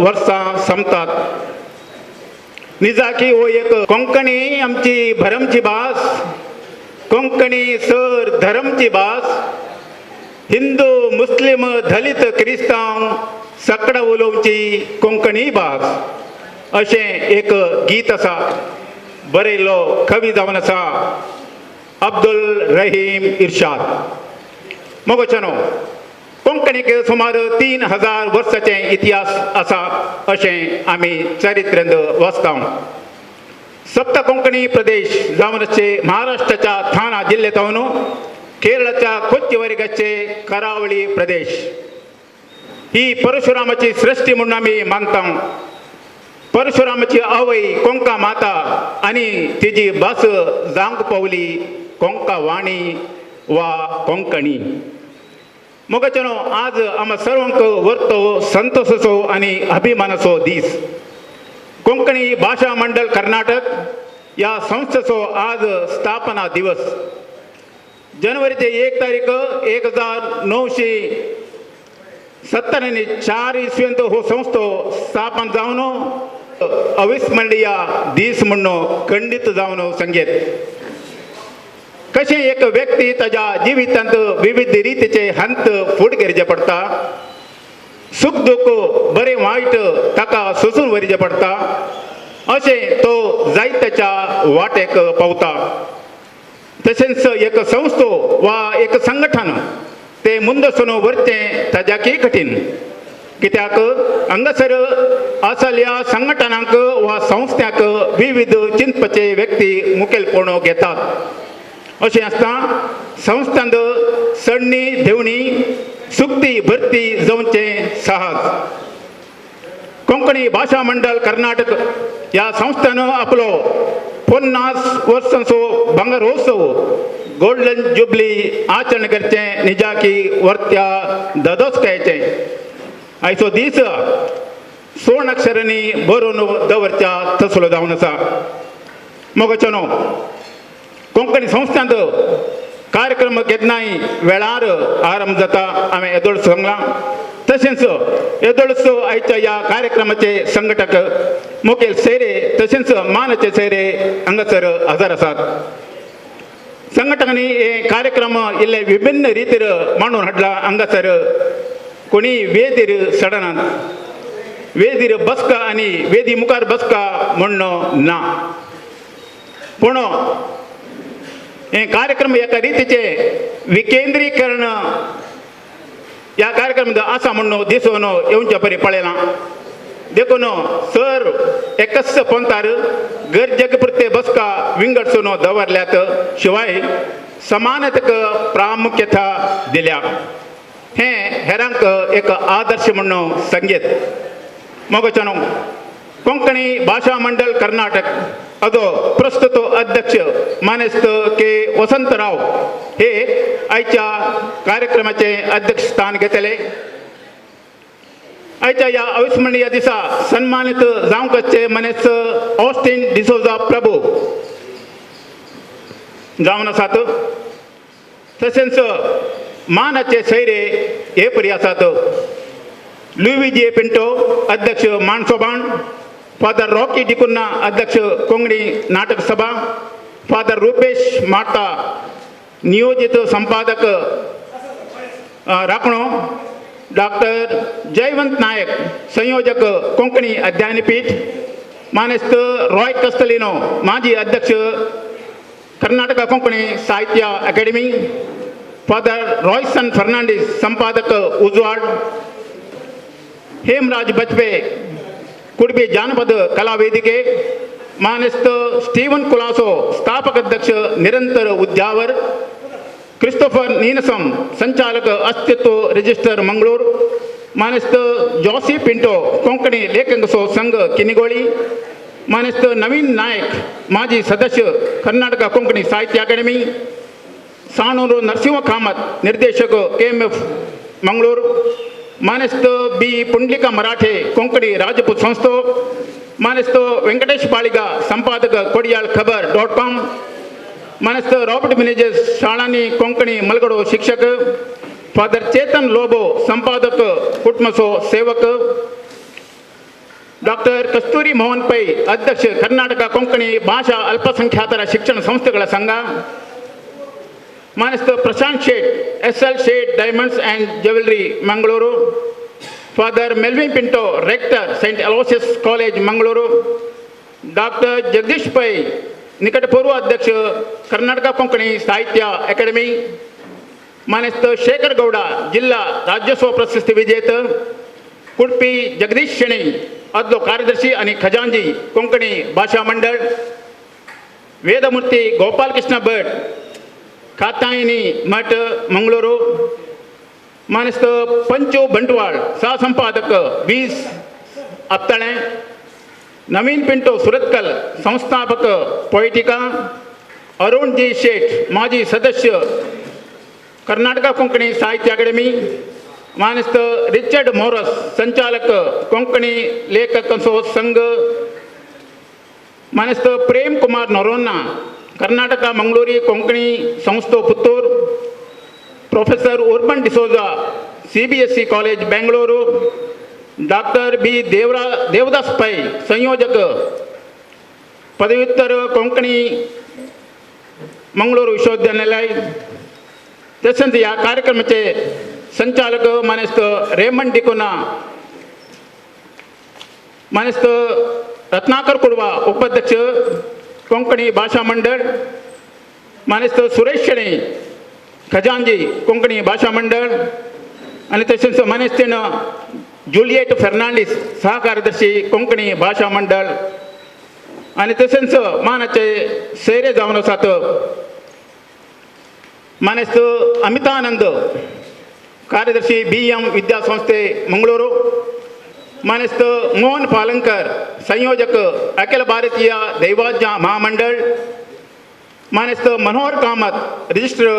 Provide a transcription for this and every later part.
वर्सां संपतात. निजाकी हो एक कोंकणी आमची भरमची भास, कोंकणी सर धर्मची भास. हिंदू मुस्लिम दलित क्रिस्तांव सकडां उलोवची कोंकणी भास अशें एक गीत आसा. बरयल्लो कवी जावन आसा अब्दुल रहीम इर्शाद. मोगोचनो कोंकणीक सुमार 3000 वर्सांचे इतिहास आसा अशें आमी चरित्रेंत वाचता. सप्त कोंकणी प्रदेश जावन आसचे महाराष्ट्राच्या ठाणा जिल्ल्यांत केरळाच्या कोच्ची वर्गाचे करावळी प्रदेश ही परशुरामाची सृष्टी म्हणून आमी मानता. परशुरामाची आवय कोंका माता आनी तिजी भास जावंक पावली कोंका वाणी वा कोंकणी. मोगाचेनो आज आमकां सर्वांक वर्तो संतोषाचो आनी अभिमानाचो दीस. कोंकणी भाशा मंडळ कर्नाटक ह्या संस्थेचो आज स्थापना दिवस. जनवरीचे 1 तारीख 1974 इसवेंत हो संस्थो स्थापन जावन अविस्मरणीय दीस म्हणून खंडीत जावन संगीत. कशें एक व्यक्ती ताज्या जिवितांत विविध रितीचे हंत फुड करचे पडटा, सुख दुःख बरें वायट ताका सोसून व्हरचें पडटा, अशें तो जायत्याच्या वाटेक पावता. तशेंच एक संस्थो वा एक संघटन ते मुंदसून व्हरचें ताज्याकय कठीण. कित्याक हांगासर आसल्या संघटनांक वा संस्थ्यांक विविध चिंतपाचे व्यक्ती मुखेलपण घेतात. अशें आसता संस्थांत सडणी देवणी सुक्ती भरती जावचें सहज. कोंकणी भाशा मंडळ कर्नाटक ह्या संस्थान आपलो 50 वर्सांचो भांगरोत्सव गोल्डन जुबली आचरण करचें निजाकी वर्त्या ददोसकायचें. आयचो दीस सुवर्णाक्षरांनी बरोवन दवरच्या तसलो जावन आसा. मोगाचेनो कोंकणी संस्थांत कार्यक्रम केन्नाय वेळार आरंभ जाता हांवें येदोळ सांगलां. तशेंच येदोळचो आयच्या ह्या कार्यक्रमाचे संघटक मुखेल सेरे तशेंच मानाचे सेरे हांगासर हजर आसात. संघटकांनी हे कार्यक्रम इल्ले विभिन्न रितीर मांडून हाडला. हांगासर कोणी वेदीर सडनात, वेदीर बसका आनी वेदी मुखार बसका म्हणणो ना, पूण हे कार्यक्रम एका रितीचे विकेंद्रीकरण ह्या कार्यक्रमांत आसा म्हणून दिसून येवचे परी पळयलां. देखून सर एकच पंतार गरजेक पुरते बसका विंगडसून दवरल्यात, शिवाय समानतेक प्रामुख्यता दिल्या. हें हेरांक एक आदर्श म्हणून संगीत. मोगचनो कोंकणी भाशा मंडळ कर्नाटक अदो प्रस्तुत अध्यक्ष मानेस्त के वसंतराव हे आयच्या कार्यक्रमाचे अध्यक्षस्थान घेतले. आयच्या ह्या अविस्मरणीय दिसा सन्मानीत जावंक आसचे मानेस्त ऑस्टीन डिसोजा प्रभू जावन आसात. तशेंच मानाचे सैरे हे परी आसात: लुवी जे पिंटो अध्यक्ष मानसोबाण, फादर रॉकी डिकुन्ना अध्यक्ष कोंकणी नाटक सभा, फादर रुपेश मार्ता नियोजित संपादक राखणो, डॉक्टर जयवंत नायक संयोजक कोंकणी अध्ययनपीठ, मानेस्त रॉय कस्तलिनो माजी अध्यक्ष कर्नाटक कोंकणी साहित्य अकादमी, फादर रॉयसन फर्नांडीस संपादक उजवाड, हेमराज बजपे कुडबी जानपद कला वेदिके, मानेस्त स्टीवन कुलासो स्थापक अध्यक्ष निरंतर उद्यावर, क्रिस्तोफर नीनसम संचालक अस्तित्व रजिस्टर मंगळूर, मानेस्त जॉसी पिंटो कोंकणी लेखक संघ किनिगोळी, मानेस्त नवीन नायक माजी सदस्य कर्नाटक कोंकणी साहित्य अकादमी, साणूर नरसिंह कामत निर्देशक KMF Mangalore, मानेस्त बी पुंडलिका मराठे कोंकणी राजपूत संस्थो, मानेस्त वेंकटेश बाळिगा संपादक कोडियाळ खबर .com, मानेस्त रॉबर्ट मिनेजेस शाळांनी कोंकणी मलगडो शिक्षक, फादर चेतन लोबो संपादक कुटुंबसो सेवक, ಡಾಕ್ಟರ್ ಕಸ್ತೂರಿ ಮೋಹನ್ ಪೈ ಅಧ್ಯಕ್ಷ ಕರ್ನಾಟಕ ಕೊಂಕಣಿ ಭಾಷಾ ಅಲ್ಪಸಂಖ್ಯಾತರ ಶಿಕ್ಷಣ ಸಂಸ್ಥೆಗಳ ಸಂಘ, ಮಾನಸ್ತ Prashant Shet S L Shet diamonds and jewellery Mangaluru, father Melvin Pinto rector saint Aloysius college Mangaluru, doctor Jagadish Pai ನಿಕಟಪೂರ್ವ ಅಧ್ಯಕ್ಷ ಕರ್ನಾಟಕ ಕೊಂಕಣಿ ಸಾಹಿತ್ಯ ಅಕಾಡೆಮಿ, ಮಾನಸ್ತ ಶೇಖರ್ ಗೌಡ ಜಿಲ್ಲಾ ರಾಜ್ಯೋತ್ಸವ ಪ್ರಶಸ್ತಿ ವಿಜೇತ, ಕುಡ್ಪಿ ಜಗದೀಶ್ ಶೆಣೈ ಅದ್ಲು ಕಾರ್ಯದರ್ಶಿ आणि ಖಜಾಂಜಿ ಕೊಂಕಣಿ ಭಾಷಾ ಮಂಡळ, ವೇದಮೂರ್ತಿ ಗೋಪಾಲಕೃಷ್ಣ ಭಟ್ ಕಾತ್ಯಾಯಿನಿ ಮಠ ಮಂಗಳೂರು, ಮಾನಸ್ತ ಪಂಚು ಬಂಟ್ವಾಳ್ ಸಹ ಸಂಪಾದಕ ವೀಸ್ ಅಪ್ತಳೆ, ನವೀನ್ ಪಿಂಟೋ ಸುರತ್ಕಲ್ ಸಂಸ್ಥಾಪಕ ಪೊಯಿಟಿಕಾ, ಅರುಣ್ ಜಿ ಶೇಠ್ ಮಾಜಿ ಸದಸ್ಯ ಕರ್ನಾಟಕ ಕೊಂಕಣಿ ಸಾಹಿತ್ಯ ಅಕಾಡೆಮಿ, ಮಾನಸ್ತ ರಿಚರ್ಡ್ ಮೋರಸ್ ಸಂಚಾಲಕ ಕೊಂಕಣಿ ಲೇಖಕ ಸಂಘ, ಮಾನಸ್ತ ಪ್ರೇಮ್ ಕುಮಾರ್ ನೊರೋನ್ನ ಕರ್ನಾಟಕ ಮಂಗಳೂರಿ ಕೊಂಕಣಿ ಸಂಸ್ಥೆ Puttur, professor Urban D'Souza CBSE college Bengaluru, doctor B Devadas Pai ಸಂಯೋಜಕ ಪದವ್ಯುತ್ತರ ಕೊಂಕಣಿ मंगळूर विश्वविद्यालय. तशेंच ह्या कार्यक्रमाचे संचालक मानेस्त रेमंड डिकोना, मानेस्त रत्नाकर कुडवा उपाध्यक्ष कोंकणी भाषा मंडळ, मानेस्त सुरेश शेणै खजांजी कोंकणी भाषा मंडळ आनी तशेंच मानेस्तेन जुलियट फेर्नांडीस सहकार्यदर्शी कोंकणी भाषा मंडळ आनी तशेंच मानाचे सैरे जावन आसात मानेस्त अमितानंद ಕಾರ್ಯದರ್ಶಿ ಬಿ ಎಂ ವಿದ್ಯಾಸಂಸ್ಥೆ ಮಂಗಳೂರು, ಮಾನೆಸ್ತ ಮೋಹನ್ ಪಾಲಂಕರ್ ಸಂಯೋಜಕ ಅಖಿಲ ಭಾರತೀಯ ದೈವಾಜ್ಞಾ ಮಹಾಮಂಡಳ, ಮಾನೆಸ್ತ ಮನೋಹರ್ ಕಾಮತ್ ರಿಜಿಸ್ಟರ್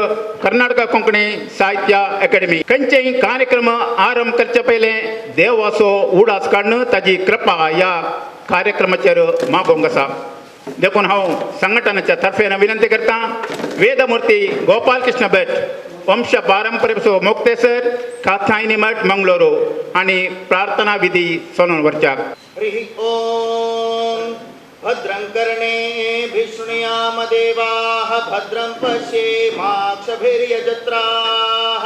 कर्नाटक कोंकणी साहित्य अकादमी. खंयचेय कार्यक्रम आरंभ करचे पयलें देवाचो उडास काडून ताजी कृपा ह्या कार्यक्रमाचेर मागोवंक आसा. देखून हांव संघटनाच्या तर्फेन विनंती करता वेदमूर्ती गोपालकृष्ण भट वंश पारंपरेचो मोक्तेसर काथायनी मठ मंगळुरू आनी प्रार्थना विधी सोनून व्हरच्याक. हरिः ॐ. भद्रं कर्णेभिः शृणुयाम देवाः भद्रं पश्येमाक्षभिर्यजत्राः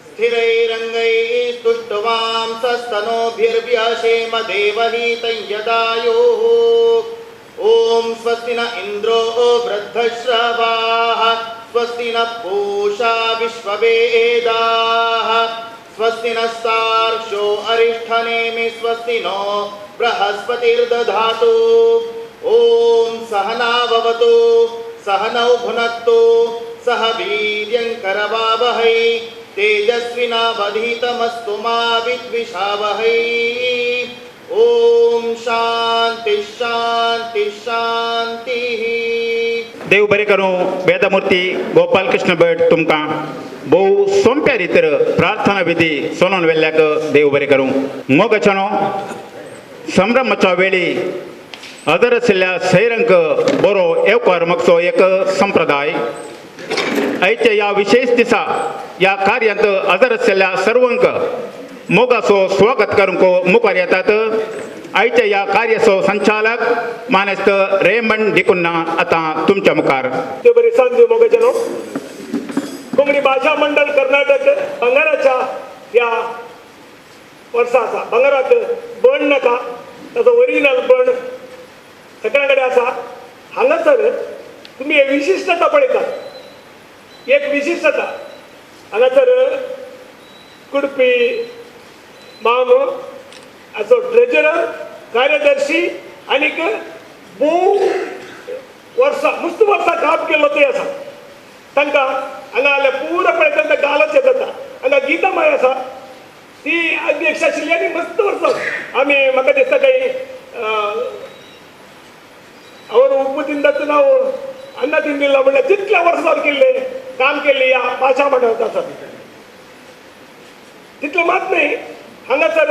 स्थिरैरङ्गैस्तुष्टुवांसस्तनूभिर्व्यशेम देवहितं यदायुः. ॐ स्वस्ति न इन्द्रो वृद्धश्रवाः स्वस्ति नः पूषा विश्ववेदाः स्वस्ति नः सार्क्षो अरिष्ठनेमि स्वस्ति नो बृहस्पतिर्दधातु. ॐ सहनाववतु सहनौ भुनक्तु सह वीर्यङ्करवावहै तेजस्विनावधीतमस्तु मा विद्विषावहै. ॐ शान्ति शान्ति शान्तिः. देव बरें करूं वेदमूर्ती गोपालकृष्ण भट तुमकां भोव सोंप्या रितीर प्रार्थना विधी सोनून वेल्ल्याक देव बरें करूं. मोगाच्यानो संभ्रमाच्या वेळी अदर आशिल्ल्या सैरंक बरो येवकार मागचो एक संप्रदाय. आयच्या ह्या विशेष दिसा ह्या कार्यांत हजर आशिल्ल्या सर्वांक मोगाचो स्वागत करूंक मुखार येतात आयच्या ह्या कार्याचो संचालक मानेस्त रेमंड डिकुन्ना आतां तुमच्या मुखार. ते बरी सांज मोगाच्यानो, कोंकणी भाषा मंडळ कर्नाटक भांगराच्या ह्या वर्सा आसा. भांगराक बण नाका, ताचो ओरिजिनल बण सगळ्यां कडेन आसा. हांगासर तुमी हे विशिश्टता पळयतात, एक विशिश्टता हांगासर कुडपी माम हाचो ट्रेजरर कार्यदर्शी आनीक भोव वर्सां मस्त वर्सां काम केल्लो ते आसा. तांकां हांगा जाल्यार पुरो पळयता तांकां गालच येता. हांगा गीता माय आसा, ती अध्यक्ष आशिल्ली आनी मस्त वर्सां आमी म्हाका दिसता काही ಅವರು ಉಪ್ಪು ತಿಂದದ್ದು ನಾವು ಅನ್ನ ತಿಂದಿಲ್ಲ म्हणल्यार तितल्या वर्सां केल्ले काम केल्ले ह्या भाशा मंडळांत आसा. तितलें मात न्हय, हांगासर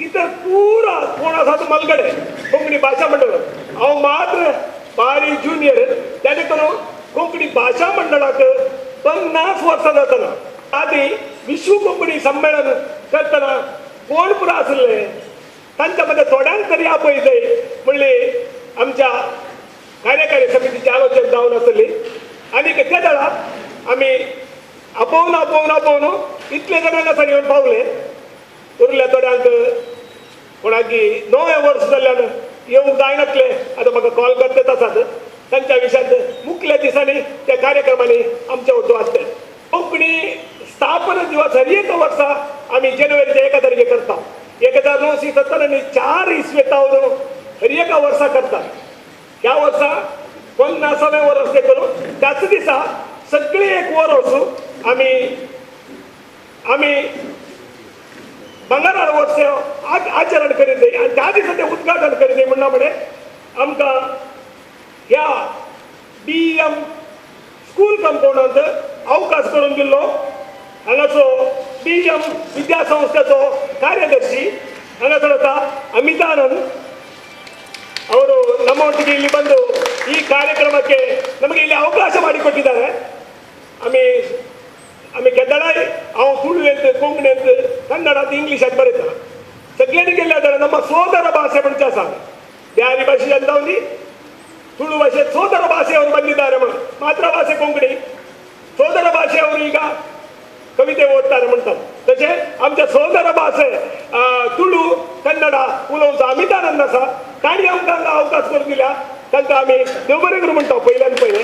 इतर पुरा कोण आसा तो मलगडे कोंकणी भाशा मंडळ. हांव मात्र बारीक ज्युनियर, तेणे करून कोंकणी भाशा मंडळाक 50 वर्सां जातना आदी विश्व कोंकणी संमेलन करतना कोण पुरा आसले तांच्या मध्ये थोड्यांक तरी आपय जाय म्हणली आमच्या कार्यकारी समितीची आलोचना जावन आसली. आनी त्या वेळार आमी आपोवन आपोवन आपोवन इतले जाणांक आसा येवन पावले. उरल्या थोड्यांक कोणाकी 9 वर्स जाल्ल्यान येवंक जायनातले, आतां म्हाका कॉल करतात आसात. तांच्या विशयांत मुखल्या दिसांनी त्या कार्यक्रमांनी आमच्या वटू आसतले. कोंकणी स्थापना दिवस हर एक वर्सा आमी जानेवारीच्या 1 तारखेक करता. 1974 इस्वेतावन हर एका वर्सा करतात. ह्या वर्सा 50वें वर्स करून त्याच दिसा सगळी एक वर वचून आमी आमी बंगारार वर्स आचरण करीत जाय आनी त्या दिसा तें उद्घाटन करीत जाय. म्हणना फुडें आमकां ह्या BM school कंपाउंडांत अवकाश करून दिल्लो हांगाचो BM विद्यासंस्थेचो ಕಾರ್ಯದರ್ಶಿ ಹಾಂಗಾಸರ್ ಆತ ಅಮಿತಾನಂದ್ ಅವರು ನಮ್ಮೊಟ್ಟಿಗೆ ಇಲ್ಲಿ ಬಂದು ಈ ಕಾರ್ಯಕ್ರಮಕ್ಕೆ ನಮಗೆ ಇಲ್ಲಿ ಅವಕಾಶ ಮಾಡಿಕೊಟ್ಟಿದ್ದಾರೆ. ಆಮಿ ಆಮಿ ಕೆದ್ದಳ ಅವ ತುಳು ಅಂತ ಕೊಂಕಣಿ ಅಂತ ಕನ್ನಡ ಅಂತ ಇಂಗ್ಲೀಷ್ ಅಂತ ಬರೀತಾರೆ. ಸಗ್ಲೇನಿಗೆಲ್ಲ ಅದರ ನಮ್ಮ ಸೋದರ ಭಾಷೆ ಮುಂಚೆ ಸಾಕು ಬ್ಯಾರಿ ಭಾಷೆ ಅಂತ ತುಳು ಭಾಷೆ ಸೋದರ ಭಾಷೆಯವರು ಬಂದಿದ್ದಾರೆ. ಮಾತೃ ಭಾಷೆ ಕೊಂಕಣಿ, ಸೋದರ ಭಾಷೆಯವರು ಈಗ ಕವಿತೆ ಓದ್ತಾರೆ म्हणतात. तशें आमच्या सोदर भाशे तुळू कन्नडा उलोवचो अमितानंद आसा, तांणी आमकां अवकाश करून दिल्या. तांकां आमी देव बरें करूं म्हणटा पयल्यान पयलें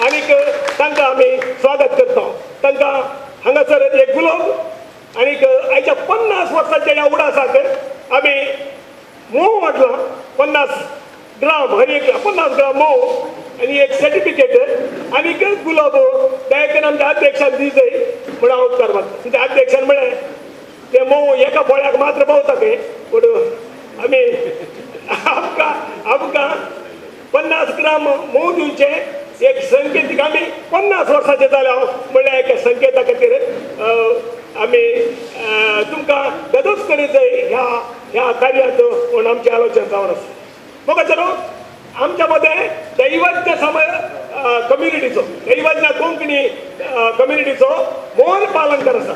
आनीक तांकां आमी स्वागत करता. तांकां हांगासर एक गुलाब आनीक आयच्या 50 वर्सांच्या ह्या उडासाक आमी म्होंव वांटलां. 50 ग्राम हर एक 50 ग्राम म्होंव आनी एक सर्टिफिकेट आनीक गुलाब दयाकन आमच्या अध्यक्षान दी जाय म्हूण हांव उपकार मानता. तुमच्या अध्यक्षान म्हळें ते म्होंव एका पोळ्याक मात्र पावता खंय, पूण आमी आमकां आमकां 50 ग्राम म्होंव दिवचें एक संकेतीक आमी 50 वर्सांचे जाले हांव म्हणल्यार एका संकेता खातीर आमी तुमकां ददोच करीत जाय ह्या ह्या कार्यांत म्हूण आमचें आलोचन जावन आसा. म्हाका चलो आमच्या मदें दैवज्ञ समय कम्युनिटीचो दैवज्ञ कोंकणी कम्युनिटीचो मोहन पालंकर आसा.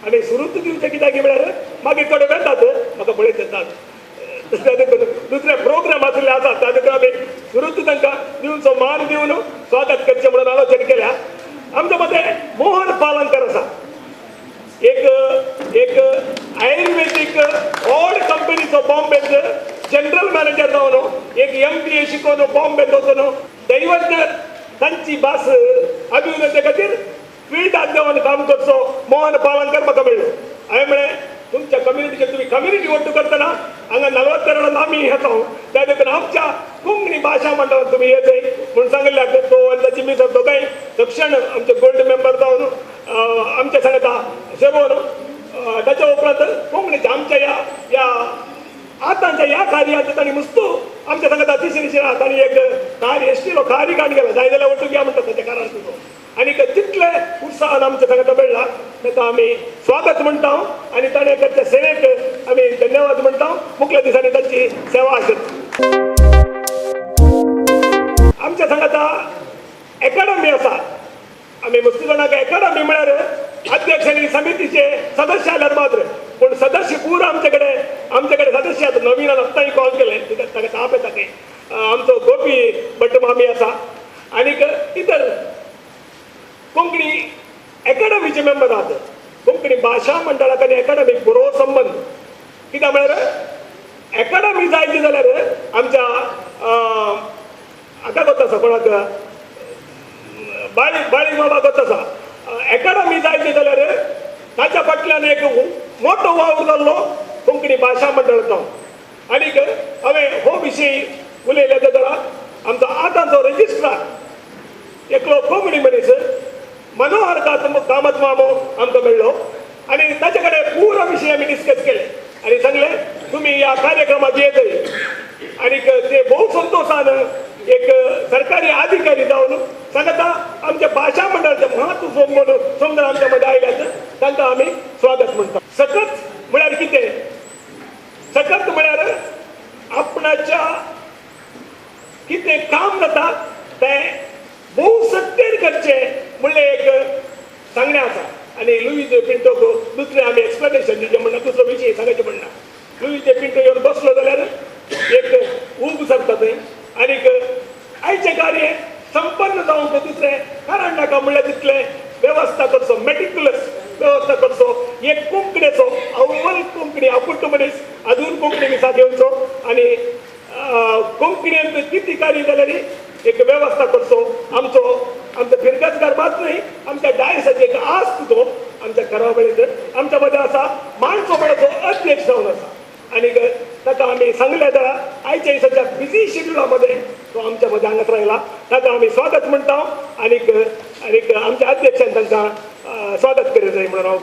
आनी सुरूच दिवचें कित्याक म्हळ्यार मागीर थोडे वेतात म्हाका पळयत येतात दुसरे प्रोग्राम आसले आसा ताजे आमी सुरूच तांकां दिवचो मान दिवन स्वागत करचें म्हणून आलोचन केल्या. आमच्या मदें मोहन पालंकर आसा, एक एक आयुर्वेदीक ऑड कंपनीचो बॉम्बेचो जनरल मॅनेजर जावन एक MBA शिकोवन बॉम्बेत वचून दैवज्ञ तांची भास अभिवृद्धी खातीर फिल्डात देवन काम करचो मोहन पालंकर म्हाका मेळ्ळो. हांवें म्हळें तुमच्या कम्युनिटीचे तुमी कम्युनिटी ಒಟ್ಟು करतना हांगा 40 आमी येता त्या देखून आमच्या कोंकणी भाशा मंडळात तुमी येतय म्हूण सांगिल्ल्याक तो आनी ताची मिसळ दोगांय तक्षण आमचे गोल्ड मेंबर जावन आमच्या सांगता सेवन. ताच्या उपरांत कोंकणीच्या आमच्या ह्या ह्या आतांच्या ह्या कार्यांत तांणी मुस्तू आमच्या सांगता तिसरी तांणी एक कार्य एसटीलो कार्य काड गेला जाय जाल्यार वटू घ्या म्हणटा ताच्या कारान तुजो आनी तितले उत्साहान आमच्या सांगता मेळ्ळा. ताका आमी स्वागत म्हणटा आनी ताणें करच्या सेवेक आमी धन्यवाद म्हणटा. मुखल्या दिसांनी तांची सेवा आसत. आमच्या सांगता एकाडमी आसा. आमी मुस्तू जाणांक एकाडमी म्हळ्यार अध्यक्ष आनी समितीचे सदस्य आल्यार मात्र, पूण सदस्य पूर आमचे कडेन सदस्य आतां नवीन आत्तांय कॉल केले ताका ताप येता खंय. आमचो गोपी भट मामी आसा आनीक इतर कोंकणी एकाडमीचे मेंबर आहात. कोंकणी भाशा मंडळाक आनी एकाडमीक बरो संबंद कित्याक म्हळ्यार एकाडमी जायची जाल्यार आमच्या हाका गोत आसा कोणाक बाळी बाळी बाबा गोत आसा. एकाडमी जायची जाल्यार ताच्या फाटल्यान एक मोठो वावर जाल्लो कोंकणी भाशा मंडळाचो. आनीक हांवें हो विशय उलयले जाल्यार आमचो आतांचो रजिस्ट्रार एकलो कोंकणी मनीस मनोहर कामत मामो आमकां मेळ्ळो आनी ताचे कडेन पुरो विशय आमी डिस्कस केले आनी सांगलें तुमी ह्या कार्यक्रमाक येतय. आनीक ते भोव संतोशान एक सरकारी अधिकारी जावन सांगता आमच्या भाशा मंडळाचें म्हत्व समजून समजून आमच्या मदें आयल्यात तांकां आमी स्वागत म्हणटा. सकत म्हळ्यार कितें? सकत म्हळ्यार आपणाच्या कितें काम जाता तें भोव सत्तेन करचें म्हणलें एक सांगणें आसा. आनी लुईज पिंटोक दुसरें आमी एक्सप्लेनेशन दिवचें म्हणना, दुसरो विशय सांगचें म्हणना. लुईज पिंटो येवन बसलो जाल्यार एक ऊब सरता थंय आनीक आयचें कार्य संपन्न जावंक दुसरें कारण नाका म्हणल्यार तितलें वेवस्था करचो, मेटिक्युलस वेवस्था करचो. एक कोंकणीचो अव्वल कोंकणी आपुट्टो मनीस अजून कोंकणी मिसा घेवचो आनी कोंकणींत कितें कार्य जाल्यार एक वेवस्था करचो. आमचो आमचो फिरगजकार मात न्हय, आमच्या डायसाची एक आस्त तो आमच्या करावळींत आमच्या मदें आसा. माणसो म्हळ्यार तो अध्यक्ष जावन आसा आनीक ताका आमी सांगलें जाल्यार आयच्या दिसाच्या बिजी शेड्युला मदें तो आमच्या मदें हांगासर आयला. ताका आमी स्वागत म्हणटा आनीक आनीक आमच्या अध्यक्षान तांकां स्वागत करीत जाय म्हणून हांव.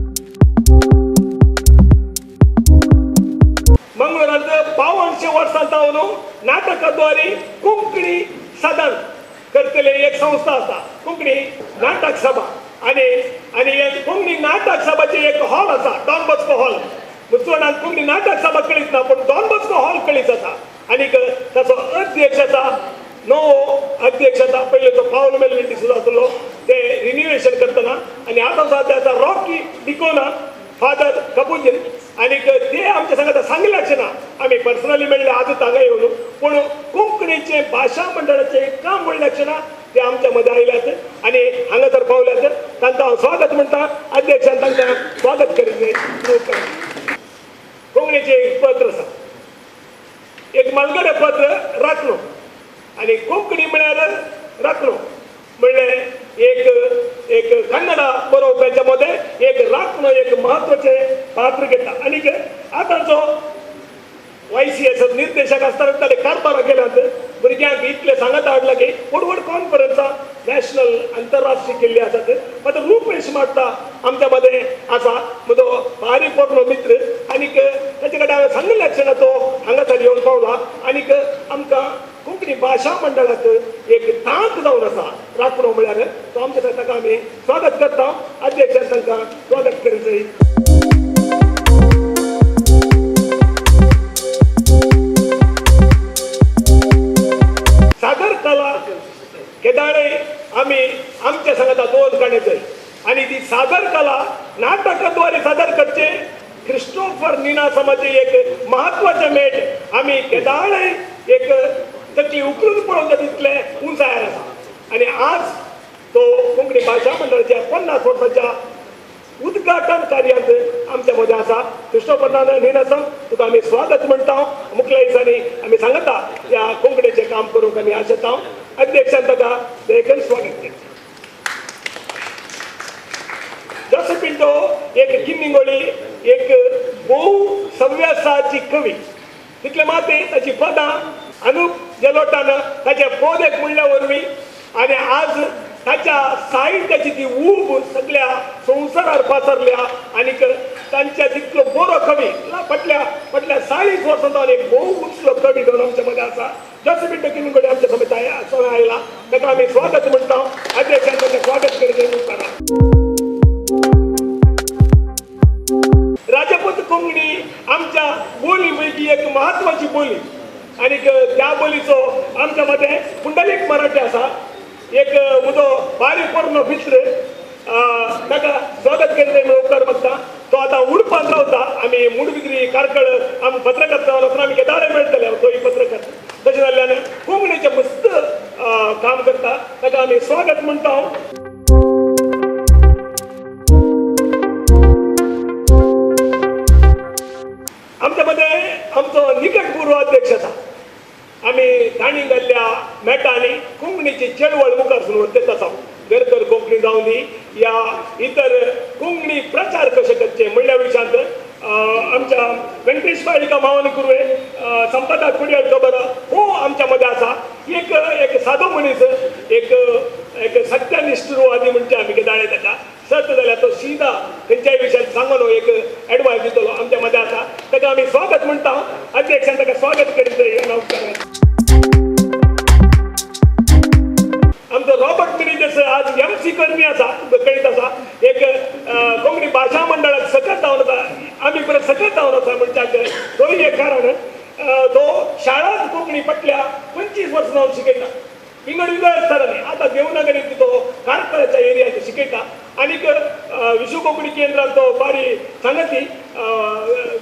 मंगळूरांत 52 वर्सां जावन नाटकाद्वारे कोंकणी सदन करतले एक संस्था आसा, कोंकणी नाटक सभा. आनी आनी कोंकणी नाटक सभाचे एक हॉल आसा, डॉन बॉस्को हॉल. मुसलमानांक कोंकणी नाटक सभा कळीत ना, पूण डॉन बॉस्को हॉल कळीत आसा. आनीक ताचो अध्यक्ष आसा, नवो अध्यक्ष आसा, पयलीं तो पावल मेल्विन डिसोजा आसलो, ते रिन्युएशन करतना. आनी आतां सद्या आसा रॉकी डिकोना, फादर कपुजीन. आनीक ते आमच्या सांगता सांगले ना, आमी पर्सनली मेळ्ळे आजूच हांगा येवन, पूण कोंकणीचें भाशा मंडळाचें काम म्हणलें ना ते आमच्या मदें आयल्यात आनी हांगासर पावल्यात. तांकां हांव स्वागत म्हणटा. अध्यक्षान तांकां स्वागत करीत जाय. कोंकणीचें एक पत्र आसा, एक मालगडे पत्र राखणो. आनी कोंकणी म्हळ्यार राखणो म्हणलें एक एक कन्नडा बरोवप्याच्या मदें एक राखणो एक म्हत्वाचें पात्र घेता. आनीक आतांचो YCS निर्देशक आसतना ताणें कारभार केल्यात भुरग्यांक इतलें सांगत हाडलां की व्हड व्हड कॉन्फरन्सां नॅशनल आंतरराष्ट्रीय केल्ली आसात. मात रुपेश मारता आमच्या मदें आसा, म्हजो बारीक पोरणो मित्र. आनीक ताचे कडेन हांवें सांगलें क्षणा तो हांगासर येवन पावला. आनीक आमकां कोंकणी भाशा मंडळाक एक तांक जावन आसा राखणो म्हळ्यार तो आमच्या ताका आमी स्वागत करता. अध्यक्षान तांकां स्वागत करीत जाय. सादर कला केदाळे आमी आमच्या सांगता दोन काडचे आनी ती सादर कला नाटकाद्वारे सादर करचे. क्रिस्टोफर निनासमाचे एक म्हत्वाचें मेट आमी केदाळे एक तकली उखलून पळोवंक तितलें उंचायर आसा. आनी आज तो कोंकणी भाशा मंडळाच्या 50 वर्साच्या उद्घाटन कार्यांत आमच्या मदें आसा. क्रिस्टोफर निनासम तुका आमी स्वागत म्हणटा. मुखल्या दिसांनी आमी सांगता ह्या कोंकणीचें काम करूंक आमी आशेता. अध्यक्षान ताका देखून स्वागत केलें. जोसेफ पिंटो एक किन्निंगोळी एक भोव सव्यासाची कवी. तितले माते ताची पदां अनुप जलोटान ताच्या पोदेक म्हणल्या वरवीं आनी आज ताच्या साहित्याची ती ऊब सगळ्या संवसारार पासरल्या. आनीक तांच्या तितलो बरो कवी फाटल्या फाटल्या 40 वर्सां जावन एक भोव उंचलो कवी जावन आमच्या मदें आसा. जोसेफ पिंटो किन्निंगोळी आमच्या समेत आयला, ताका आमी स्वागत म्हणटा. अध्यक्षान ताका स्वागत करीत मुखार. राजपूत कोंकणी आमच्या बोली पैकी एक म्हत्वाची बोली. आनीक त्या बोलीचो आमच्या मदें पुंडलीक मराठी आसा, एक म्हजो बारीक पोरणो मित्र, ताका स्वागत केलें म्हणून उपकार मागता. तो आतां उडपांत रावता. आमी मुडबिद्री कार्कळ आमी पत्रकार जावन आमी केदाळे मेळटले, तोय पत्रकार. तशें जाल्ल्यान कोंकणीचें मस्त काम करता, ताका आमी स्वागत म्हणटा. आमच्या मदें आमचो निकट पूर्व अध्यक्ष आसा. आमी तांणी घाल्ल्या मेटांनी कोंकणीची चळवळ मुखार सुरू तेच आसा. घर घर कोंकणी जावन दी या इतर कोंकणी प्रचार कशे करचे म्हणल्या विशयांत आमच्या वेंकटेश पाळीका मावन कुर्वे, संपदा कुडयाळ खबर हो आमच्या मदें आसा. एक एक सादो मनीस, एक एक सत्यनिश्ठवादी म्हणचे आमी केदाळे ताका सत जाल्यार तो सीधा खंयच्याय विशयान सांगून एक एडवायस दितलो आमच्या मदें आसा. ताका आमी स्वागत म्हणटा. अध्यक्षान ताका स्वागत करीत जाय. आमचो रॉबर्ट मिनेजस आज MC करणी आसा, कळीत आसा. एक कोंकणी भाशा मंडळाक सकत जावन आसा, आमी परत सकत जावन आसा म्हणच्याक तोय एक कारण. तो शाळांत कोंकणी फाटल्या 25 वर्सां जावन शिकयता, विंगड विंगड स्तरांनी. आतां देवनागरींत तो कार्कळाच्या एरियांत शिकयता. आनीक विश्व कोंकणी केंद्रान तो बारी सांगती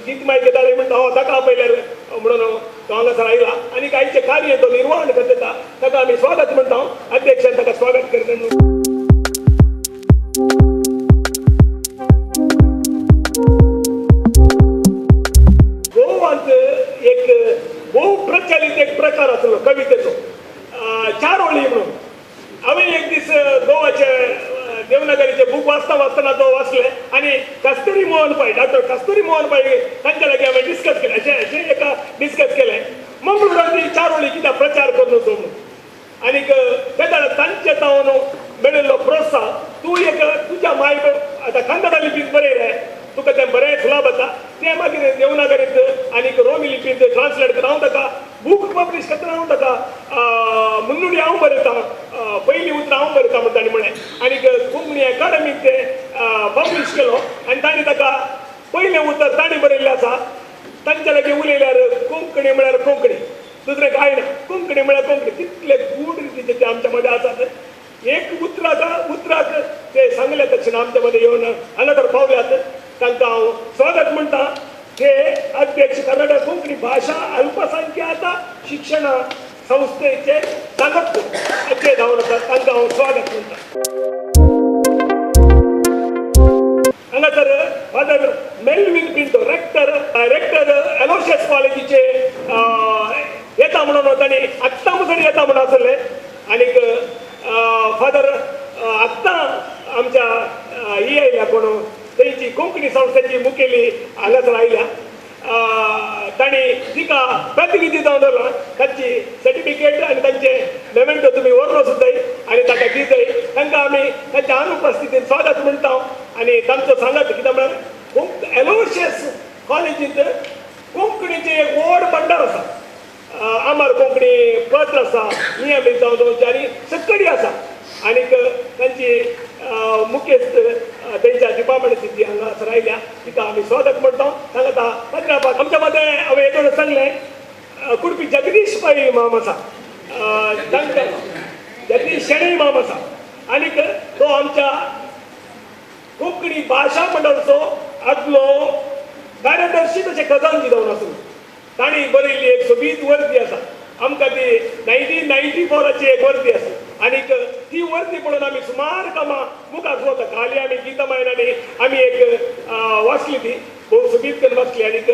गीत मायक येताले म्हणटा हो ताका आपयल्यार म्हणून तो हांगासर आयला आनीक आयचें कार्य तो निर्वहण करता ताका आमी स्वागत म्हणटा. अध्यक्षान ताका स्वागत करता. गोवांत एक भोव प्रचलित एक प्रकार आसलो कवितेचो चार ओळी म्हणून. हांवें एक दीस गोवाचे देवनागरीचे बूक वाचता वाचतना तो वाचले आनी कस्तुरी मोहन पै, डॉक्टर कस्तुरी मोहन पै तांच्या लागीं हांवें डिस्कस केलें, अशें अशें एका डिस्कस केलें मंगळुरांत ती चार ओळी कित्याक प्रचार करून तो म्हणून. आनीक तेन्ना तांचे जावन मेळिल्लो प्रोत्साहन तूं एक तुज्या माय आतां कन्नडा लिपींत बरयलें तुका तें बरें सुलभ आसा तें मागीर देवनागरींत आनीक रोमी लिपींत ट्रान्सलेट करता हांव ताका बूक पब्लीश करतना हांव ताका मुन्नुडी हांव बरयता पयलीं उतरां हांव बरयता म्हण ताणें म्हणलें. आनीक कोंकणी एकाडमीक तें पब्लीश केलो आनी ताणें ताका पयलें उतर ताणें बरयल्लें आसा. तांच्या लागीं उलयल्यार कोंकणी म्हळ्यार कोंकणी, दुसरें कांय ना, कोंकणी म्हळ्यार कोंकणी. तितले गूढ रितीचे ते आमच्या मदें आसात. एक उतराक उतराक ते सांगले तशें आमच्या मदें येवन हांगा तर पावल्यात तांकां हांव स्वागत म्हणटा. ते अध्यक्ष कर्नाटक कोंकणी भाशा अल्पसंख्यात शिक्षण संस्थेचे सांगत अध्यक्ष जावन आसा तांकां हांव स्वागत म्हणटा. हांगासर father Melvin Pinto rector rector Aloysius कॉलेजीचे येता म्हणून तांणी आत्तां मुखार येता म्हणून आसले. आनीक फादर आत्तां आमच्या ही आयल्या कोण थंयची कोंकणी संस्थेची मुखेली हांगासर आयल्या तांणी तिका प्रतिनिधी जावन दवरला. तांची सर्टिफिकेट आनी तांचे मेमेंटो तुमी व्हरलो सुद्दां आनी ताका दितय. तांकां आमी तांच्या अनुपस्थितीन स्वागत म्हणटा आनी तांचो सांगत कित्याक म्हळ्यार एलोशियस कॉलेजींत कोंकणीचें एक व्हड भंडार आसा. आमर कोंकणी पत्र आसा नियमीत जावन दवरची आनी सक्कडी आसा. आनीक तांची मुखेस्त तेंच्या डिपार्टमेंटाची ती हांगासर आयल्या तिका आमी स्वागत म्हणटा. तांकां पत्रापाक आमच्या मदें हांवें येदोळ सांगलें कुडपी जगदीश पै माम आसा, तांकां जगदीश शेणै माम आसा. आनीक तो आमच्या कोंकणी भाशा मंडळाचो आदलो कार्यदर्शी तशें खजानची जावन आसलो. तांणी बरयल्ली एक सोबीत वर्दी आसा आमकां ती 1994 एक वर्दी आसा आनीक ती वर्दी पळोवन आमी सुमार कामां मुखार वता. खाली आमी गीता मायनांनी आमी एक वाचली ती भोव सोबीत करून वाचली आनीक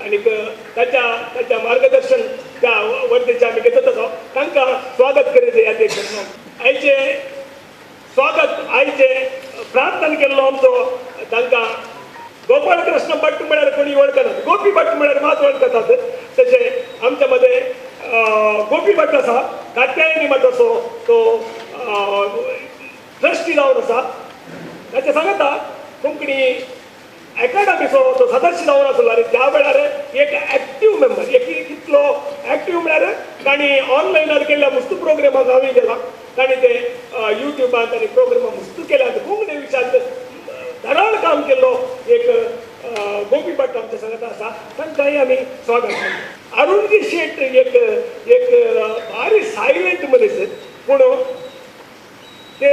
आनीक ताच्या ताच्या मार्गदर्शन त्या वर्देचें आमी घेतत आसा. तांकां स्वागत करीत ह्या देशान आयचें स्वागत आयचें प्रार्थना केल्लो आमचो तांकां गोपाळ कृष्ण भट्ट म्हळ्यार कोणी वळखनात, गोपी भट्ट म्हळ्यार मात वळखतात. तशें आमच्या मदें गोपी भट्ट आसा, कात्यायनी भट्ट असो तो ट्रस्टी जावन आसा. ताचें सांगता कोंकणी एकाडमीचो तो सदस्य जावन आसलो आनी त्या वेळार एक एक्टीव मेंबर, एक कितलो एक्टीव म्हळ्यार तांणी ऑनलायनार केल्ल्या मुस्तू प्रोग्रामाक हांवें गेला. तांणी ते युट्यूबार तांणी प्रोग्रामां मुस्तू केल्यात. कोंकणी विशयांत धाराळ काम केल्लो एक गोपी भट्ट आमच्या सांगता आसा. तांकांय आमी स्वागत करता. अरुणजी शेट एक एक भारी सायलंट मनीस, पूण ते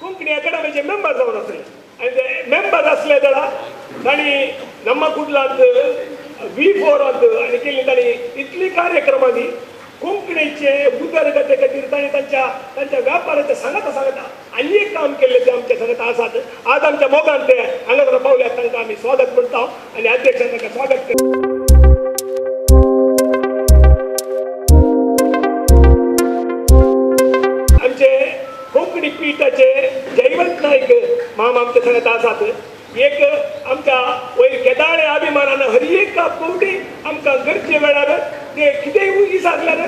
कोंकणी एकाडमीचे मेंबर जावन आसले आनी ते मेंबर आसले जाल्यार तांणी नम्मा कुडलांत V4 आनी केल्ली तांणी इतली कार्यक्रमांनी कोंकणीचे उदरगते खातीर तांणी तांच्या तांच्या व्यापाराचें सांगता सांगता आनी एक काम केल्लें ते आमच्या सांगता आसात. आज आमच्या मोगान ते हांगासर पावल्यात तांकां आमी स्वागत म्हणटा आनी अध्यक्षान तांकां स्वागत करता. आमचे कोंकणी पीठाचे जयवंत नायक माम आमच्या सांगता आसात. एक आमच्या वयर केदाळे अभिमानान हर एका फावटी आमकां गरजे वेळार ते कितेंय विचारल्यार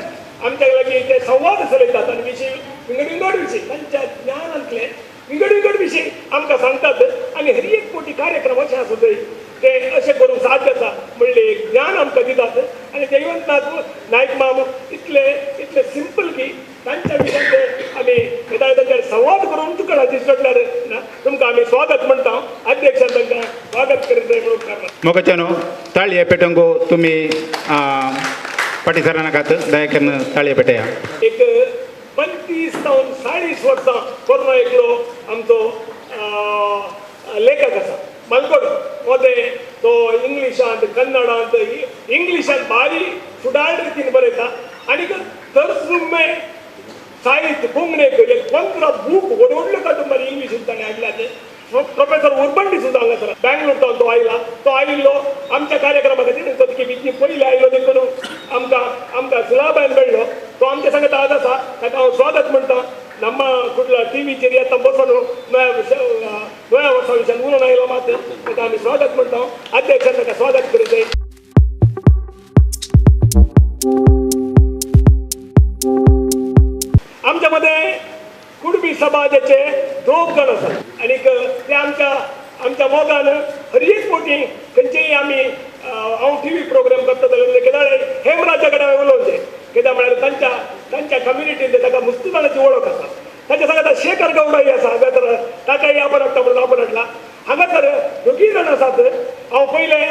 आमच्या लागीं ते संवाद चलयतात आनी विशय विंगड विंगड विशय तांच्या ज्ञानांतले विंगड विंगड विशय आमकां सांगतात आनी हर एक कोटी कार्यक्रम अशें आसा थंय ते अशें करूंक साध्य आसा म्हणलें ज्ञान आमकां दितात. आनी जयवंत नायक माम इतले इतले सिंपल की तांच्या विशयान आमी केदाळे तांच्या संवाद करून तुका दिसल्यार ना तुमकां आमी स्वागत म्हणटा. अध्यक्षान तांकां स्वागत करीत जाय म्हणून करता. मोगच्यानो ताळये पेटंगो तुमी फाटीं नाकात, दया करून ताळये पेटया. एक 25 जावन 40 वर्सां कोरोना एकलो आमचो लेखक आसा मलकोड मोदें तो इंग्लिशांत कन्नडांत इंग्लिशांत भारी फुडार रितीन बरयता आनी तर्जुमे साहित्य कोंकणीक एक 15 बूक व्हड व्हडले कादंबरी इंग्लिशींत ताणें हाडल्यात. प्रोफेसर उर्बन डिसोजा हांगासर बँगलोर तो आयला, तो आयिल्लो आमच्या कार्यक्रमा खातीर तो की पयलीं आयलो देखून आमकां आमकां सुलाभायन मेळ्ळो. तो आमच्या सांगता आज आसा, ताका हांव स्वागत म्हणटा. ನಮ್ಮ कुडला टीव्हीचेर येता बसून नव्या वर्सा विशयान उलोवन आयलो मात ताका आमी स्वागत म्हणटा. अध्यक्षान ताका स्वागत करीत जाय. आमच्या मदें कुडबी समाजाचे दोग जाण आसात आनीक ते आमच्या आमच्या मोगान हर एक फावटी खंयचेय आमी हांव टी व्ही प्रोग्राम करता जाल्यार केदाळे हेमराजा कडेन हांवें उलोवचें, कित्याक म्हळ्यार तांच्या तांच्या कम्युनिटीन ताका मुस्तू जाणाची वळख आसा. ताच्या सांगात शेखर गौडाय आसा हांगासर, ताकाय आपण हाडटा म्हणून आपण हाडला. हांगासर दोगीय जाण आसात. हांव पयलें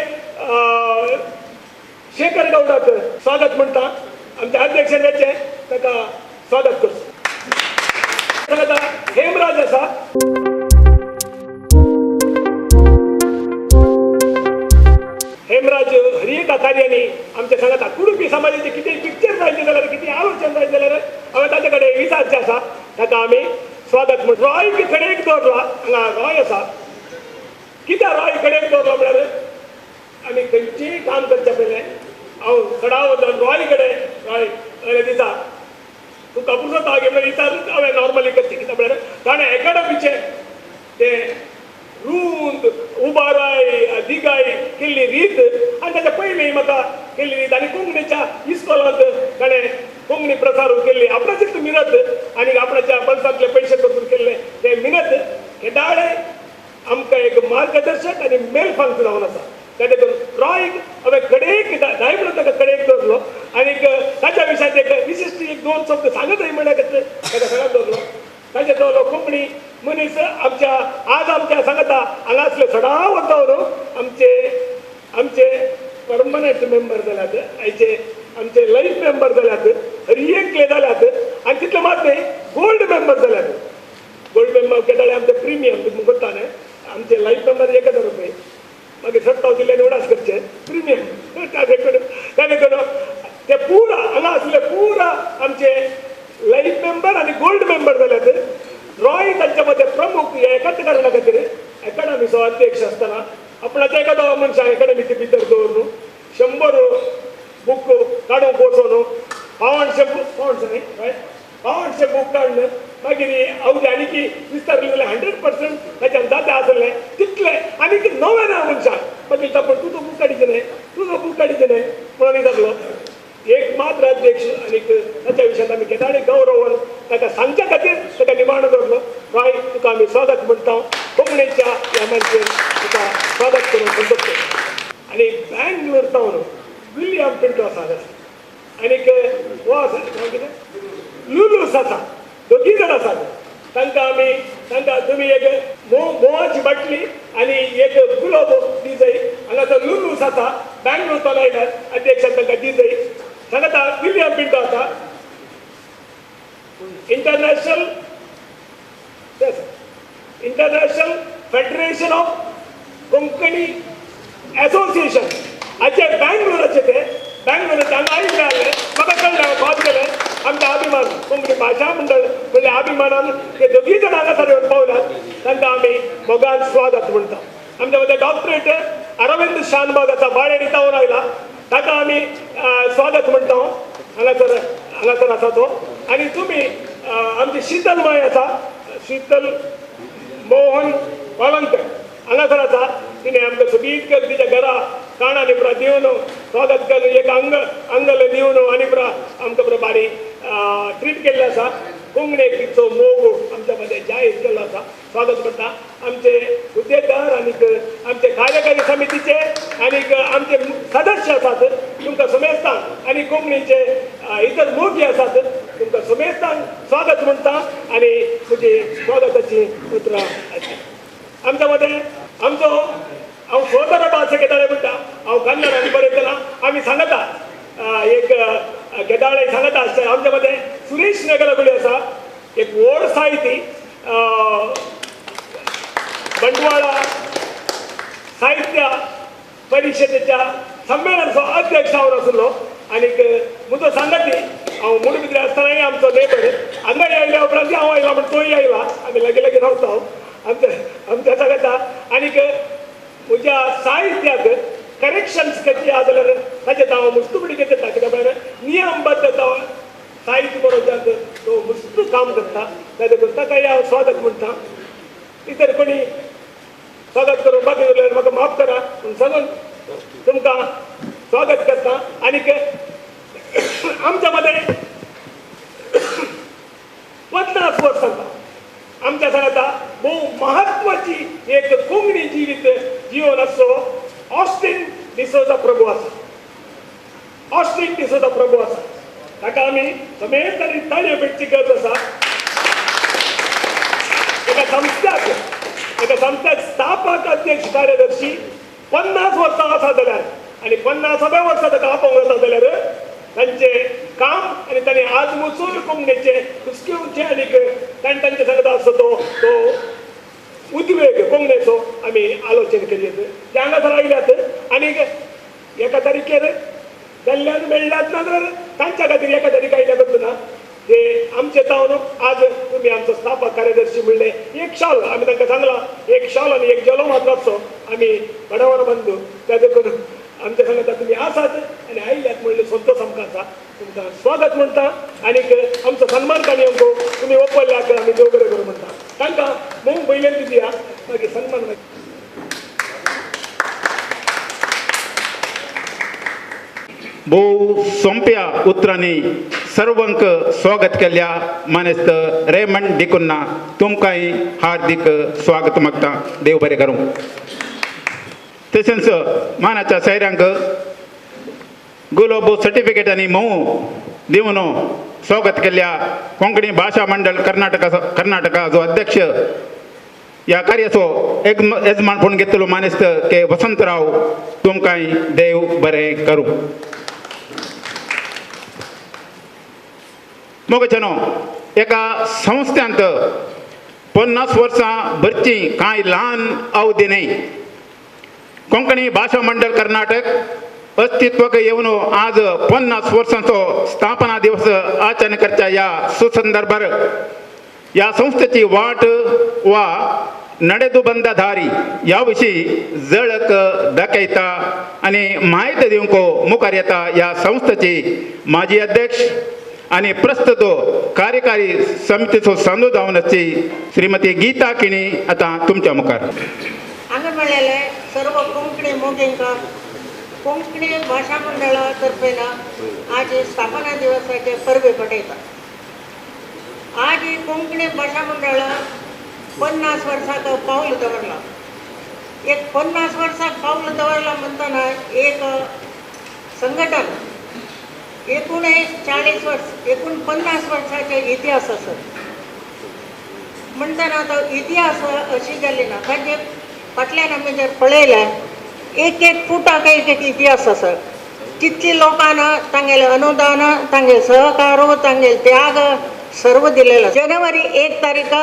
शेखर गौडाक स्वागत म्हणटा, आमच्या अध्यक्षाचें ताका स्वागत करचो. सांगाता हेमराज आसा. हेमराज हर एका कार्यांनी आमच्या सांगाता कुडुपी समाजाचे कितें पिक्चर जाय जाल्यार कितें आलोचन जाय जाल्यार हांवें ताचे कडेन विचारचें आसा, ताका आमी स्वागत म्हण. रॉय कडेक दवरला, हांगा रॉय आसा. कित्याक रॉय कडेक दवरला म्हळ्यार आमी खंयचीय काम करचें पयलें हांव चडावत रॉय कडेन रॉय अरे दिसा तूं कापूस गे म्हळ्यार विचार हांवें नॉर्मली करचें. कित्याक म्हळ्यार ताणें एकाडमीचें तें रूंद उबाराय दिगाय केल्ली रीत आनी ताच्या पयलीं म्हाका केल्ली रीत आनी कोंकणीच्या इस्कोलांत ताणें कोंकणी प्रसार केल्ली आपणाचेच मिनत आनी आपणाच्या बल्सांतले पयशे करून केल्ले ते मिनत केदाळे आमकां एक मार्गदर्शक आनी मेलफांक जावन आसा. त्या देखून रॉयक हांवें कडेक जाय म्हणून ताका कडेक दवरलो आनीक ताच्या विशयान एक विशिश्ट एक दोन शब्द सांगत म्हणल्यार ताका सांगत दवरलो. ताचे दवरलो कोंकणी मनीस आमच्या आज आमच्या सांगता हांगासले सदां वता आमचे आमचे परमनंट मेंबर जाल्यात, आयचे आमचे लायफ मेंबर जाल्यात, हर एकले जाल्यात आनी तितले मात न्ही गोल्ड मेंबर जाल्यात. गोल्ड मेंबर केदाळे आमचे प्रिमियम तुमकां करता न्ही, आमचे लायफ मेंबर 1000 रुपये मागीर सट्टाव दिल्ल्यान उडास करचे प्रिमियम. त्या देखून ते पुरा हांगा आसले पुरा आमचे लायफ मेंबर आनी गोल्ड मेंबर जाल्यात. रॉय तांच्या मदें प्रमुख ह्या एकाच कारणा खातीर एकाडमीचो अध्यक्ष आसतना आपणाच्या एखादो मनशाक एकाडमीचे भितर दवरून 100 बूक काडूंक वचोन 500 बूक 500 न्ही 500 बूक काडून मागीर हांव आनीक विस्तारलें जाल्यार 100% ताच्यान जाता आसलें तितलें आनीक नवें ना मनशाक मागीर पण तुजो बूक काडीचें न्हय, तुजो बूक काडीचें न्हय म्हणून जातलो. एक मात्र अध्यक्ष आनीक ताच्या विशयांत आमी केदाळे गौरवन ताका सांगच्या खातीर ताका निमाणो दवरलो. रॉय तुका आमी स्वागत म्हणटा, कोंकणीच्या ह्या मनशेन तुका स्वागत करून संतोष. आनी बँगलोर तावन विलियम पिंटो आसा आनीक हो आसा कितें लुलूस आसा, दोगीय जाण आसात. तांकां आमी तांकां तुमी एक म्होंवाची बाटली आनी एक गुलाब दी जाय. हांगासर लुलूस आसा बँगलोर तावन आयल्यार अध्यक्षान तांकां दी जाय. सांगता विलियम पिंटो आसा international international federation of Konkani association हाचे बँगलोराचे ते बँगलोराचे हांगा आयिल्ले आसले म्हाका कळ्ळें हांवें कॉल केलें. आमकां अभिमान कोंकणी भाशा मंडळ म्हणल्यार अभिमानान ते दोगीय जाण हांगासर येवन पावल्यात, तांकां आमी मोगान स्वागत म्हणटा. आमच्या मदें डॉक्टरेट अरविंद शानबाग आसा, बाळेरी तावन आयला, ताका आमी स्वागत म्हणटा. हांगासर हांगासर आसा तो. आनी तुमी आमची शीतल माय आसा, शीतल मोहन वालंकर हांगासर आसा, तिणें आमकां सोबीत कर तिच्या घरा काणांनी पुरा दिवन स्वागत करून एक अंग अंगल दिवन आनी पुरा आमकां पुरा बारी ट्रीट केल्लें आसा. कोंकणीचो मोग आमच्या मदें जाहीर केल्लो आसा. स्वागत करता आमचे हुद्देदार आनीक आमचे कार्यकारी समितीचे आनीक आमचे सदस्य आसात तुमकां समेस्तांक आनी कोंकणीचे इतर मोगी आसात तुमकां समेस्तांक स्वागत म्हणटा आनी म्हजी स्वागताची उतरां आसता. आमच्या मदें आमचो हांव सोदर भास केदाळे म्हणटा, हांव कन्नडान बरयतना आमी सांगता एक केदाळे सांगता आसता. आमच्या मदें सुरेश नगरगुडी आसा, एक व्हड साहिती बंटवाळा साहित्य परिषदेच्या संमेलनाचो अध्यक्ष जावन आसलो आनीक म्हजो सांगाती हांव मुडबिद्रे आसतनाय आमचो नेबर हांगा आयल्या उपरांत हांव आयला म्हण तोय आयला आमी लागीं लागीं रावता आमच्या आमच्या सांगाता. आनीक म्हज्या साहित्याक करेक्शन्स करची आसा जाल्यार ताचें हांव मुस्तुपणी घेता कित्याक म्हळ्यार नियमबद्ध साहित्य बरोवच्याक तो मस्त काम करता ताजे करून ताकाय हांव स्वागत म्हणटा. इतर कोणी स्वागत करूंक बाकी उरल्यार म्हाका माफ करा पूण सांगून तुमकां स्वागत करता. आनीक आमच्या मदें 50 वर्सां आमच्या सांगाता भोव म्हत्वाची एक कोंकणी जिवीत जिवन आसचो ऑस्टीन डिसोजा प्रभू आसा. ऑस्टीन डिसोजा प्रभू आसा ताका आमी समेत आनी ताळयो पेटची गरज आसा. एका संस्थ्याक स्थापक अध्यक्ष कार्यदर्शी 50 वर्सां आसा जाल्यार आनी 50व्या वर्सा ताका आपोवंक जाता जाल्यार तांचें काम आनी तांणी आज मुसून कोंकणीचें कुसकेवचें आनीक तांणी तांचे सांगता आसता तो तो उद्वेग कोंकणीचो आमी आलोचन केली ते हांगासर आयल्यात आनीक एका तारखेर जाल्ल्यान मेळ्ळ्यात ना जाल्यार तांच्या खातीर एका तारीख आयल्या करता ना ते आमचे तावन आज तुमी आमचो स्थापक कार्यदर्शी म्हणलें एक शाल आमी तांकां सांगलां एक शाल आनी एक जेलो मात्राचो आमी बडावर बंधू त्या देखून आमच्या सांगता तुमी आसात आनी आयल्यात म्हणलें संतोष आमकां आसा तुमकां स्वागत म्हणटा. आनीक आमचो सन्मान काणी आमकां तुमी ओपल्याक आमी देव बरें करूं म्हणटा. तांकां मोग पयल्यान दिया मागीर सन्मान. भोव सोंप्या उतरांनी सर्वांक स्वागत केल्ल्या मानेस्त रेमंड डिकुन्ना तुमकांय हार्दिक स्वागत मागता. देव बरें करूं. तशेंच मानाच्या सैऱ्यांक गुलोबो सर्टिफिकेट आनी म्होंव दिवन स्वागत केल्ल्या कोंकणी भाशा मंडळ कर्नाटकाचो अध्यक्ष ह्या कार्याचो येजमानपण घेतलो मानेस्त के वसंतराव तुमकांय देव बरें करूं. मोगचनो एका संस्थ्यांत 50 वर्सां भरची कांय ल्हान अवधी न्हय. कोंकणी भाशा मंडळ कर्नाटक अस्तित्वाक येवन आज 50 वर्सांचो स्थापना दिवस आचरण करच्या ह्या सुसंदर्भार ह्या संस्थेची वाट वा ನಡೆದುಬಂದ ದಾರಿ ह्या विशीं झळक दाखयता आनी म्हायती दिवंक मुखार येता. ह्या संस्थेची माजी अध्यक्ष आनी प्रस्तुत कार्यकारी समितीचो सांदो जावन आसची श्रीमती गीता किणी आतां तुमच्या मुखार. हांगा मेळ्ळेले सर्व कोंकणी मोगींक कोंकणी भाशा मंडळा तर्फेन आज स्थापना दिवसाचे परबे पटयता. आज कोंकणी भाशा मंडळ 50 वर्साक पावल दवरला. एक 50 वर्साक पावल दवरला म्हणटना एक संघटन 39 वर्स 49 वर्साचे इतिहास आसा म्हणटना तो इतिहास अशी जाली ना. ताजे फाटल्यान आमी जर पळयलें एक एक फुटाक एक एक इतिहास आसा. कितली लोकांना तांगेलें अनुदान तांगेले सहकार तांगेले त्याग सर्व दिलेलो. जानेवारी 1 तारीख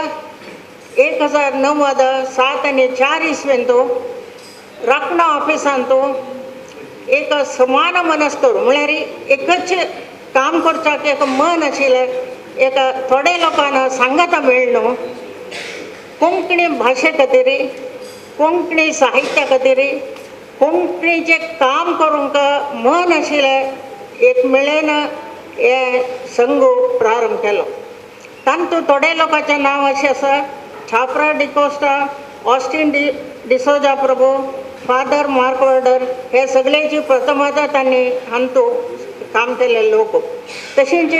1097 आनी 4 इसवेंत राखणा ऑफिसांत एक समान मनस्कर म्हळ्यार एकच काम करच्याक एक मन आशिल्लें एक थोडे लोकांना सांगाता मेळ्ळो कोंकणी भाशे खातीर कोंकणी साहित्या खातीर कोंकणीचें काम करूंक मन आशिल्लें एक मेळेन हे संघ प्रारंभ केलो. तातूंत थोडे लोकांचें नांव अशें आसा Chapra D'Costa, Austin D'Souza Prabhu, father Mark Warder हे सगळ्यांची प्रथमता तांणी हांतू काम केल्ले लोक. तशेंच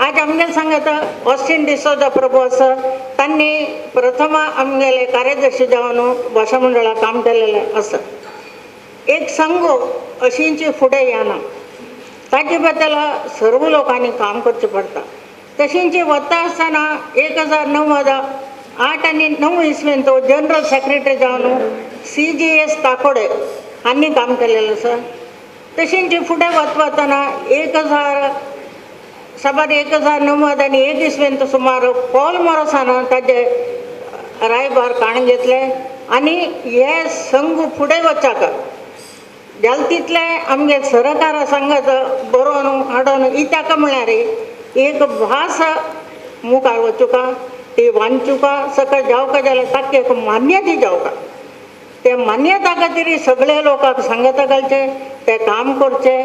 आज आमगेले सांगता ऑस्टीन डिसोजा प्रभू आसा तांणी प्रथम आमगेले कार्यदर्शी जावन भाशा मंडळाक काम केलेलें आसा. एक संघ अशींची फुडें येना ताजे बद्दल सर्व लोकांनी काम करचें पडटा. तशेंच वता आसतना 1098 आनी 9 इसवेंत तो जनरल सेक्रेटरी जावन CGS Takode हांणी काम केलेलें आसा. तशेंच फुडें वत वतना 1091 इसवेंत सुमार पॉल मोरोसान ताजे रायबार काण घेतले. आनी हे संघ फुडें वचाक जाल तितलें आमगे सरकारा सांगत बरोवन हाडून इत्याक म्हळ्यार एक भास मुखार वचुका ती वांचुका सकयल जावका जाल्यार ताका एक मान्यता जावका ते मान्यता खातीर सगळे लोकांक सांगता घालचे ते काम करचे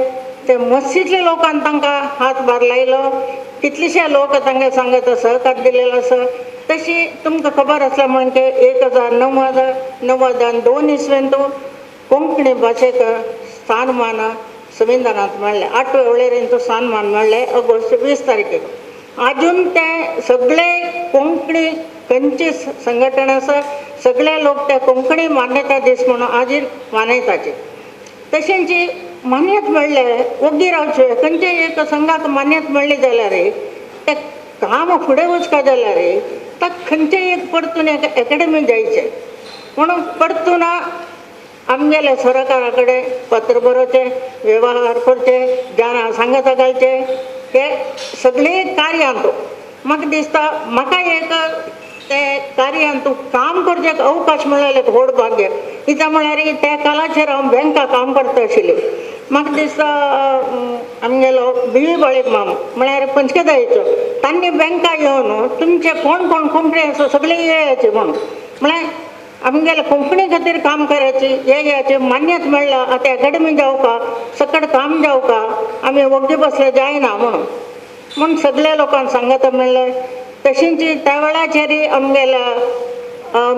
ते मस्जिदले लोकांक तांकां हातभार लायलो कितलेशे लोक तांकां सांगत सहकार दिलेलो आसा. तशी तुमकां खबर आसल्या म्हणजे 1090 92 इसवेंत कोंकणी भाशेक स्थानमान संविधानांत मेळ्ळें. 8वे वळेरेंत स्थानमान मेळ्ळें ऑगस्ट 20 तारखेक. आजून ते सगळे कोंकणी खंयची संघटना आसा सगळे लोक ते कोंकणी मान्यता दीस म्हणून आजून मानयताचे. तशेंच मान्यता मेळ्ळें ओगी रावचें खंयचे एक संघाक मान्यता मेळ्ळी जाल्यार ते काम फुडें वचपा जाल्यार ताका खंयचे एक परतून एक एकेडमी जायचें म्हणून परतून आमगेले सरकारा कडेन पत्र बरोवचें वेव्हार करचे जाणां सांगता घालचे हे सगळे कार्यांत म्हाका दिसता म्हाका एक ते कार्यांत काम करचें एक अवकाश मेळ्ळें एक व्हड भाग्य. कित्याक म्हळ्यार त्या काळाचेर हांव बँका काम करता आशिल्लें. म्हाका दिसता आमगेलो बी बाळीक माम म्हळ्यार पंचकदायचो तांणी बँका येवन तुमचे कोण कोण कोंकणी आसा सगळे येयाचे म्हणून म्हळ्यार आमगेले कोंकणी खातीर काम करायची हे याचे मान्यता मेळ्ळा आतां एकेडमी जावका सकट काम जावका आमी वग्गी बसले जायना म्हणून म्हूण सगळे लोकांक सांगता मेळ्ळें. तशींच त्या वेळाचेर आमगेल्या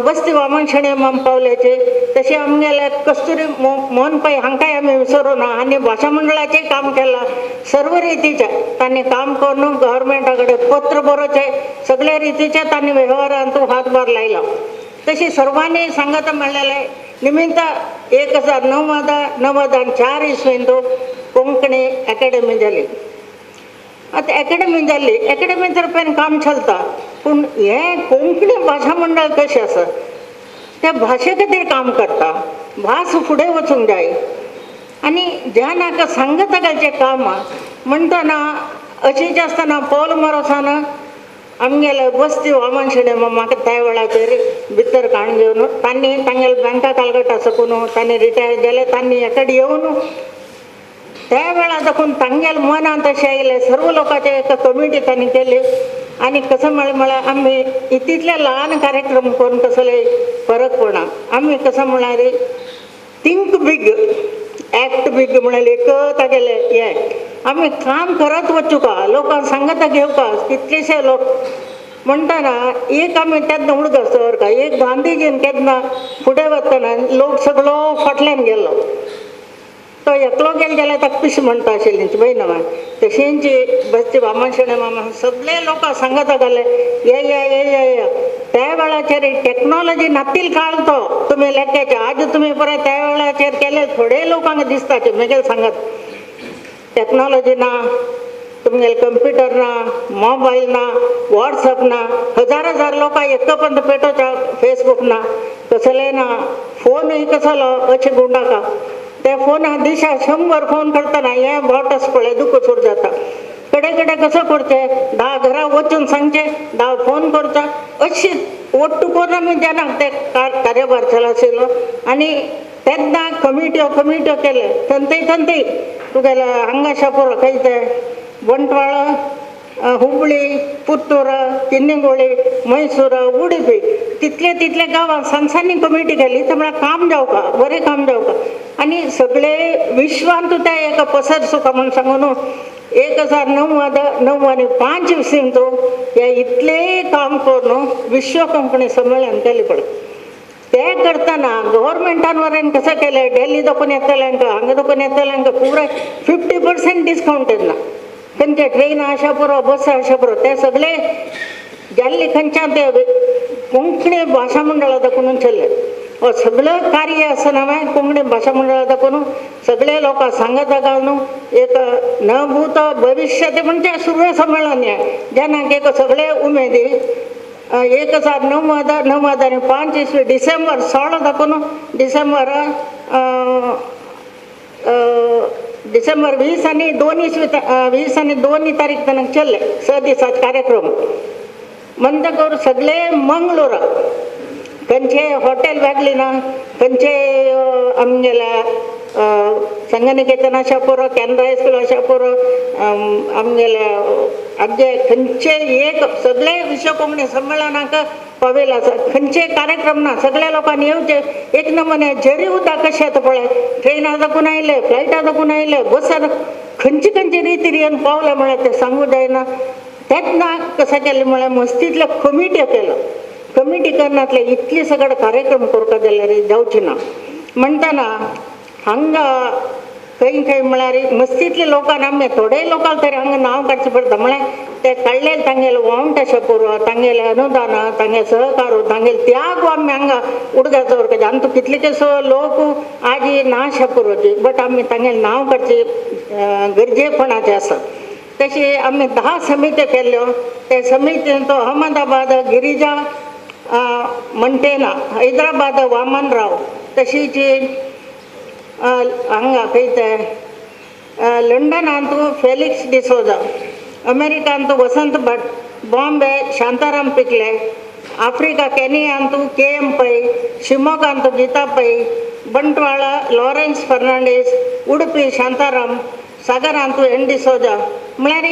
बस्ती वामन शणै माम पावल्याचे तशें आमगेल्या कस्तुरी मोहन पै हांकांय आमी विसरूना आनी भाशा मंडळाचें काम केलां सर्व रितीचें तांणी काम करून गव्हर्मेंटा कडेन पत्र बरोवचें सगळे रितीचें तांणी वेव्हारांत हातभार लायलो. तशी सर्वांनी सांगता मेळ्ळेलें निमित्त 1094 इसवेंत कोंकणी एकेडमी जाली. आतां एकेडमी जाली एकेडमी तर्फेन काम चलता पूण हें कोंकणी भाशा मंडळ कशें आसा त्या भाशे खातीर काम करता भास फुडें वचूंक जाय आनी ज्या नाका सांगता घालचें काम म्हणटना अशेंच आसतना पावल मारोसान आमगेले बस्ती वामन शणै म्हाका त्या वेळाचेर भितर काडून घेवन तांणी तांगेले बँका कलकत्ता साकून तांणी रिटायर जाले तांणी एकडे येवन त्या वेळार दाखोवन तांगेले मनांत अशें आयलें सर्व लोकांचे एक कमिटी तांणी केली आनी कसो म्हळ्यार आमी इतले ल्हान कार्यक्रम करून कसले फरक पडना आमी कसो म्हळ्यार थिंक बीग एक्ट बीग म्हळ्यार एक तागेलें हें आमी काम करत वचुका लोकांक सांगता घेवका कितलेशे लोक म्हणटना एक आमी तेन्ना उडगास दवरता एक गांधीजीन केन्ना फुडें वतना लोक सगळो फाटल्यान गेलो तो एकलो गेलो जाल्यार ताका पिशें म्हणटा आशिल्ली पळय न्हय तशेंच बस्ती वामन शणै मामा सगळे लोकांक सांगता घाले ये ये ये ये त्या वेळाचेर टॅक्नॉलॉजी नातील काळ तो तुमी लेख्याचे आज तुमी परत त्या वेळाचेर केले थोडे लोकांक दिसता ते मेगेल सांगत टॅक्नॉलॉजी ना तुमगेले कंप्युटर ना मोबायल ना वॉट्सअप ना हजार हजार लोकां एकपंत पेटोवच्या फेसबूक ना कसलें ना फोनूय कसलो अशें गुंडाका ते फोन दिसा 100 फोन करतना हें बोटस पळय दुखसूर जाता कडे कडेन कसो करचें 10 घरा वचून सांगचें 10 फोन करचा अशी ओट्टू करून आमी जेन्ना ते कार्यभार चल आशिल्लो आनी तेन्ना कमिट्यो कमिट्यो केले थंय थंय तुगेले हांगा शापूर खंय ते बंटवाळ हुबळी पुत्तूर किन्निगोळी मैसूर उडुपी तितले तितले गांवांत सान कमिटी केली ते म्हळ्यार काम जावका बरें काम जावका आनी सगळे विश्वांत ते एका पसर सुका म्हूण सांगू न्हू 1095 इसवींत हे इतले काम करून विश्व कोंकणी संमेलन केलें पळय ते करतना गव्हर्मेंटान वरेन कसं केलें डेल्ली दाखोवन येतलें हांकां हांगा दाखोवन येतलें हांकां पुराय 50% डिस्कावंट येना खंयचे ट्रेन आशा पुरो बस आशा पुरो ते सगळे जाल्ले खंयच्यान ते कोंकणी भाशा मंडळा दाखोवन चल्ले हो सगळं कार्य आसतना हांवें कोंकणी भाशा मंडळा दाखोवन सगळे लोकांक सांगता घालून एक न भूत भविष्य ते म्हणजे सुर्वे संमेलन हें जेन्ना एक सगळे उमेदी 1095 इसवी डिसेंबर 16 दाखोवन डिसेंबर डिसेंबर 20 आणि 2 इसवी 20 आणि 2 तारीख तनक चल्ले 6 दिसाचे कार्यक्रम म्हणटकर सगळे मंगलोर खंयचे हॉटेल वेगळी ना, खंयचे आमगेल्या संगनिकेतन अशा पुरो, केनरा हायस्कूल अशा पुरो, आमगेल्या आमचे खंयचे एक सगळे विश्व कोंकणी संमेलनाक पावेल आसा. खंयचे कार्यक्रम ना, सगळ्या लोकांनी येवचे एक नमुने झरी उदक कशें येता पळय, ट्रेना दाखून आयले, फ्लायटा दाखून आयले, बसान खंयचे खंयचे रितीर येवन पावले म्हळ्यार तें सांगू जायना. तेन्ना कशें केलें म्हळ्यार मस्तींतल्या कमिटी केलो, कमिटी करनातले इतले सगळे कार्यक्रम करपाक जाल्यार जावचे ना. म्हणटना हांगा खंय खंय म्हळ्यार मस्तींतल्या लोकांक आमी थोडे लोकांक तरी हांगा नांव काडचें पडटा. म्हळ्यार ते काडलेले तांगेले वावंट अशें करूं, तांगेले अनुदान, तांगेले सहकार, तांगेले त्याग आमी हांगा उडगास दवरपाचे. आमकां कितलेशे लोक आजी ना अशें करूं, बट आमी तांगेलें नांव काडचें गरजेपणाचें आसा. तशें आमी 10 समित्यो केल्ल्यो. त्या समितीन तो अहमदाबाद गिरिजा मंटेना, हैदराबाद वामनराव, तशीच हांगा खंय ते लंडनांत फेलिक्स डिसोजा, अमेरिकांत वसंत भट, बॉम्बे शांताराम पिकले, आफ्रिका केनियांत के.एम. पै, शिमोगांत गीता पै, बंटवाळ लॉरेन्स फर्नांडीस, उडुपी शांताराम, सागरांत एन डिसोजा. म्हळ्यार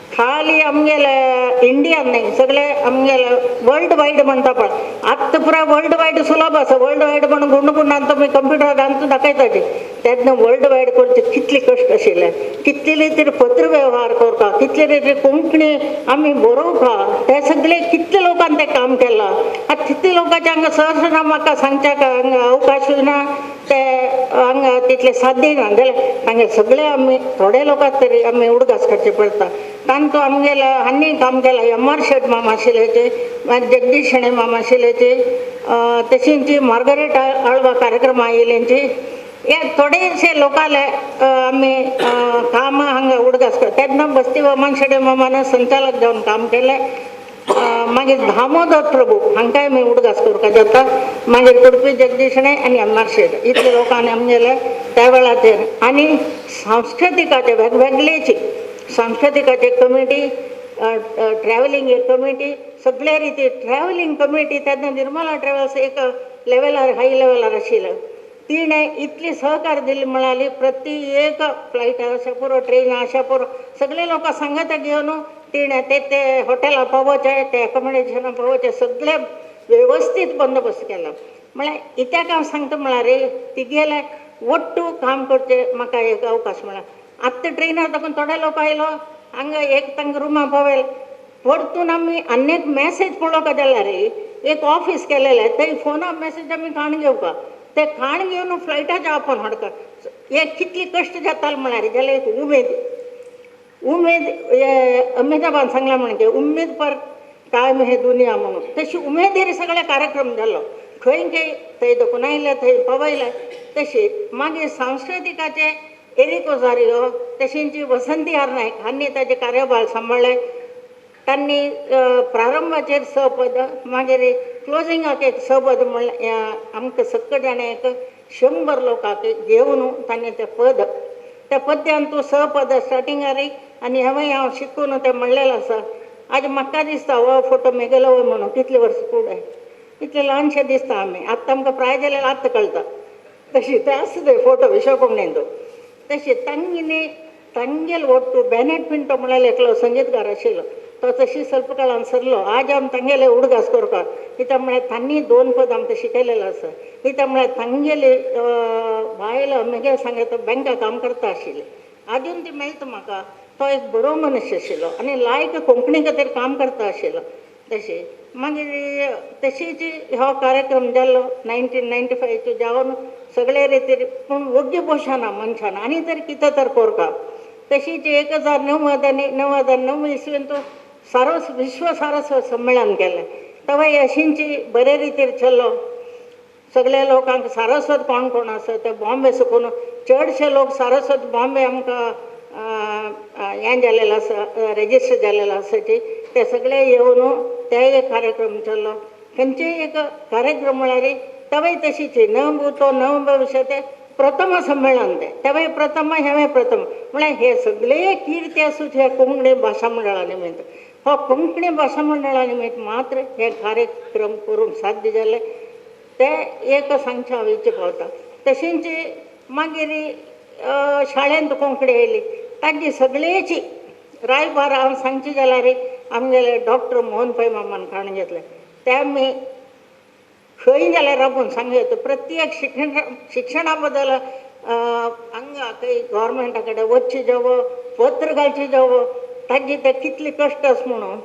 खाली आमगेले इंडियान न्हय, सगळे आमगेले वर्ल्ड वायड म्हणटा पळय. आत्तां पुराय वर्ल्ड वायड सुलभ आसा. वर्ल्ड वायड म्हणून गुंड गुंडान तुमी कंप्युटरान दाखयताची. तेन्ना वर्ल्ड वायड करचे कितले कश्ट आशिल्ले, कितले तरी पत्र व्यवहार करता, कितले तरी कोंकणी आमी बरोवपा, ते सगळे कितले लोकांनी तें काम केलां. आतां तितले लोकांचे हांगा सहज म्हाका सांगच्याक हांगा अवकाश ना, ते हांगा तितले साध्य ना. जाल्यार हांगा सगळे आमी थोडे लोकांक तरी आमी उडगास करचे पडटा. तांकां आमगेले आनी काम केलां. एम आर शेट मामा आशिल्ल्याचे, मागीर जगदीश शेणै मामा आशिल्ल्याचे, तशींच मार्गरेट आळवा कार्यक्रम आयिल्ल्यांची, हे थोडेशे लोकांले आमी काम हांगा उडगास करता. तेन्ना बस्ती वामन शेणै मामान संचालक जावन काम केलें. मागीर दामोदर प्रभू हांकांय आमी उडगास करपाक जाता. मागीर कुडपी जगदीश शणै आनी एम आर शेट, इतले लोकांनी आमगेले त्या वेळाचेर. आनी सांस्कृतिकाचे वेगवेगळेची सांस्कृतिकाचे कमिटी, ट्रॅव्हलिंग एक कमिटी, सगळे रिती ट्रॅव्हलिंग कमिटी तेन्ना निर्मला ट्रॅव्हल्स एक लेवलार हाय लेवलार आशिल्लें. तिणें इतली सहकार दिली म्हळ्यार प्रति एक फ्लायट अशें पुरो, ट्रेन अशें पुरो, सगळे लोकां सांगाता घेवन तिणें ते ते हॉटेलां पावोवचें, ते एकोमोडेशनां पावोवचें, सगळे वेवस्थीत बंदोबस्त केलो. म्हळ्यार कित्याक हांव सांगता म्हळ्यार तिगेलें ಒಟ್ಟು काम करचें म्हाका एक अवकाश मेळ्ळा. आत्तां ट्रेनार दाखोवन थोडे लोक आयलो हांगा एक तांकां रुमा पावयल. परतून आमी आनी एक मॅसेज पळोवपा जाल्यार एक ऑफीस केलेलें, थंय फोनार मॅसेज आमी खाण घेवपा, ते खाण घेवन फ्लायटाचेर आपोवन हाडटा. हे कितले कश्ट जाताले म्हळ्यार जाल्यार एक उमेद, उमेद अमिताभान सांगला म्हणजे उमेद पर कायम हे दुनिया म्हणून, तशी उमेदीर सगळे कार्यक्रम जालो. खंय खंय थंय दखून आयले, थंय पावयले. तशी मागीर सांस्कृतिकाचे एरिक ओझारियो, तशींची वसंती आर नायक हांणी ताजे कार्यभार सांबाळ्ळे. तांणी प्रारंभाचेर सपद, मागीर क्लोजिंगाक एक सपद म्हणल्यार आमकां सगळे जाणां एक 100 लोकांक घेवन तांणी तें पद, त्या पद्यान तूं सपद स्टार्टिंगार आनी हेंवूय हांव शिकून तें म्हणलेलें आसा. आज म्हाका दिसता हो फोटो मेगेलो म्हणून कितले वर्सां फुडें इतले ल्हानशें दिसता आमी. आतां आमकां प्राय जाल्यार आतां कळटा तशी तें आसा ते फोटो विश्व कोंकणीन. तशें तांगेले तांगेल ಒಟ್ಟು बेनेट ಪಿಂಟो म्हळ्यार एकलो संगीतकार आशिल्लो, तो तशी ಸ್ವಲ್ಪ काळान सरलो. आज आमी तांगेले उडगास करपा कित्याक म्हळ्यार तांणी 2 पद आमकां शिकयलेलें आसा. कित्याक म्हळ्यार तांगेली बायल म्हगे सांगता बँका काम करता आशिल्ली, आजून ती मेळटा म्हाका. तो एक बरो मनीस आशिल्लो आनी लायक कोंकणी खातीर काम करता आशिल्लो. तशें मागीर तशीच हो कार्यक्रम जालो 1995 जावन सगळे रितीर. पूण वग्गी पोशाना मनशान आनी तर कितें तर करपा. तशीच 1099 इसवेन तो सारस विश्व सारस्वत संमेलन केलें. तेव्हा अशींची बरे रितीर चल्लो. सगळे लोकांक सारस्वत कोण कोण आसा ते बॉम्बे सुकून चडशे लोक सारस्वत बॉम्बे आमकां हें जालेलें आसा, रेजिस्टर जालेलें आसा ते सगळे येवन ते एक कार्यक्रम चल्लो. खंयचेय एक कार्यक्रम म्हळ्यार तवय तशीच न भूतो न भविष्य ते प्रथम संमेलन तें, तेवय प्रथम हेंवूय प्रथम. म्हळ्यार हे सगळे कीर्ती आसूच हे कोंकणी भाशा मंडळा निमित्त. हो कोंकणी भाशा मंडळा निमित्त मात्र हे कार्यक्रम करूंक साध्य जाले. ते एक सांगचें हांव इच्छा पावता. तशेंच मागीर शाळेंत कोंकणी आयली तांची सगळेची रायबार हांव सांगची जाल्यार आमगेले डॉक्टर मोहन पै मामान काडून घेतले. ते आमी खंय जाल्यार राबून सांगू येता प्रत्येक शिक्षणा बद्दल हांगा खंय गव्हर्मेंटा कडेन वचचें जावं पत्र घालचें जावं तांची ते कितले कश्ट आसा म्हणून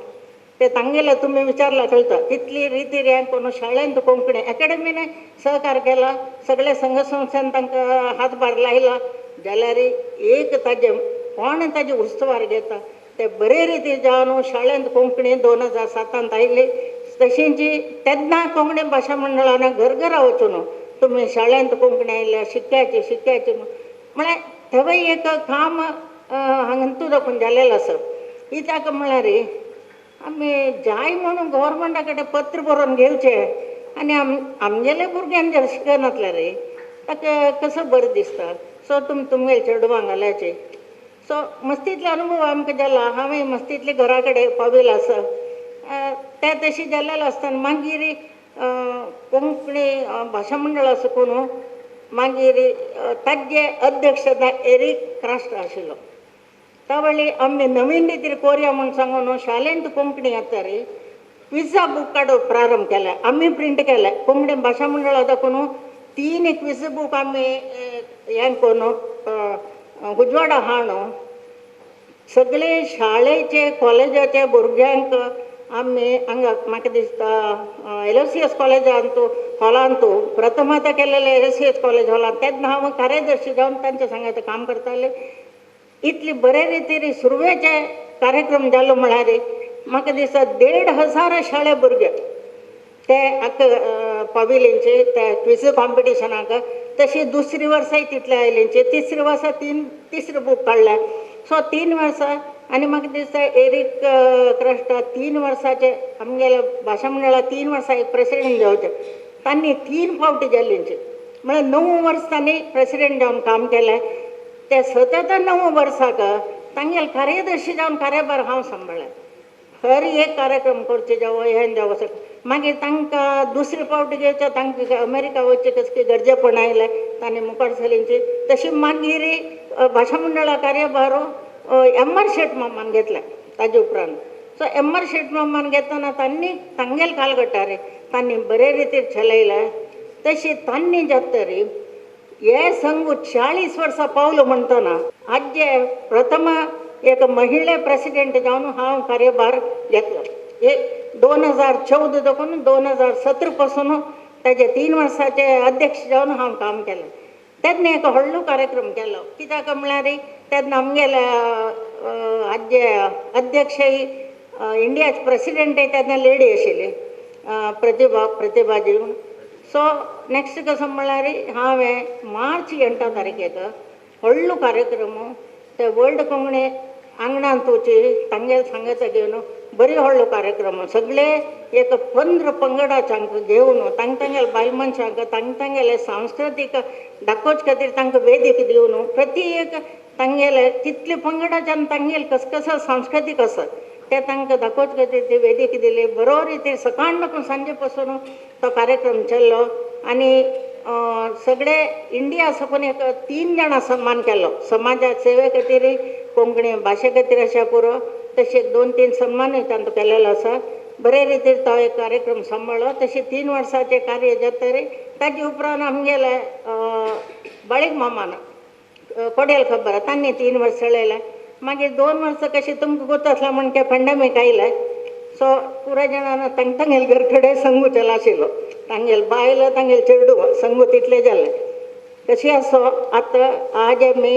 ते तांगेले तुमी विचारला कळटा तितली रिती हें करून शाळेंत कोंकणी एकाडमीन सहकार केला, सगळे संघ संस्थेन तांकां हातभार लायला जाल्यार एक ताजें कोण ताजें उस्तवार घेता ते बरे रिती जावन शाळेंत कोंकणी 2007 आयली. तशेंच तेन्ना कोंकणी भाशा मंडळान घर घरा वचून तुमी शाळेंत कोंकणी आयल्या शिक्याची शिक्याची म्हळ्यार थंय एक काम हांगा दाखोवन जालेलें आसा. कित्याक म्हळ्यार आमी जाय म्हणून गव्हर्मेंटा कडेन पत्र बरोवन घेवचें आनी आमगेले भुरग्यान जर शिकनासल्यार ताका कसो बरें दिसता. सो तुमी तुमगेले चेडवांक घाल्याचे सो मस्तींतले अनुभव आमकां जाला. हांवें मस्तींतले घरा कडेन पाविल्लो आसा ते तशें जाल्लें आसतना मागीर कोंकणी भाशा मंडळा साकून मागीर ताजे अध्यक्ष एरीक क्रास्ट आशिल्लो. त्या वेळी आमी नवीन रितीर कोरया म्हूण सांगून शाळेंत कोंकणी येता रे क्विजा बूक काडूंक प्रारंभ केले. आमी प्रिंट केले कोंकणी भाशा मंडळा दाखोवन 3 क्विज बूक आमी हें करून उजवाडा हाडून सगळे शाळेचे कॉलेजाचे भुरग्यांक आमी हांगा म्हाका दिसता एल.सी.एस कॉलेजांत हॉलांत प्रथमता केलेले एल.सी.एस कॉलेज हॉलांत तेन्ना हांव कार्यदर्शी जावन तांच्या सांगात काम करतालें. इतली बरे रितीन सुरवेचे कार्यक्रम जालो म्हळ्यार म्हाका दिसता 1500 शाळे भुरगे ते आतां पाविलेंचे त्या क्विज कॉम्पिटिशनाक. तशी दुसरी वर्साय तितले आयलेंचे, तिसरे वर्सा तिसरे बूक काडले. सो 3 वर्सां आनी म्हाका दिसता एरीक क्रस्टा 3 वर्साचे आमगेले भाशा मंडळा 3 वर्सां एक प्रेसिडेंट जावचे तांणी 3 फावटी जाल्लेंचे म्हळ्यार 9 वर्स तांणी प्रेसिडेंट जावन काम केलें. ते सतत 9 वर्साक तांगेले कार्यदर्शी जावन कार्यभार हांव सांबाळ्ळें. हर एक कार्यक्रम करचे जावं हें जावं सगळें. मागीर तांकां दुसरे फावटी घेवचें तांकां अमेरिका वचचें कसलें गरजेपण आयलें तांणी मुखार चलयचें. तशी मागीर भाशा मंडळा कार्यभार एम.आर. शेट मामान घेतले ताजे उपरांत. So MR. शेट मामान घेतना तांणी तांगेले कालगटार तांणी बरे रितीन चलयलें. तशी तांणी जातरी हे संघ 40 वर्सां पावलो म्हणटना आजचे प्रथम एक महिला प्रेसिडेंट जावन हांव कार्यभार घेतलो. एक 2014 दाखोवन 2017 पासून ताजे 3 वर्साचे अध्यक्ष जावन हांव काम केलें. तेन्ना एक व्हडलो कार्यक्रम केलो कित्याक म्हळ्यार तेन्ना आमगेले आजचे अध्यक्ष इंडियाचे प्रेसिडेंट तेन्ना लेडी आशिल्ली प्रतिभाजी म्हूण. सो नेक्स्ट कसो म्हळ्यार हांवें मार्च 8 तारखेक व्हडलो कार्यक्रम ते वर्ल्ड कोंकणी आंगणांत वची तांगेले सांगाता घेवन बरी व्हडलो कार्यक्रम सगळे एक 15 पंगडाच्यांक घेवन तांग तांगेले बायल मनशांक तांग तांगेले सांस्कृतीक दाखोवचे खातीर तांकां वेदीक दिवन प्रति एक तांगेले तितले पंगडाच्यान तांगेले कस कसो सांस्कृतीक आसा ते तांकां दाखोवचे खातीर ती वेदीक दिली. बरो रितीन सकाळ पासून सांजे पासून तो कार्यक्रम चल्लो आनी सगळे इंडिया साकून एक 3 जाणां सन्मान केलो समाजा सेवे खातीर कोंकणी भाशे खातीर अशें पुरो. तशें 2-3 सन्मानूय तांकां केलेलो आसा. बरे रितीन तो एक कार्यक्रम सांबाळ्ळो. तशें 3 वर्साचें कार्य जातरी ताजे उपरांत आमगेले बाळीक मामान कोडेल खबर तांणी 3 वर्स चलयलें. मागीर 2 वर्सां कशें तुमकां गोत आसलें म्हण ते पेंडेमीक आयलें. सो पुराय जाणां तांग तांगेले घर कडेन संगू चला आशिल्लो तांगेले बायल तांगेले चेडूं संगू तितलें जालें. तशें आसो आतां आज आमी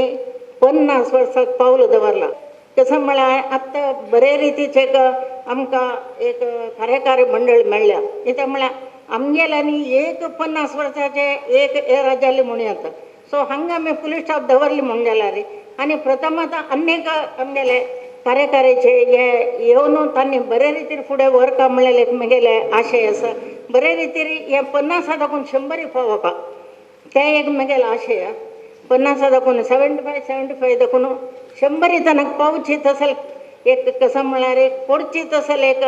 50 वर्साक पावल दवरलां. कसो म्हळ्यार आतां बरे रितीचें एक आमकां एक कार्यकारी मंडळ मेळ्ळ्या. कित्याक म्हळ्यार आमगेले आनी एक 50 वर्साचे एक एरा जाली म्हणूं येता. सो हांगा आमी पुलीस स्टाफ दवरली म्हूण जाल्यार आनी प्रथम आतां आनीक आमगेले कार्यकारीचे हे येवन तांणी बरे रितीन फुडें व्हरता म्हणलें एक म्हगेलें आशय आसा. बरे रितीन हे 50 दाखोवन 100 पावोवपा तें एक म्हगेलें आशय. 50 दाखोवन 75 दाखोवन 100 तनक पावची तसल एक कसो म्हळ्यार एक कोडची तसल एक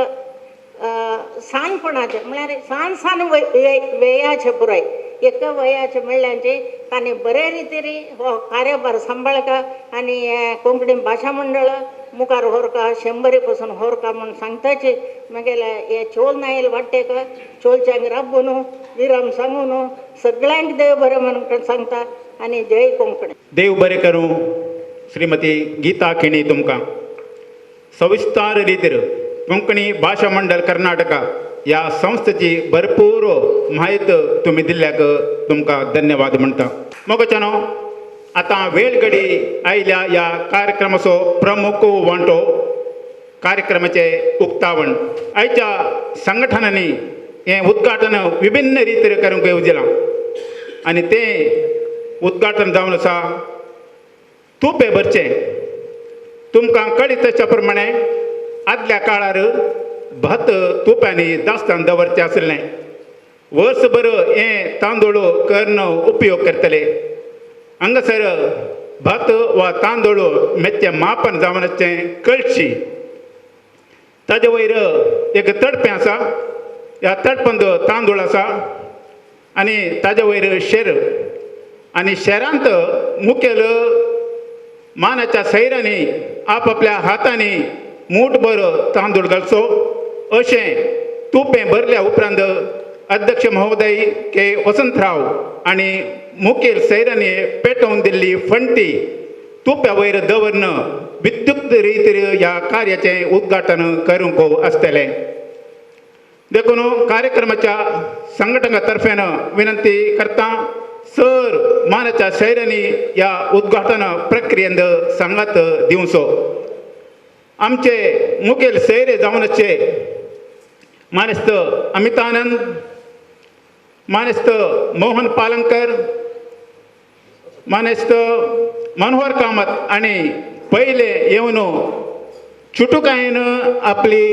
सानपणाचे म्हळ्यार सान सान वयाचे पुराय एका वयाचे म्हणल्याचे तांणी बरे रितीन हो कार्यभार सांबाळका आनी कोंकणी भाशा मंडळ मुखार व्हरका 100 पसून व्हरका म्हूण सांगताचे. मागीर हे चोल नायल वाट्टेक चोलच्यांक राबून विराम सांगून सगळ्यांक देव बरें म्हणून सांगता आनी जय कोंकणी. देव बरें करूं श्रीमती गीता केणी तुमकां सविस्तार रितीर कोंकणी भाशा मंडळ कर्नाटका ह्या संस्थेची भरपूर म्हायत तुमी दिल्ल्याक तुमकां धन्यवाद म्हणटा. मोगच्यानो आतां वेळ घडी आयल्या ह्या कार्यक्रमाचो प्रमुख वांटो कार्यक्रमाचें उक्तावण. आयच्या संघटनांनी हें उद्घाटन विभिन्न रितीर करूंक येवजिलां आनी तें उद्घाटन जावन आसा तुपें भरचें. तुमकां कळीत आसच्या प्रमाणे आदल्या काळार भात तुप्यांनी दास्तान दवरचें आशिल्लें. वर्सभर हें तांदूळ करून उपयोग करतले. हांगासर भात वा तांदूळ मेच्चें मापन जावन आसचें कळशी. ताजे वयर एक तडपें आसा, ह्या तडपंत तांदूळ आसा आनी ताजे वयर शेर आनी शेरांत मुखेल मानाच्या सैरांनी आपापल्या हातांनी मूठभर तांदूळ घालचो अशें तुपें भरल्या उपरांत अध्यक्ष महोदय के वसंतराव आनी मुखेल सैरांनी पेटोवन दिल्ली फंटी तुप्या वयर दवरन विद्युत रितीर ह्या कार्याचें उद्घाटन करूंक आसतलें. देखून कार्यक्रमाच्या संघटना तर्फेन विनंती करता सर मानाच्या शैरांनी ह्या उद्घाटन प्रक्रियेंत सांगात दिवचो. आमचे मुखेल सैरे जावन आसचे मानेस्त अमितानंद, मानेस्त मोहन पालंकर, मानेस्त मनोहर कामत आनी पयले येवन चुटुकायेन आपली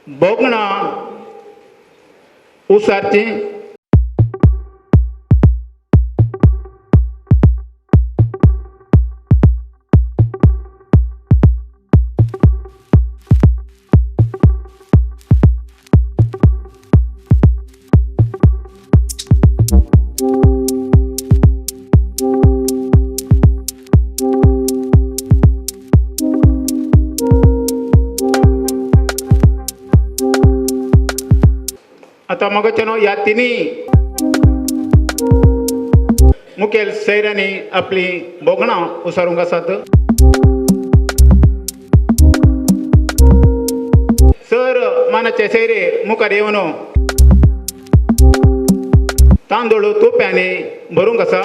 भोगणां उसारचीं. आतां मगोचें ह्या तिनी मुखेल सैरांनी आपली भोगणां उसारूंक आसात. सर मानाचे सैरे मुखार येवन तांदूळ तुप्यांनी भरूंक आसा.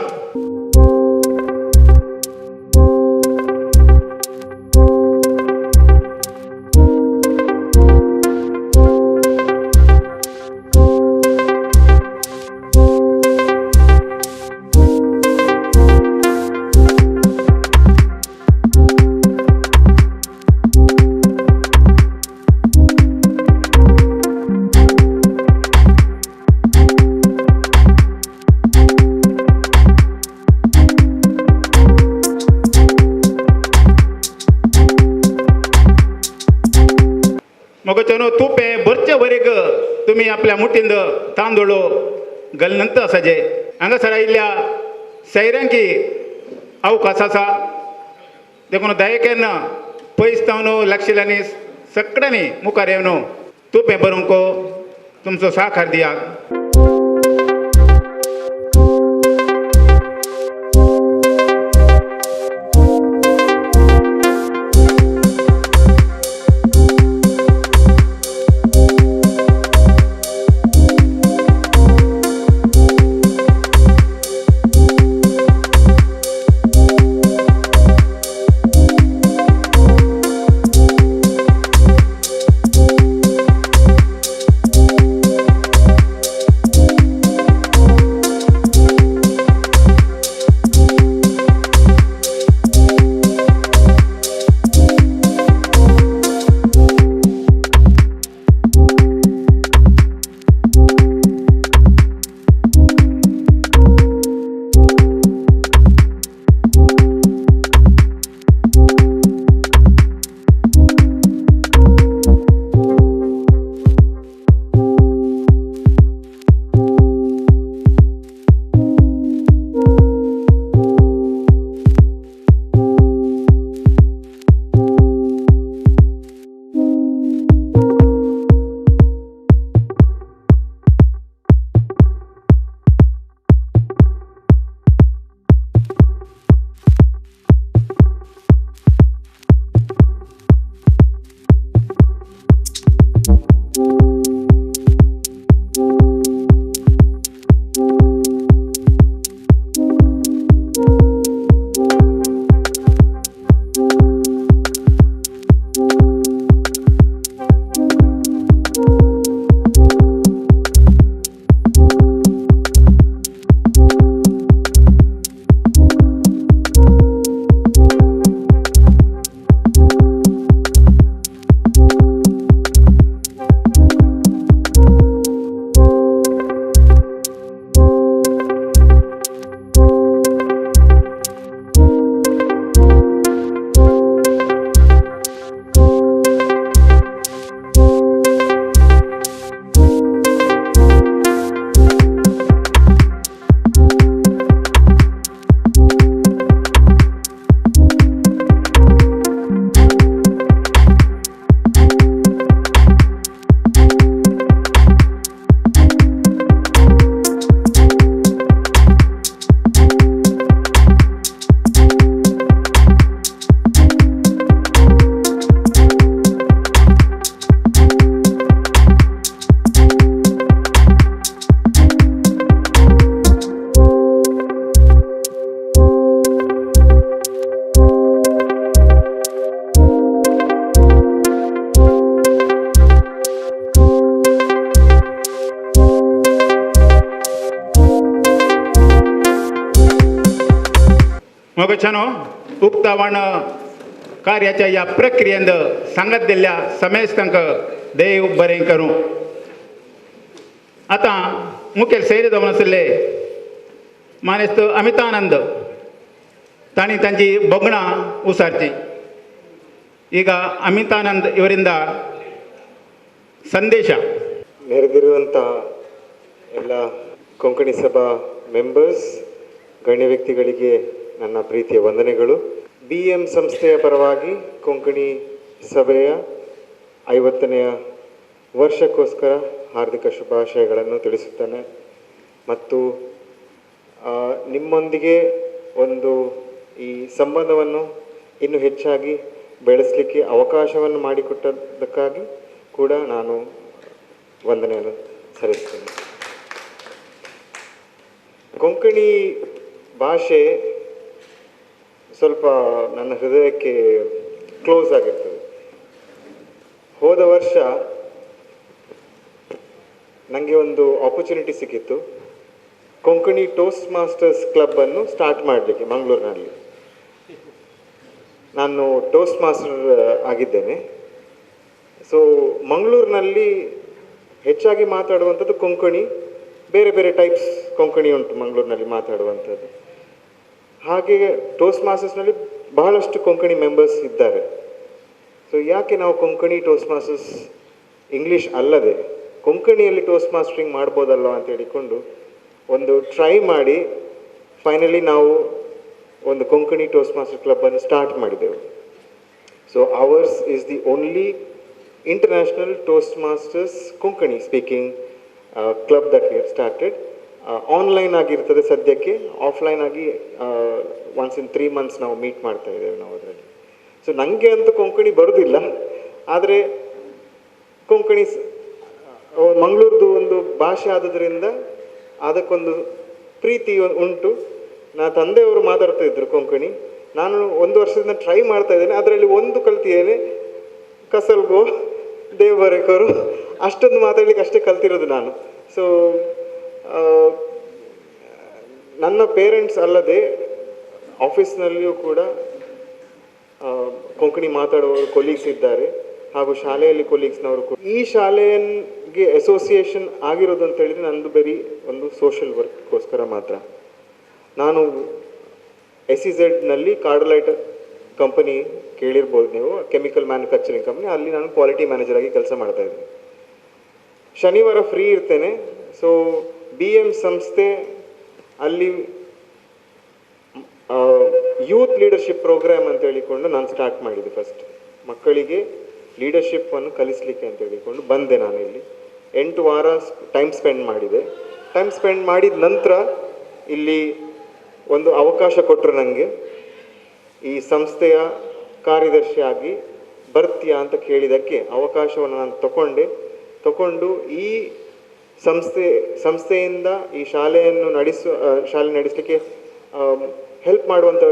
मगोचें तुपें भरचे वरेक तुमी आपल्या मुठींत तांदूळ घालनंत आसाचे. हांगासर आयिल्ल्या सैरांकी अवकाश आसा देखून दयेकेन पयस जावन लागशिल्ल्यांनी सगळ्यांनी मुखार येवन तुपें भरूंक तुमचो साकार दियात. मोगेजनो, उक्तावण कार्याच्या ह्या प्रक्रियेंत सांगत दिल्ल्या समेस्तांक देव बरें करूं. आतां मुखेल सैरे जावन आशिल्ले मानेस्त अमितानंद तांणी तांची भोगणां उसारची. ಈಗ ಅಮಿತಾನಂದ್ ಇವರಿಂದ ಸಂದೇಶ. ನೆರೆದಿರುವಂಥ ಎಲ್ಲ ಕೊಂಕಣಿ ಸಭಾ ಮೆಂಬರ್ಸ್, ಗಣ್ಯ ವ್ಯಕ್ತಿಗಳಿಗೆ ನನ್ನ ಪ್ರೀತಿಯ ವಂದನೆಗಳು. ಬಿ ಎಂ ಸಂಸ್ಥೆಯ ಪರವಾಗಿ ಕೊಂಕಣಿ ಸಭೆಯ 50ನೇ ವರ್ಷಕ್ಕೋಸ್ಕರ ಹಾರ್ದಿಕ ಶುಭಾಶಯಗಳನ್ನು ತಿಳಿಸುತ್ತೇನೆ ಮತ್ತು ನಿಮ್ಮೊಂದಿಗೆ ಒಂದು ಈ ಸಂಬಂಧವನ್ನು ಇನ್ನೂ ಹೆಚ್ಚಾಗಿ ಬೆಳೆಸಲಿಕ್ಕೆ ಅವಕಾಶವನ್ನು ಮಾಡಿಕೊಟ್ಟದ್ದಕ್ಕಾಗಿ ಕೂಡ ನಾನು ವಂದನೆಯನ್ನು ಸಲ್ಲಿಸ್ತೇನೆ. ಕೊಂಕಣಿ ಭಾಷೆ ಸ್ವಲ್ಪ ನನ್ನ ಹೃದಯಕ್ಕೆ ಕ್ಲೋಸ್ ಆಗಿರ್ತದೆ. ಹೋದ ವರ್ಷ ನನಗೆ ಒಂದು ಆಪರ್ಚುನಿಟಿ ಸಿಕ್ಕಿತ್ತು ಕೊಂಕಣಿ ಟೋಸ್ಟ್ ಮಾಸ್ಟರ್ಸ್ ಕ್ಲಬ್ಬನ್ನು ಸ್ಟಾರ್ಟ್ ಮಾಡಲಿಕ್ಕೆ ಮಂಗಳೂರಿನಲ್ಲಿ. ನಾನು ಟೋಸ್ಟ್ ಮಾಸ್ಟರ್ ಆಗಿದ್ದೇನೆ. ಸೊ ಮಂಗಳೂರಿನಲ್ಲಿ ಹೆಚ್ಚಾಗಿ ಮಾತಾಡುವಂಥದ್ದು ಕೊಂಕಣಿ, ಬೇರೆ ಬೇರೆ ಟೈಪ್ಸ್ ಕೊಂಕಣಿ ಉಂಟು ಮಂಗಳೂರಿನಲ್ಲಿ ಮಾತಾಡುವಂಥದ್ದು. ಹಾಗೆ ಟೋಸ್ಟ್ ಮಾಸ್ಟರ್ಸ್ನಲ್ಲಿ ಬಹಳಷ್ಟು ಕೊಂಕಣಿ ಮೆಂಬರ್ಸ್ ಇದ್ದಾರೆ. ಸೊ ಯಾಕೆ ನಾವು ಕೊಂಕಣಿ ಟೋಸ್ಟ್ ಮಾಸ್ಟರ್ಸ್ ಇಂಗ್ಲೀಷ್ ಅಲ್ಲದೆ ಕೊಂಕಣಿಯಲ್ಲಿ ಟೋಸ್ಟ್ ಮಾಸ್ಟರಿಂಗ್ ಮಾಡ್ಬೋದಲ್ವ ಅಂತ ಹೇಳಿಕೊಂಡು ಒಂದು ಟ್ರೈ ಮಾಡಿ ಫೈನಲಿ ನಾವು ಒಂದು ಕೊಂಕಣಿ ಟೋಸ್ಟ್ ಮಾಸ್ಟರ್ ಕ್ಲಬ್ಬನ್ನು ಸ್ಟಾರ್ಟ್ ಮಾಡಿದೆವು. So ours is the only international toast masters Konkani speaking club that we have started. Online ಆಗಿರ್ತದೆ ಸದ್ಯಕ್ಕೆ, ಆಫ್ಲೈನ್ ಆಗಿ ಒನ್ಸ್ ಇನ್ 3 ಮಂತ್ಸ್ ನಾವು ಮೀಟ್ ಮಾಡ್ತಾ ಇದ್ದೇವೆ ನಾವು ಅದರಲ್ಲಿ. ಸೊ ನನಗೆ ಅಂತೂ ಕೊಂಕಣಿ ಬರೋದಿಲ್ಲ, ಆದರೆ ಕೊಂಕಣಿ ಮಂಗಳೂರದು ಒಂದು ಭಾಷೆ ಆದುದರಿಂದ ಅದಕ್ಕೊಂದು ಪ್ರೀತಿ ಉಂಟು. ನಾ ತಂದೆಯವರು ಮಾತಾಡ್ತಾ ಇದ್ದರು ಕೊಂಕಣಿ. ನಾನು ಒಂದು ವರ್ಷದಿಂದ ಟ್ರೈ ಮಾಡ್ತಾ ಇದ್ದೇನೆ. ಅದರಲ್ಲಿ ಒಂದು ಕಲ್ತಿದ್ದೇನೆ, ಕಸಲ್ಗೋ ದೇವಬರೇಕರು ಅಷ್ಟೊಂದು ಮಾತಾಡಲಿಕ್ಕೆ ಅಷ್ಟೇ ಕಲ್ತಿರೋದು ನಾನು. ಸೊ ನನ್ನ ಪೇರೆಂಟ್ಸ್ ಅಲ್ಲದೆ ಆಫೀಸ್ನಲ್ಲಿಯೂ ಕೂಡ ಕೊಂಕಣಿ ಮಾತಾಡುವವರು ಕೊಲೀಗ್ಸ್ ಇದ್ದಾರೆ, ಹಾಗೂ ಶಾಲೆಯಲ್ಲಿ ಕೊಲೀಗ್ಸ್ನವರು ಕೂಡ. ಈ ಶಾಲೆಗೆ ಅಸೋಸಿಯೇಷನ್ ಆಗಿರೋದು ಅಂತ ಹೇಳಿದರೆ ನಂದು ಬರೀ ಒಂದು ಸೋಷಿಯಲ್ ವರ್ಕ್ಗೋಸ್ಕರ ಮಾತ್ರ. ನಾನು SEZನಲ್ಲಿ ಕಾರ್ಡಲೈಟ್ ಕಂಪನಿ ಕೇಳಿರ್ಬೋದು ನೀವು, ಕೆಮಿಕಲ್ ಮ್ಯಾನುಫ್ಯಾಕ್ಚರಿಂಗ್ ಕಂಪನಿ, ಅಲ್ಲಿ ನಾನು ಕ್ವಾಲಿಟಿ ಮ್ಯಾನೇಜರ್ ಆಗಿ ಕೆಲಸ ಮಾಡ್ತಾಯಿದ್ದೀನಿ. ಶನಿವಾರ ಫ್ರೀ ಇರ್ತೇನೆ. ಸೊ BM ಸಂಸ್ಥೆ ಅಲ್ಲಿ ಯೂತ್ ಲೀಡರ್ಶಿಪ್ ಪ್ರೋಗ್ರಾಮ್ ಅಂತ ಹೇಳಿಕೊಂಡು ನಾನು ಸ್ಟಾರ್ಟ್ ಮಾಡಿದ್ದೆ. ಫಸ್ಟ್ ಮಕ್ಕಳಿಗೆ ಲೀಡರ್ಶಿಪ್ಪನ್ನು ಕಲಿಸಲಿಕ್ಕೆ ಅಂತ ಹೇಳಿಕೊಂಡು ಬಂದೆ ನಾನು ಇಲ್ಲಿ. 8 ವಾರ ಟೈಮ್ ಸ್ಪೆಂಡ್ ಮಾಡಿದೆ. ಟೈಮ್ ಸ್ಪೆಂಡ್ ಮಾಡಿದ ನಂತರ ಇಲ್ಲಿ ಒಂದು ಅವಕಾಶ ಕೊಟ್ಟರು ನನಗೆ, ಈ ಸಂಸ್ಥೆಯ ಕಾರ್ಯದರ್ಶಿಯಾಗಿ ಬರ್ತೀಯಾ ಅಂತ ಕೇಳಿದ್ದಕ್ಕೆ ಅವಕಾಶವನ್ನು ನಾನು ತಗೊಂಡೆ. ತಗೊಂಡು ಈ ಸಂಸ್ಥೆಯಿಂದ ಈ ಶಾಲೆಯನ್ನು ಶಾಲೆ ನಡೆಸಲಿಕ್ಕೆ ಹೆಲ್ಪ್ ಮಾಡುವಂಥ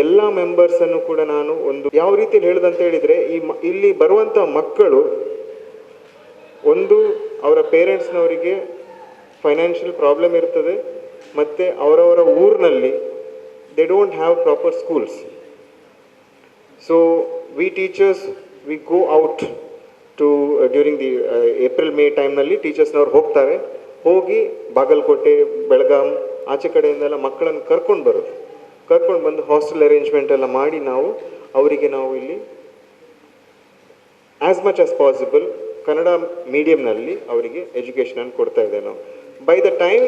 ಎಲ್ಲ ಮೆಂಬರ್ಸನ್ನು ಕೂಡ ನಾನು ಒಂದು ಯಾವ ರೀತಿಯಲ್ಲಿ ಹೇಳೋದಂತ ಹೇಳಿದರೆ, ಇಲ್ಲಿ ಬರುವಂಥ ಮಕ್ಕಳು ಒಂದು ಅವರ ಪೇರೆಂಟ್ಸ್ನವರಿಗೆ ಫೈನಾನ್ಷಿಯಲ್ ಪ್ರಾಬ್ಲಮ್ ಇರ್ತದೆ, ಮತ್ತು ಅವರವರ ಊರಿನಲ್ಲಿ they don't have proper schools. So we teachers we go out to during the April May ಟೈಮ್ನಲ್ಲಿ ಟೀಚರ್ಸ್ನವ್ರು ಹೋಗ್ತಾರೆ. ಹೋಗಿ ಬಾಗಲಕೋಟೆ, ಬೆಳಗಾಂ ಆಚೆ ಕಡೆಯಿಂದೆಲ್ಲ ಮಕ್ಕಳನ್ನು ಕರ್ಕೊಂಡು ಬರೋದು, ಕರ್ಕೊಂಡು ಬಂದು ಹಾಸ್ಟೆಲ್ ಅರೇಂಜ್ಮೆಂಟ್ ಎಲ್ಲ ಮಾಡಿ ನಾವು ಅವರಿಗೆ ನಾವು ಇಲ್ಲಿ as much as possible Kannada ಮೀಡಿಯಮ್ನಲ್ಲಿ ಅವರಿಗೆ ಎಜುಕೇಷನನ್ನು ಕೊಡ್ತಾ ಇದ್ದೇವೆ ನಾವು. By the time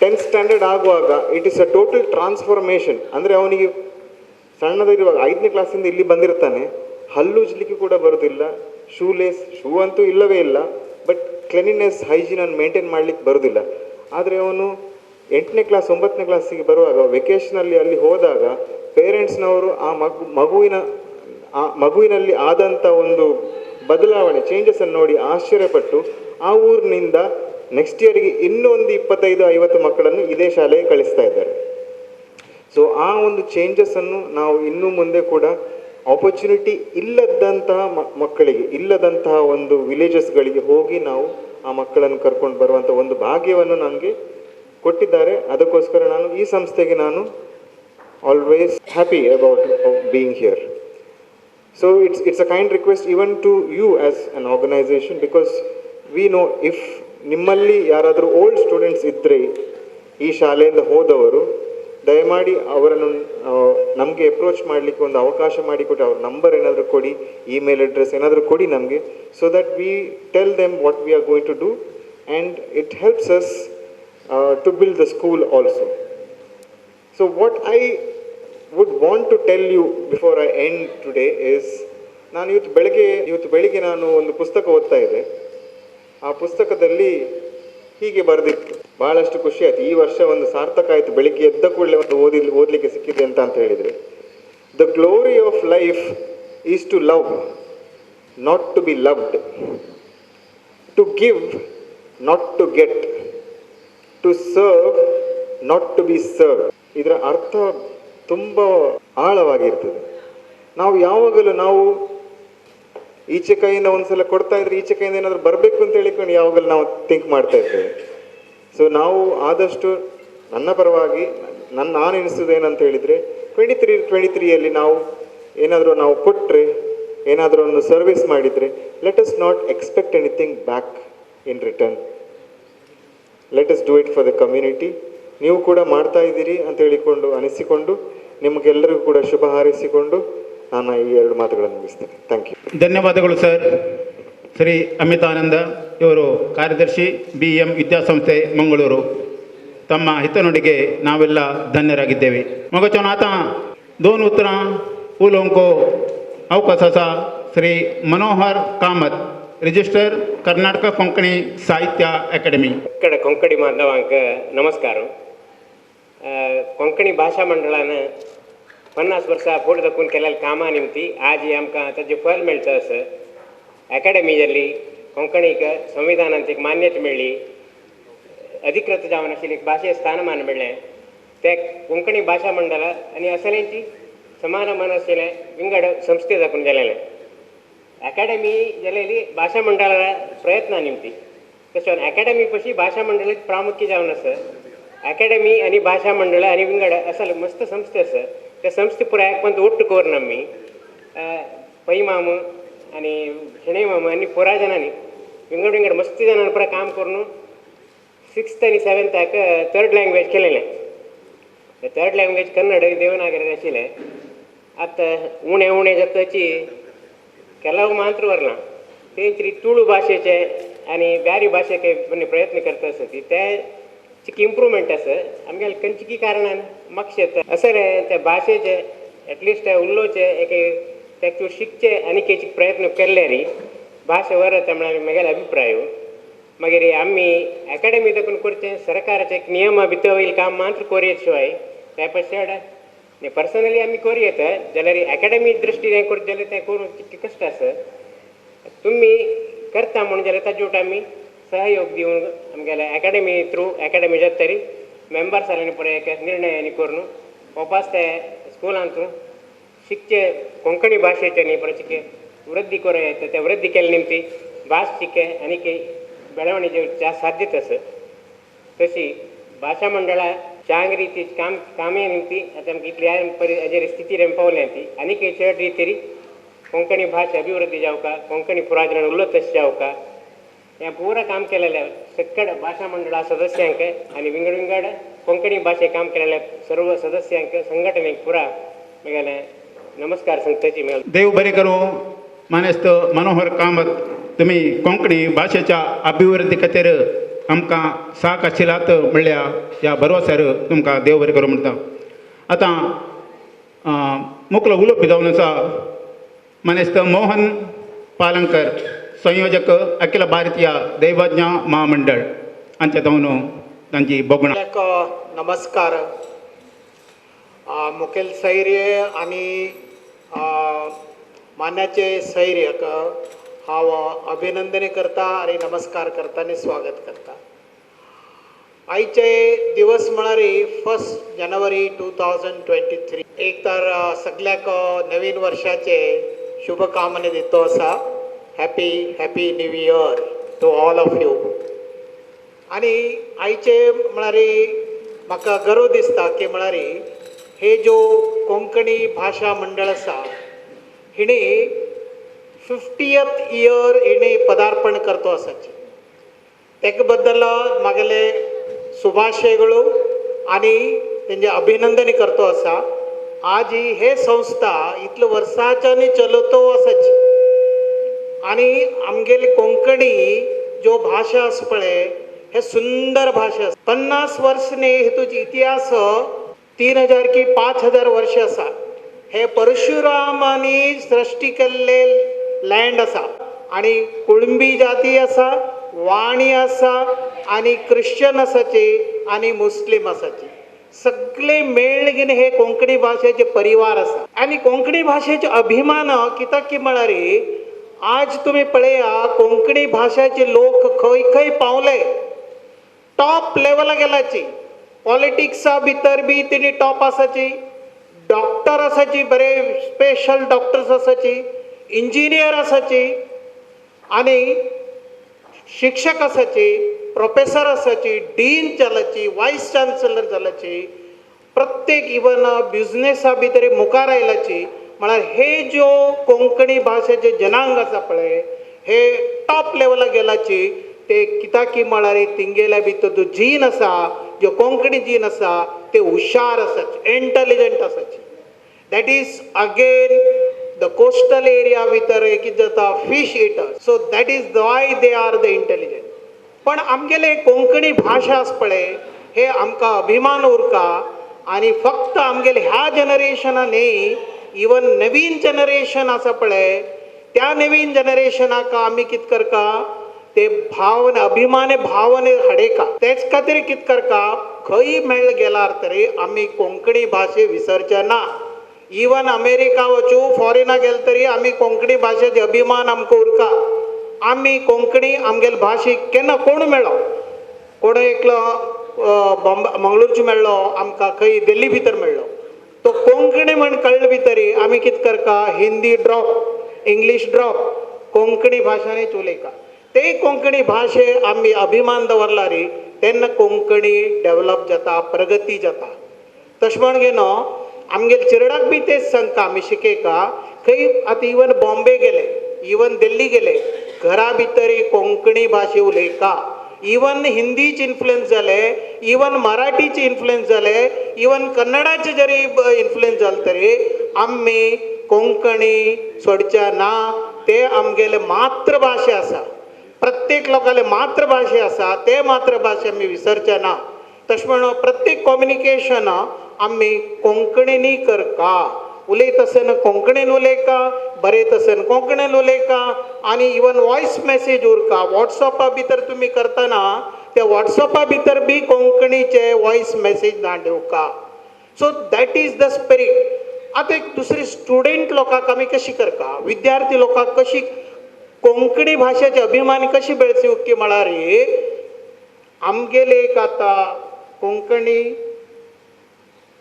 10th standard ಆಗುವಾಗ it is a total transformation. ಅಂದರೆ ಅವನಿಗೆ ಸಣ್ಣದಿರುವಾಗ 5ನೇ ಕ್ಲಾಸಿಂದ ಇಲ್ಲಿ ಬಂದಿರ್ತಾನೆ, ಹಲ್ಲುಜ್ಲಿಕ್ಕೆ ಕೂಡ ಬರೋದಿಲ್ಲ, ಶೂಲೇಸ್, ಶೂ ಅಂತೂ ಇಲ್ಲವೇ ಇಲ್ಲ, ಬಟ್ ಕ್ಲೆನಿನೆಸ್, ಹೈಜೀನನ್ನು ಮೇಂಟೈನ್ ಮಾಡಲಿಕ್ಕೆ ಬರೋದಿಲ್ಲ. ಆದರೆ ಅವನು 8ನೇ ಕ್ಲಾಸ್ 9ನೇ ಕ್ಲಾಸಿಗೆ ಬರುವಾಗ ವೆಕೇಷನಲ್ಲಿ ಅಲ್ಲಿ ಹೋದಾಗ ಪೇರೆಂಟ್ಸ್ನವರು ಆ ಮಗುವಿನಲ್ಲಿ ಆದಂಥ ಒಂದು ಬದಲಾವಣೆ, ಚೇಂಜಸನ್ನು ನೋಡಿ ಆಶ್ಚರ್ಯಪಟ್ಟು ಆ ಊರಿನಿಂದ ನೆಕ್ಸ್ಟ್ ಇಯರಿಗೆ ಇನ್ನೂ ಒಂದು 25-50 ಮಕ್ಕಳನ್ನು ಇದೇ ಶಾಲೆಗೆ ಕಳಿಸ್ತಾ ಇದ್ದಾರೆ. ಸೊ ಆ ಒಂದು ಚೇಂಜಸನ್ನು ನಾವು ಇನ್ನೂ ಮುಂದೆ ಕೂಡ ಆಪರ್ಚುನಿಟಿ ಇಲ್ಲದಂತಹ ಮಕ್ಕಳಿಗೆ, ಇಲ್ಲದಂತಹ ಒಂದು ವಿಲೇಜಸ್ಗಳಿಗೆ ಹೋಗಿ ನಾವು ಆ ಮಕ್ಕಳನ್ನು ಕರ್ಕೊಂಡು ಬರುವಂಥ ಒಂದು ಭಾಗ್ಯವನ್ನು ನನಗೆ ಕೊಟ್ಟಿದ್ದಾರೆ. ಅದಕ್ಕೋಸ್ಕರ ನಾನು ಈ ಸಂಸ್ಥೆಗೆ ನಾನು always happy about being here. So it's a kind request even to you as an organization, because we know if ನಿಮ್ಮಲ್ಲಿ ಯಾರಾದರೂ ಓಲ್ಡ್ ಸ್ಟೂಡೆಂಟ್ಸ್ ಇದ್ದರೆ, ಈ ಶಾಲೆಯಿಂದ ಹೋದವರು, ದಯಮಾಡಿ ಅವರನ್ನು ನಮಗೆ ಅಪ್ರೋಚ್ ಮಾಡಲಿಕ್ಕೆ ಒಂದು ಅವಕಾಶ ಮಾಡಿಕೊಟ್ಟು, ಅವ್ರ ನಂಬರ್ ಏನಾದರೂ ಕೊಡಿ, ಇಮೇಲ್ ಅಡ್ರೆಸ್ ಏನಾದರೂ ಕೊಡಿ ನಮಗೆ, so that we tell them what we are going to do and it helps us to build the school also. So what I would want to tell you before I end today is, ನಾನು ಇವತ್ತು ಬೆಳಿಗ್ಗೆ ನಾನು ಒಂದು ಪುಸ್ತಕ ಓದ್ತಾ ಇದ್ದೆ. ಆ ಪುಸ್ತಕದಲ್ಲಿ ಹೀಗೆ ಬರೆದಿತ್ತು. ಭಾಳಷ್ಟು ಖುಷಿ ಆಯ್ತು. ಈ ವರ್ಷ ಒಂದು ಸಾರ್ಥಕ ಆಯಿತು, ಬೆಳಿಗ್ಗೆ ಎದ್ದ ಕೂಡಲೇ ಒಂದು ಓದಲಿಕ್ಕೆ ಸಿಕ್ಕಿದೆ ಅಂತ ಅಂತ ಹೇಳಿದರೆ, "The glory of life is to love, not to be loved, to give, not to get, to serve, not to be served." ಇದರ ಅರ್ಥ ತುಂಬ ಆಳವಾಗಿರ್ತದೆ. ನಾವು ಯಾವಾಗಲೂ ನಾವು ಈಚೆ ಕೈಯಿಂದ ಒಂದ್ಸಲ ಕೊಡ್ತಾ ಇದ್ರೆ ಈಚೆ ಕೈಯಿಂದ ಏನಾದರೂ ಬರಬೇಕು ಅಂತ ಹೇಳಿಕೊಂಡು ಯಾವಾಗಲೂ ನಾವು ಥಿಂಕ್ ಮಾಡ್ತಾ ಇರ್ತೇವೆ. ಸೊ ನಾವು ಆದಷ್ಟು, ನನ್ನ ಪರವಾಗಿ ನಾನು ಎನಿಸೋದು ಏನಂತ ಹೇಳಿದರೆ, 23-23ಯಲ್ಲಿ ನಾವು ಏನಾದರೂ ನಾವು ಕೊಟ್ಟರೆ, ಏನಾದರೂ ಒಂದು ಸರ್ವಿಸ್ ಮಾಡಿದರೆ, let us not expect anything back in return. Let us do it for the community. ನೀವು ಕೂಡ ಮಾಡ್ತಾ ಇದ್ದೀರಿ ಅಂತ ಹೇಳಿಕೊಂಡು ಅನಿಸಿಕೊಂಡು, ನಿಮಗೆಲ್ಲರಿಗೂ ಕೂಡ ಶುಭ ಹಾರೈಸಿಕೊಂಡು ನಾನು ಈ ಎರಡು ಮಾತುಗಳನ್ನು ಮುಗಿಸ್ತೇನೆ. Thank you. ಧನ್ಯವಾದಗಳು ಸರ್. ಶ್ರೀ ಅಮಿತಾನಂದ ಇವರು ಕಾರ್ಯದರ್ಶಿ, ಬಿ ಎಂ ವಿದ್ಯಾಸಂಸ್ಥೆ, ಮಂಗಳೂರು. ತಮ್ಮ ಹಿತನುಡಿಗೆ ನಾವೆಲ್ಲ ಧನ್ಯರಾಗಿದ್ದೇವೆ. मगचोन आतां दोन उतरां उलोवंक अवकाश आसा श्री मनोहर कामत, रिजिस्टर, कर्नाटक कोंकणी साहित्य अकादमी. ఇక్కడ కొంకణి बांधवांक नमस्कार. कोंकणी भाशा मंडळान 50 वर्सां फुडें दाखोवन केल्ल्या कामां निमती आज ही आमकां ताजें फल मेळटा. आसा एकाडेमी जाली, कोंकणीक संविधानांत एक मान्यता मेळ्ळी, अधिकृत जावन आशिल्ली एक भाशे स्थानमान मेळ्ळें. ते कोंकणी भाशा मंडळ आनी असलेंची समान मन आशिल्लें विंगड संस्थे दाखोवन जालेलें. अकॅडमी जालेली भाशा मंडळा प्रयत्ना निमती. तशें अकॅडमी पशी भाशा मंडळाक प्रामुख्य जावन आसा. अकॅडमी आनी भाशा मंडळ आनी विंगड असल मस्त संस्थे आसा. त्या संस्थे पुराय पण ಒಟ್ಟು करून आमी पै माम आनी शणै माम आनी पुराय जाणांनी विंगड विंगड मस्त जाणांनी पुराय काम करून सिक्स्थ आनी सेवन्थाक थर्ड लँग्वेज केलेलें. थर्ड लँग्वेज कन्नड, देवनागरी आशिल्लें. आतां उणें उणें जाताची ಕೆಲವು ಮಾತ್ರ ಬರಲ್ಲ. तेंची तुळू भाशेचे आनी ब्यारी भाशेक प्रयत्न करता आसता, ते चिकी इम्प्रुवमेंट आसा. आमगेले खंयची कारणान मातशें येता अशें रे. त्या भाशेचे एटलिस्ट उलोवचें एक तेका शिकचें आनी एक प्रयत्न केल्ले भाशा वरता म्हळ्यार म्हगेलो अभिप्राय. मागीर आमी एकाडेमी देखून करचें, सरकाराचे एक नियमा भितर वयल काम मात्र कोरयेत शिवाय त्या चड पर्सनली आमी करूं येता जाल्यार एकाडेमी दृश्टीन हें करता जाल्यार तें करूंक तितकें कश्ट आसा. तुमी करता म्हणून जाल्यार ताजे वटेन आमी सहयोग दिवन आमगेले एकाडेमी थ्रू एकाडेमी जाता तरी मेंबर्स आनी पळय एक निर्णय आनी करून वापस ते स्कुलांत शिकचे कोंकणी भाशेचे न्ही परत वृद्धी करूं येता. ते वृद्धी केले निमती भास शिके आनी ಬೆಳವಣಿಗೆ साध्यता आसा. तशी भाशा मंडळा चांग रिती काम कामे निमती आतां आमकां इतली परी हाजेर स्थितीर आमी पावल्या. ती आनीक चड रितीरी कोंकणी भाशा अभिवृद्धी जावका, कोंकणी पुराजन उरलो तशें जावका, हें पुरा काम केलेलें सक्कड भाशा मंडळा सदस्यांक आनी विंगड विंगड कोंकणी भाशे काम केलेल्या सर्व सदस्यांक, संघटनेक पुरा म्हगेलें नमस्कार सांगताची म्हगेलें. देव बरें करूं मानेस्त मनोहर कामत. तुमी कोंकणी भाशेच्या अभिवृद्धी खातीर आमकां साक आशिल्लात म्हणल्या ह्या भरवसार तुमकां देव बरें करूं म्हणटा. आतां मुखलो उलोवपी जावन आसा मानेस्त मोहन पालंकर, संयोजक, अखिल भारतीय दैवज्ञ महामंडळ. हांच्या जावन तांची भोगणां. सगळ्यांक नमस्कार. मुखेल सैर्य आनी मान्याचे सैर्यक हांव अभिनंदन करता आनी नमस्कार करता आनी स्वागत करता. आयचे दिवस म्हळ्यार 1 January 2023. एक तर सगळ्याक नवीन वर्षाचे शुभकामना दितो आसा. Happy happy new year to all of you. आनी आयचे म्हळ्यार म्हाका गर्व दिसता की म्हळ्यार हे हे जो कोंकणी भाशा मंडळ आसा हिणे 50th year हिणे पदार्पण करतो आसाचे. तेका बद्दल मागेले शुभाशयಗಳು आनी तेंचे अभिनंदन करतो आसा. आज हे संस्था इतले वर्साच्यानी चलतो आसाची आनी आमगेली कोंकणी जो भाशा आसा पळय हे सुंदर भाशा. 50 वर्ष न्ही हेतूची इतिहास 3000 की 5000 वर्ष आसा. हे परशुरामांनी सृष्टी केल्ले लँड आसा आनी कुळंबी जाती आसा, वाणी आसा आनी क्रिश्चन आसाची आनी मुस्लीम आसाची, सगळे मेळगीन हे कोंकणी भाशेचे परिवार आसा. आनी कोंकणी भाशेचे अभिमान कित्याक की म्हळ्यार आज तुमी पळया कोंकणी भाशेचे लोक खंय खंय पावले, टॉप लेवला गेलाची. पॉलिटिक्सा भितर बी तेणी टॉप आसाची, डॉक्टर आसाची, बरे स्पेशल डॉक्टर्स आसाची, इंजिनियर आसाची आनी शिक्षक आसाची, प्रोफेसर आसाची, डीन जालाची, वायस चान्सलर जालाची, प्रत्येक इवन बिजनेसा भितर मुखार आयलाची. म्हळ्यार हे ज्यो कोंकणी भाशेचे जनांग आसा पळय हे टॉप लेवला गेलाची. ते कित्याक की म्हळ्यार तिंगेल्या भितर जो जीन आसा, ज्यो कोंकणी जीन आसा ते हुशार आसाची, इंटेलिजंट आसाची. That is again the coastal area भितर कितें जाता fish eater, so that is why they are the intelligent. पण आमगेले कोंकणी भाशा आसा पळय हे आमकां अभिमान उरता आनी फक्त आमगेले ह्या जनरेशना न्ही, इवन नवीन जनरेशन आसा पळय त्या नवीन जनरेशनाक आमी कितें करता ते भावना अभिमाने भावने हाडेका. तेच खातीर कितें करता खंय मेळ गेल्यार तरी आमी कोंकणी भाशे विसरचे ना. इवन अमेरिका वचूं फॉरेना गेले तरी आमी कोंकणी भाशेचे अभिमान आमकां उरता. आमी कोंकणी आमगेले भाशेक केन्ना कोण मेळ्ळो, कोण एकलो बॉम्बे मंगळूरचो मेळ्ळो आमकां, खंय दिल्ली भितर मेळ्ळो, तो कोंकणी म्हण कळ्ळे भितरी आमी कितें करता Hindi drop, English drop, Konkani भाशांनीच उलयता. ते कोंकणी भाशे आमी अभिमान दवरला रे तेन्ना कोंकणी डेवलप जाता, प्रगती जाता. तशें म्हण गे न्हू आमगेले चेरडाक बी तेच सांगता आमी शिकयता. खंय आतां इवन बॉम्बे गेले, इवन दिल्ली गेले, घरा भितर कोंकणी भाशे उलयता. इवन हिंदीच इन्फ्लुएन्स जाले, इवन मराठीचे इन्फ्लुएन्स जाले, इवन कन्नडाचे जरी इन्फ्लुएन्स जाले तरी आमी कोंकणी सोडच्या ना. ते आमगेले मातृभाशे आसा, प्रत्येक लोकांले मातृभाशे आसा, ते मातृभाशे आमी विसरचे ना. तशें म्हणून प्रत्येक कम्युनिकेशन आमी कोंकणीनी करता. उलयता आसतना कोंकणीन उलयता, बरयता आसतना कोंकणीन उलयता आनी इवन वॉयस मॅसेज उरता. वॉट्सॅपा भितर तुमी करतना त्या वॉट्सॅपा भितर बी कोंकणीचे वॉयस मॅसेज धाडुका. So that is the spirit. आतां एक दुसरी स्टुडंट लोकांक आमी कशी करता, विद्यार्थी लोकांक कशी कोंकणी भाशेचे अभिमान कशी बेळसी की म्हळ्यार आमगेले एक आतां कोंकणी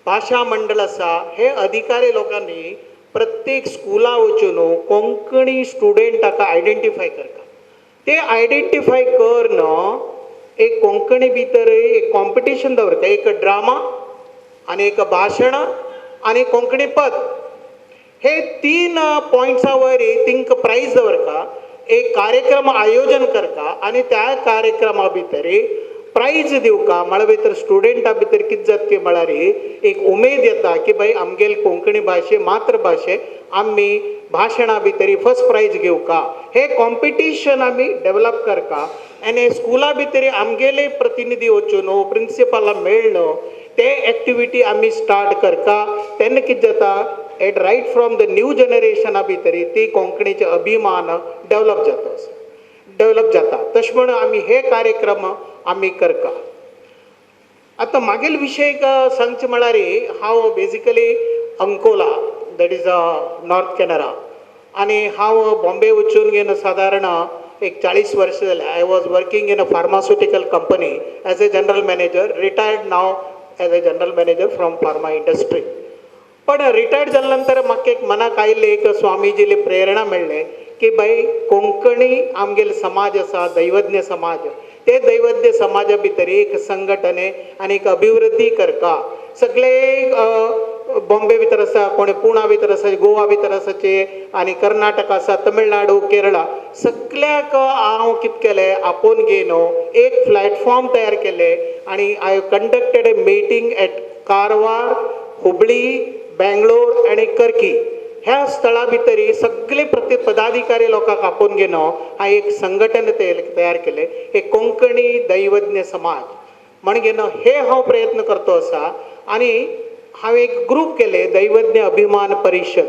भाशा मंडळ आसा, हे अधिकारी लोकांनी प्रत्येक स्कुला वचून कोंकणी स्टुडंटाक आयडेंटिफाय करता. ते आयडेंटिफाय करून एक कोंकणी भितर एक कॉम्पिटिशन दवरता, एक ड्रामा आनी एक भाशण आनी कोंकणी पद, हे 3 पॉयंट्सा वयर तिंका प्रायज दवरता. एक कार्यक्रम आयोजन करता आनी त्या कार्यक्रमा भितर प्रायज दिवका. म्हळ्यार भितर स्टुडंटा भितर कितें जाता की म्हळ्यार एक उमेद येता की बाई आमगेले कोंकणी भाशे मातृभाशे आमी भाशणा भितर फर्स्ट प्रायज घेवका. हे कॉम्पिटिशन आमी डेवलप करता आनी स्कुला भितर आमगेले प्रतिनिधी वचून प्रिंसिपला मेळ्ळो ते एक्टिविटी आमी स्टार्ट करता. तेन्ना कितें जाता at right from the new जनरेशना भितर ती कोंकणीचे अभिमान डेवलप जाता, डेवलप जाता. तशें म्हणून आमी हे कार्यक्रम आमी करता. आतां मागील विशय सांगचें म्हळ्यार हांव basically Ankola, that is North Canara, आनी हांव बॉम्बे वचून घेवन सादारण एक 40 वर्सां जालें. I was working in a pharmaceutical company as a general manager, retired now as a general manager from pharma industry. पण रिटायर्ड जाल्या नंतर म्हाका एक मनाक आयिल्लें, एक स्वामीजीली प्रेरणा मेळ्ळें की बाई कोंकणी आमगेले समाज आसा, दैवज्ञ समाज, ते दैवज्ञ समाजा भितर एक संघटने आनी एक अभिवृद्धी करता. सगळे बॉम्बे भितर आसा, कोणे पुणा भितर आसा, गोवा भितर आसाचे आनी कर्नाटक आसा, तमिळनाडू, केरळा, सगळ्याक हांव कितें केलें आपोवन घेवन एक प्लॅटफॉर्म तयार केलें आनी I conducted a meeting at Karwar, Hubli, Bangalore आनी करकी. ह्या स्थळा भितरी सगळे प्रति पदाधिकारी लोकांक आपोवन घेवन हांवें एक संघटन तयार केलें, हे कोंकणी दैवज्ञ समाज म्हण घेवन हे हांव प्रयत्न करतो आसा. आनी हांवें एक ग्रूप केले दैवज्ञ अभिमान परिशद.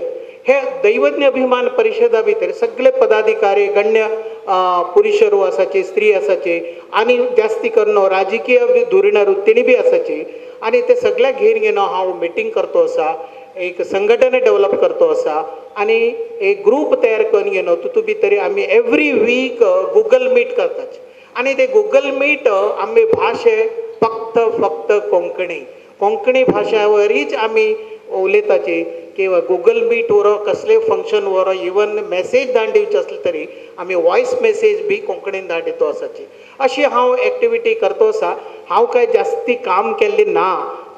हे दैवज्ञ अभिमान परिशदा भितर सगळे पदाधिकारी, गण्य पुरुषरू आसाचे, स्त्री आसाचे आनी जास्ती करून राजकीय धुरणारू तेणी बी आसाचे आनी ते सगळ्याक घेवन घेवन हांव मिटींग करतो आसा, एक संघटना डेवलप करतो आसा आनी एक ग्रूप तयार करून घेवन तितू भितर आमी एवरी वीक गुगल मीट करतात आनी ते गुगल मीट आमी भाशे फक्त फक्त कोंकणी, कोंकणी भाशा वरीच आमी उलयताची किंवा गुगल मीट वरो कसले फंक्शन वरो इवन मॅसेज धाडून दिवचे आसले तरी आमी वॉयस मॅसेज बी कोंकणीन धाडून दितो आसाची. अशी हांव एक्टिविटी करतो आसा. हांव कांय जास्ती काम केल्ली ना.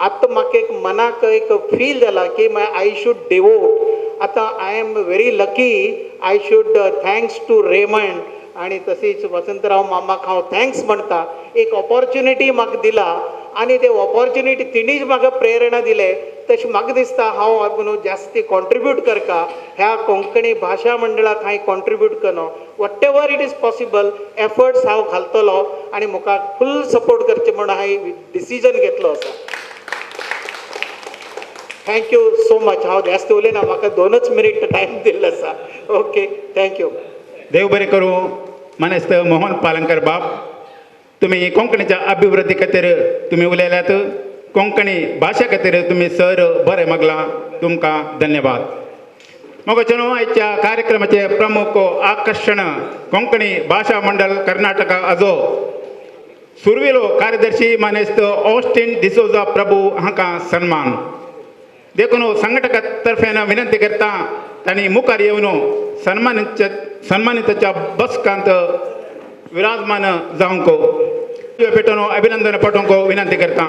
आतां म्हाका एक मनाक एक फील जाला की I should devote. आतां I am very lucky, I should thanks to Raymond आनी तशीच वसंतराव मामाक हांव thanks म्हणटा. एक ऑपॉर्च्युनिटी म्हाका दिला आनी ते ऑपॉर्च्युनिटी तिणीच म्हाका प्रेरणा दिले. तशें म्हाका दिसता हांव न्हू जास्ती कॉन्ट्रिब्यूट करता ह्या कोंकणी भाशा मंडळाक हांवें कॉन्ट्रिब्यूट करनो. Whatever it is possible efforts हांव घालतलो आनी म्हाका फूल सपोर्ट करचें म्हूण हांवें डिसिजन घेतलो आसा. Thank you so much. हांव जास्त उलयना, म्हाका 2 मिनीट टायम दिल्लो आसा. Okay, thank you. देव बरें करूं मानेस्त मोहन पालंकर बाब, तुमी कोंकणीच्या अभिवृद्धी खातीर तुमी उलयल्यात, कोंकणी भाशा खातीर तुमी सर बरें मागलां, तुमकां धन्यवाद. मोगाचेनो आयच्या कार्यक्रमाचे प्रमुख आकर्शण कोंकणी भाशा मंडळ कर्नाटका आजो सुरवेलो कार्यदर्शी मानेस्त ऑस्टिन डिसोजा प्रभू हांकां सन्मान. देखून संघटका तर्फेन विनंती करता तांणी मुखार येवन सन्मानिताच्या बसकांत विराजमान जावंक पेटोवन अभिनंदन पाठोवंक विनंती करता.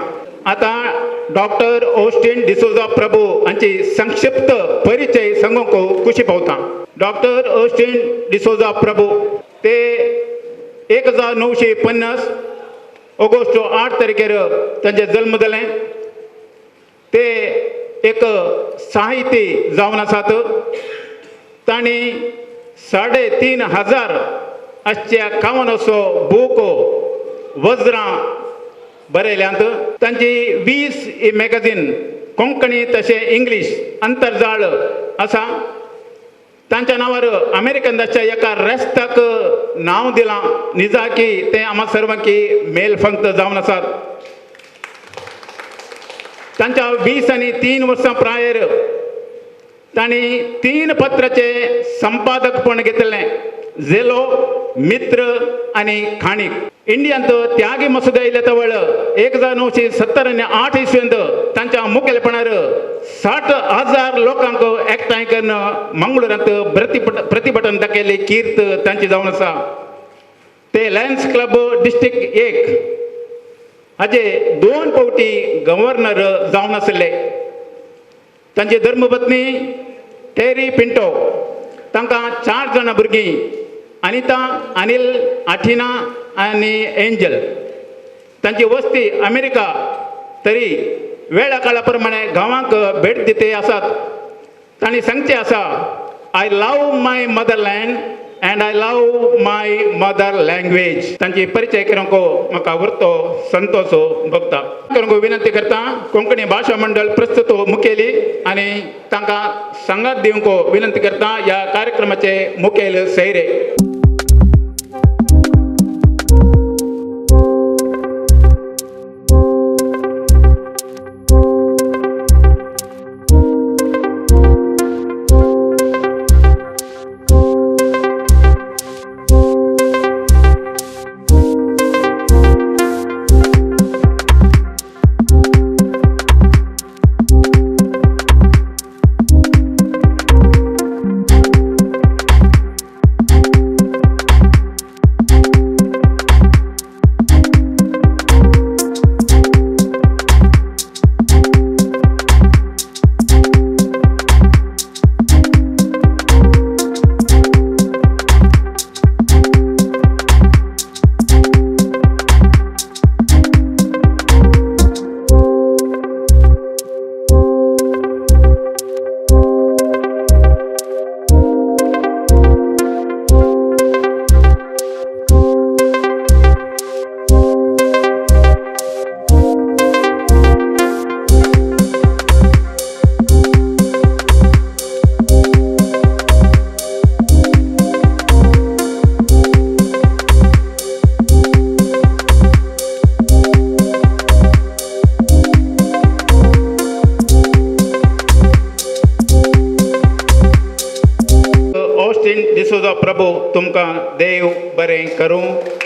आतां डॉक्टर ऑस्टिन डिसोजा प्रभू हांची संक्षिप्त परिचय सांगूंक खुशी पावता. डॉक्टर ऑस्टिन डिसोजा प्रभू ते 1950 ऑगस्ट 8 तारखेर तांचे जल्म जालें. ते एक साहिती जावन आसात. तांणी 3500 आसच्या कावनाचो बूक वज्रां बरयल्यांत. तांची 20 ही मॅगझीन कोंकणी तशें इंग्लीश अंतर्जाळ आसा. तांच्या नांवार अमेरिकन आसच्या एका रस्त्याक नांव दिलां निजाकी तें आमा सर्वांकी मेलफंक्त जावन आसात. तांच्या 20 आनी 3 वर्सां प्रायर तांणी 3 पत्राचे संपादकपण घेतलें, झेलो, मित्र आनी खाणीक. इंडियांत त्यागी मसुदो आयले तवळ 1970 आनी 8 इसवेंत तांच्या मुखेलपणार 60,000 लोकांक एकठांय करून मंगळूरांत प्रतिभटन दाखयल्ली कीर्त तांची जावन आसा. ते लायन्स क्लब डिस्ट्रिक्ट 1 हाजे 2 फावटी गव्हर्नर जावन आशिल्ले. तांची धर्मपत्नी टेरी पिंटो, तांकां 4 जाणां भुरगीं, अनिता, अनिल, आठिना आनी एंजल. तांची वस्ती अमेरिका तरी वेळा काळा प्रमाणे गांवांक भेट दिते आसात. तांणी सांगचें आसा, I love my motherland and I love my mother language. तांची परिचय करूंक म्हाका उरतो संतोष भोगता. करूंक विनंती करता कोंकणी भाशा मंडळ प्रस्तुत मुखेली आनी तांकां सांगात दिवंक विनंती करता ह्या कार्यक्रमाचे मुखेल सैरे. ऑस्टीन डिसोजा प्रभू तुमकां देव बरें करूं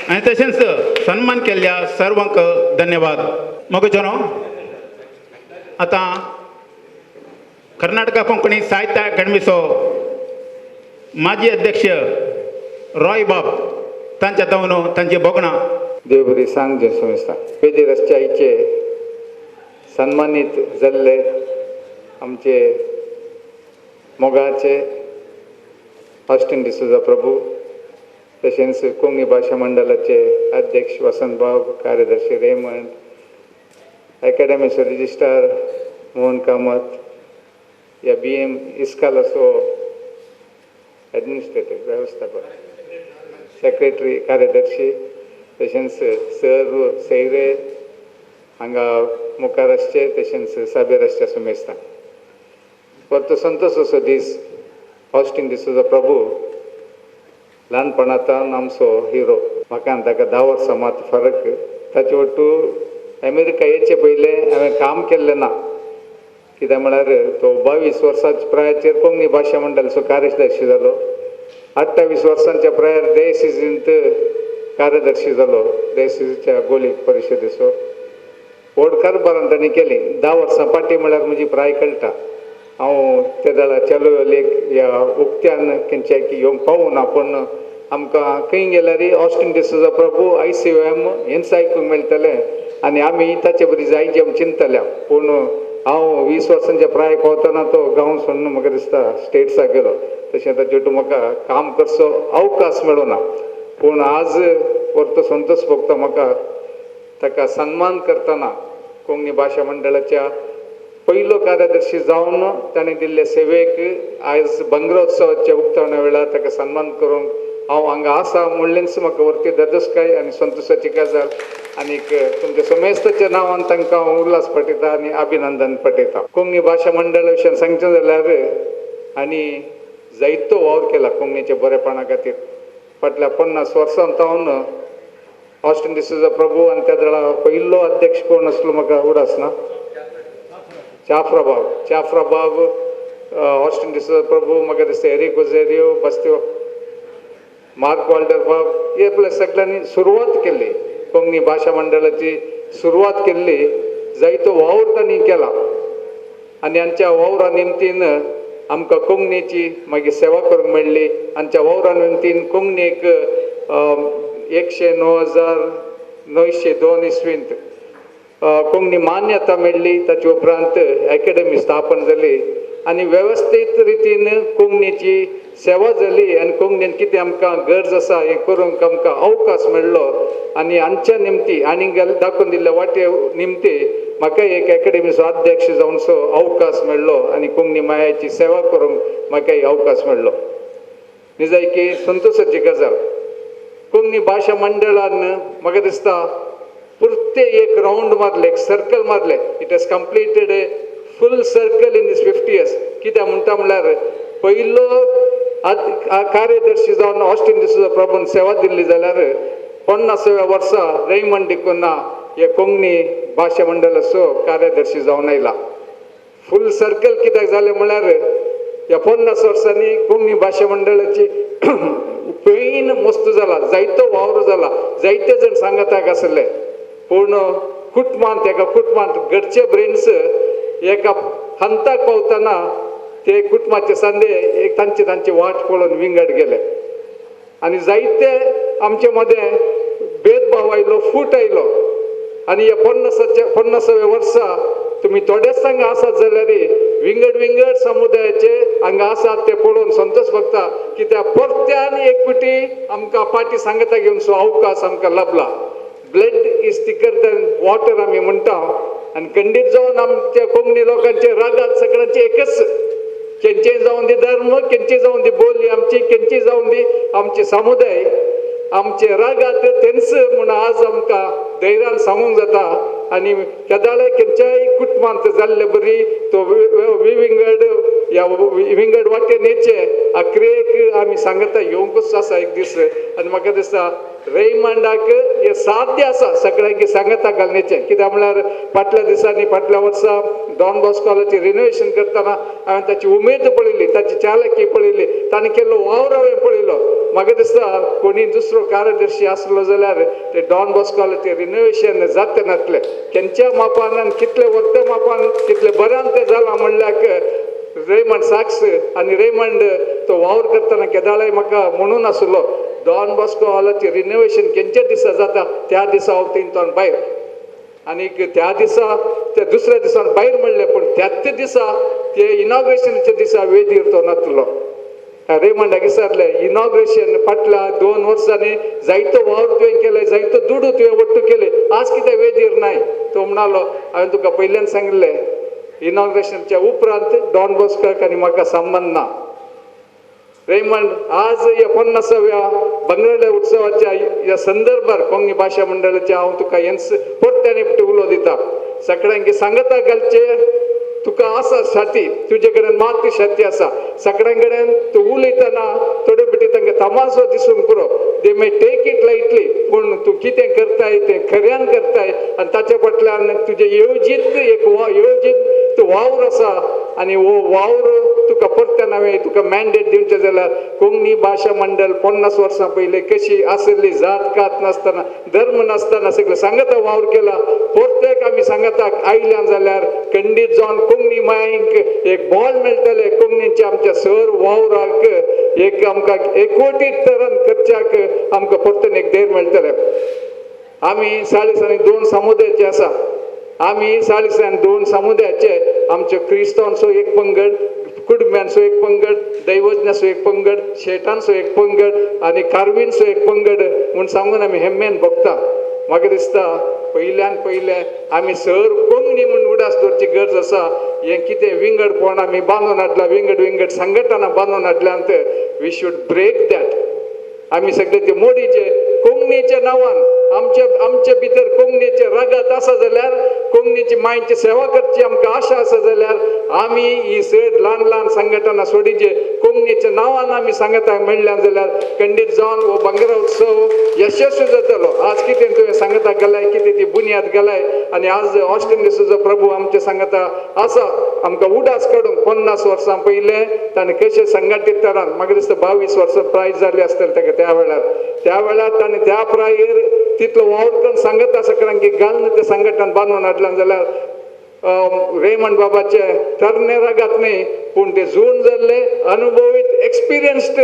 आनी तशेंच सन्मान केल्ल्या सर्वांक धन्यवाद. मगजनो आतां कर्नाटका कोंकणी साहित्य अकादमीचो माजी अध्यक्ष रॉय बाब तांच्या जावन तांची भोगणां. देवबरी सांग संस्था पेजे रस्त्याचे सन्मानीत जाल्ले आमचे मोगाचे ऑस्टीन डिसोजा प्रभू, तशेंच कोंकणी भाशा मंडळाचे अध्यक्ष वसंत बाब, कार्यदर्शी रेमंड, अकॅडमीचो रजिस्ट्रार मोहन कामत, या बी एम इस्कालाचो एडमिनिस्ट्रेटिव व्यवस्थापक सेक्रेटरी कार्यदर्शी, तशेंच सर सैरे हांगा मुखार आसचे, तशेंच साबेर आसचे सुमेस्तां. परतो संतोष असो दीस ऑस्टीन डिसोजा प्रभू ल्हानपणांत आमचो हिरो. म्हाका आनी ताका 10 वर्सां मात फरक. ताचे वट्टू अमेरिका येचे पयलें हांवें काम केल्लें ना, कित्याक म्हळ्यार तो 22 वर्सांच्या प्रायाचेर कोंकणी भाशा मंडळाचो कार्यदर्शी जालो, 28 वर्सांच्या प्रायार देसीजींत कार्यदर्शी जालो, देसीच्या गोली परिशदेचो व्हड कारभारान तांणी केली. 10 वर्सां फाटीं म्हळ्यार म्हजी प्राय कळटा. हांव ते वेळार चलो लेख ह्या उक्त्यान खंयच्या की येवंक पावना, पूण आमकां खंय गेल्यार ऑस्टीन डिसोजा प्रभू ICOM हेंच आयकूंक मेळटलें आनी आमी ताचे बरी जाय जें आमी चिंतल्या. पूण हांव 20 वर्सांच्या प्राय पावतना तो गांव सोडून म्हाका दिसता स्टेट्साक गेलो, तशें ताचे वटेन म्हाका काम करचो अवकाश मेळना. पूण आज परतो संतोष भोगता म्हाका ताका सन्मान करतना कोंकणी भाशा मंडळाच्या पयलो कार्यदर्शी जावन ताणें दिल्ले सेवेक आयज बंगरोत्सवाच्या उक्तावणा वेळार ताका सन्मान करूंक हांव हांगा आसा म्हणलेंच म्हाका वरती धादोसकाय आनी संतोशाची गजाल. आनीक तुमच्या समेस्ताच्या नांवान तांकां हांव उल्हास पठयता आनी अभिनंदन पठयता. कोंकणी भाशा मंडळा विशयान सांगचें जाल्यार आनी जायतो वावर केला कोंकणीच्या बरेपणा खातीर. फाटल्या 50 वर्सां जावन ऑस्टीन डिसोजा प्रभू आनी त्या वेळार पयलो अध्यक्ष कोण आसलो म्हाका उडास ना, चाफ्राबाब, चाफ्राबाब, ऑस्टीन डिसोजा प्रभू, म्हाका दिसता एरिक ओझेरियो, बस्त्यो, मार्क वाल्डर बाब, हे आपल्या सगळ्यांनी सुरवात केल्ली कोंकणी भाशा मंडळाची सुरवात केल्ली. जायतो वावर तांणी केला आनी आमच्या वावरा निमतीन आमकां कोंकणीची मागीर सेवा करूंक मेळ्ळी. आमच्या वावरा निमतीन कोंकणीक 109,902 इसवींत कोंकणी मान्यता मेळ्ळी. ताचे उपरांत एकेडमी स्थापन जाली आनी वेवस्थीत रितीन कोंकणीची सेवा जाली आनी कोंकणीन कितें आमकां गरज आसा हें करूंक आमकां अवकाश मेळ्ळो. आनी आमच्या निमती आनी दाखोवन दिल्ल्या वाटे निमती म्हाका एक एकेडमीचो अध्यक्ष जावनसो अवकाश मेळ्ळो आनी कोंकणी मायाची सेवा करूंक म्हाका एक अवकाश मेळ्ळो. निजायकी संतोशाची गजाल. कोंकणी भाशा मंडळान म्हाका दिसता पुरते एक रावंड मारले, एक सर्कल मारले. It has completed a full circle in this 50 years. कित्याक म्हणटा म्हणल्यार पयलो कार्यदर्शी जावन ऑस्टीन डिसोजा प्रभून सेवा दिल्ली जाल्यार 50व्या वर्सा रेमंड डिकुन्हा हे कोंकणी भाशा मंडळाचो कार्यदर्शी जावन आयला. फूल सर्कल कित्याक जालें म्हणल्यार ह्या 50 वर्सांनी कोंकणी भाशा मंडळाची पेन मस्त जाला, जायतो वावर जाला, जायते जण सांगताक आसले. पूण कुटुंबांत एका कुटुंबांत घरचे ब्रेन्स एका हंताक पावतना ते कुटुंबाचे सांदे एक तांचे तांची वाट पळोवन विंगड गेले आनी जायते आमचे मदें भेदभाव आयलो, फूट आयलो. आनी ह्या 50व्या वर्सा तुमी थोडेच हांगा आसात जाल्यार विंगड विंगड समुदायाचे हांगा आसात ते पळोवन संतोष भोगता की त्या परत्यान एक फावटी आमकां पाटी सांगता घेवचो अवकाश आमकां लाबला. Blood is thicker than water आमी म्हणटा आनी खंडीत जावन आमच्या कोंकणी लोकांचे रागात सगळ्यांचे एकच, केंचे जावन दी धर्म, केंचे जावन दी बोली आमची, केंची जावन दी आमचे समुदाय, आमचे रागात तेंच म्हूण आज आमकां धैर्यान सांगूंक जाता. आनी केदाळे खंयच्याय कुटुंबांत जाल्ले बरी तो विंगड ह्या विंगड वाटेन येचे आक्रेक आमी सांगता येवंकूच आसा एक दीस. आनी म्हाका दिसता रेयमंडाक हें साध्य आसा सगळ्यांक सांगता घालण्याचें. कित्याक म्हळ्यार फाटल्या दिसांनी फाटल्या वर्सा डॉन बॉस्कोलाचें रिनोवेशन करतना हांवें ताची उमेद पळयली, ताची चालाकी पळयली, ताणें केल्लो वावर हांवें पळयलो. म्हाका दिसता कोणी दुसरो कार्यदर्शी आसलो जाल्यार ते डॉन बॉस्को हॉलाचें रिनोवेशन जाता नासलें. केंच्या मापान आनी कितले वर्ते मापान कितले बऱ्यान तें जालां म्हणल्यार रेमंड साक्स आनी रेमंड तो वावर करतना केदाळाय म्हाका म्हणून आसलो डॉन बॉस्को हॉलाचें रिनोवेशन केंच्या दिसा जाता त्या दिसा हांव थंय भायर आनीक त्या दिसा त्या दुसऱ्या दिसा भायर म्हणलें पूण त्याच दिसा ते इनॉग्रेशनाच्या दिसा वेदीर तो नातलो. रेमंड विचारलें इनॉग्रेशन फाटल्या 2 वर्सांनी जायतो वावर तुवें केले, जायतो दुडू तुवें वट्टू केले, आज कितें वेदीर नाय? तो म्हणालो हांवें तुका पयल्यान सांगिल्लें इनॉग्रेशनच्या उपरांत डॉन बॉस्कोक आनी म्हाका संबंद ना. रेमंड आज ह्या 50व्या बंगळ्या उत्सवाच्या ह्या संदर्भार कोंकणी भाशा मंडळाच्या हांव तुका हेंच परत्यान एकटे उलो दिता. सगळ्यांक सांगता घालचे तुका आसा छाती, तुजे कडेन मात छाती आसा, सगळ्यां कडेन तूं उलयतना थोडे बेटी तांकां तमासो दिसूंक पुरो, they may take it lightly, पूण तूं कितें करताय तें खऱ्यान करताय आनी ताच्या फाटल्यान तुजें येवजीत एक येवजीत तूं वावर आसा आनी हो वावर तुका परत्यान हांवें तुका मॅन्डेट दिवचें जाल्यार कोंकणी भाशा मंडळ 50 वर्सां पयलीं कशी आसली, जात कात नासतना धर्म नासतना सगळें सांगता वावर केला. परतेक आमी सांगताक आयल्यान जाल्यार खंडीत जावन कोंकणी मायंक एक बॉल मेळटलें, कोंकणीच्या आमच्या सर वावराक एक आमकां एकवटीत तरान करच्याक आमकां परतून एक धैर्य मेळटलें. आमी साळिसांनी 2 समुदायाचे आसा, आमी साळिसांनी 2 समुदायाचे, आमच्यो क्रिस्तांवचो एक पंगड, कुडम्यांचो एक पंगड, दैवज्ञाचो एक पंगड, शेटांचो एक पंगड आनी कार्वींचो एक पंगड म्हूण सांगून आमी हेम्मेन भोगता. म्हाका दिसता पयल्यान पयलें आमी सर कोंकणी म्हूण उडास दवरची गरज आसा. हें कितें विंगडपण आमी बांदून हाडलां, विंगड विंगड संघटना बांदून हाडल्यांत, we should break that. आमी सगळे ते मोडीचे कोंकणीच्या नांवान आमचे आमचे भितर कोंकणीचे रगत आसा जाल्यार कोंकणीची मायची सेवा करची आमकां आशा आसा जाल्यार आमी ही चड ल्हान ल्हान संघटना सोडीचे कोंकणीच्या नांवान आमी सांगता मेळ्ळ्या जाल्यार खंडीत जावन हो भांगरा उत्सव यशस्वी जातलो. आज कितें तुवें सांगता गेलाय, कितें ती बुन्याद गेलाय आनी आज ऑस्टिन डिसोजा प्रभू आमचे सांगता आसा आमकां उडास काडूंक 50 वर्सां पयलें ताणें कशें संघटीत तरान म्हाका दिसता 22 वर्सां प्रायज जाली आसतली ताका त्या वेळार, त्या वेळार ताणें त्या प्रायेर तितलो वावर करून सांगता सगळ्यांक घालून तें संघटन बांदून हाडलें जाल्यार रेमंड बाबाचे तरणे रगात न्ही पूण ते जून जाल्ले अनुभवीत एक्सपिरियन्स्ड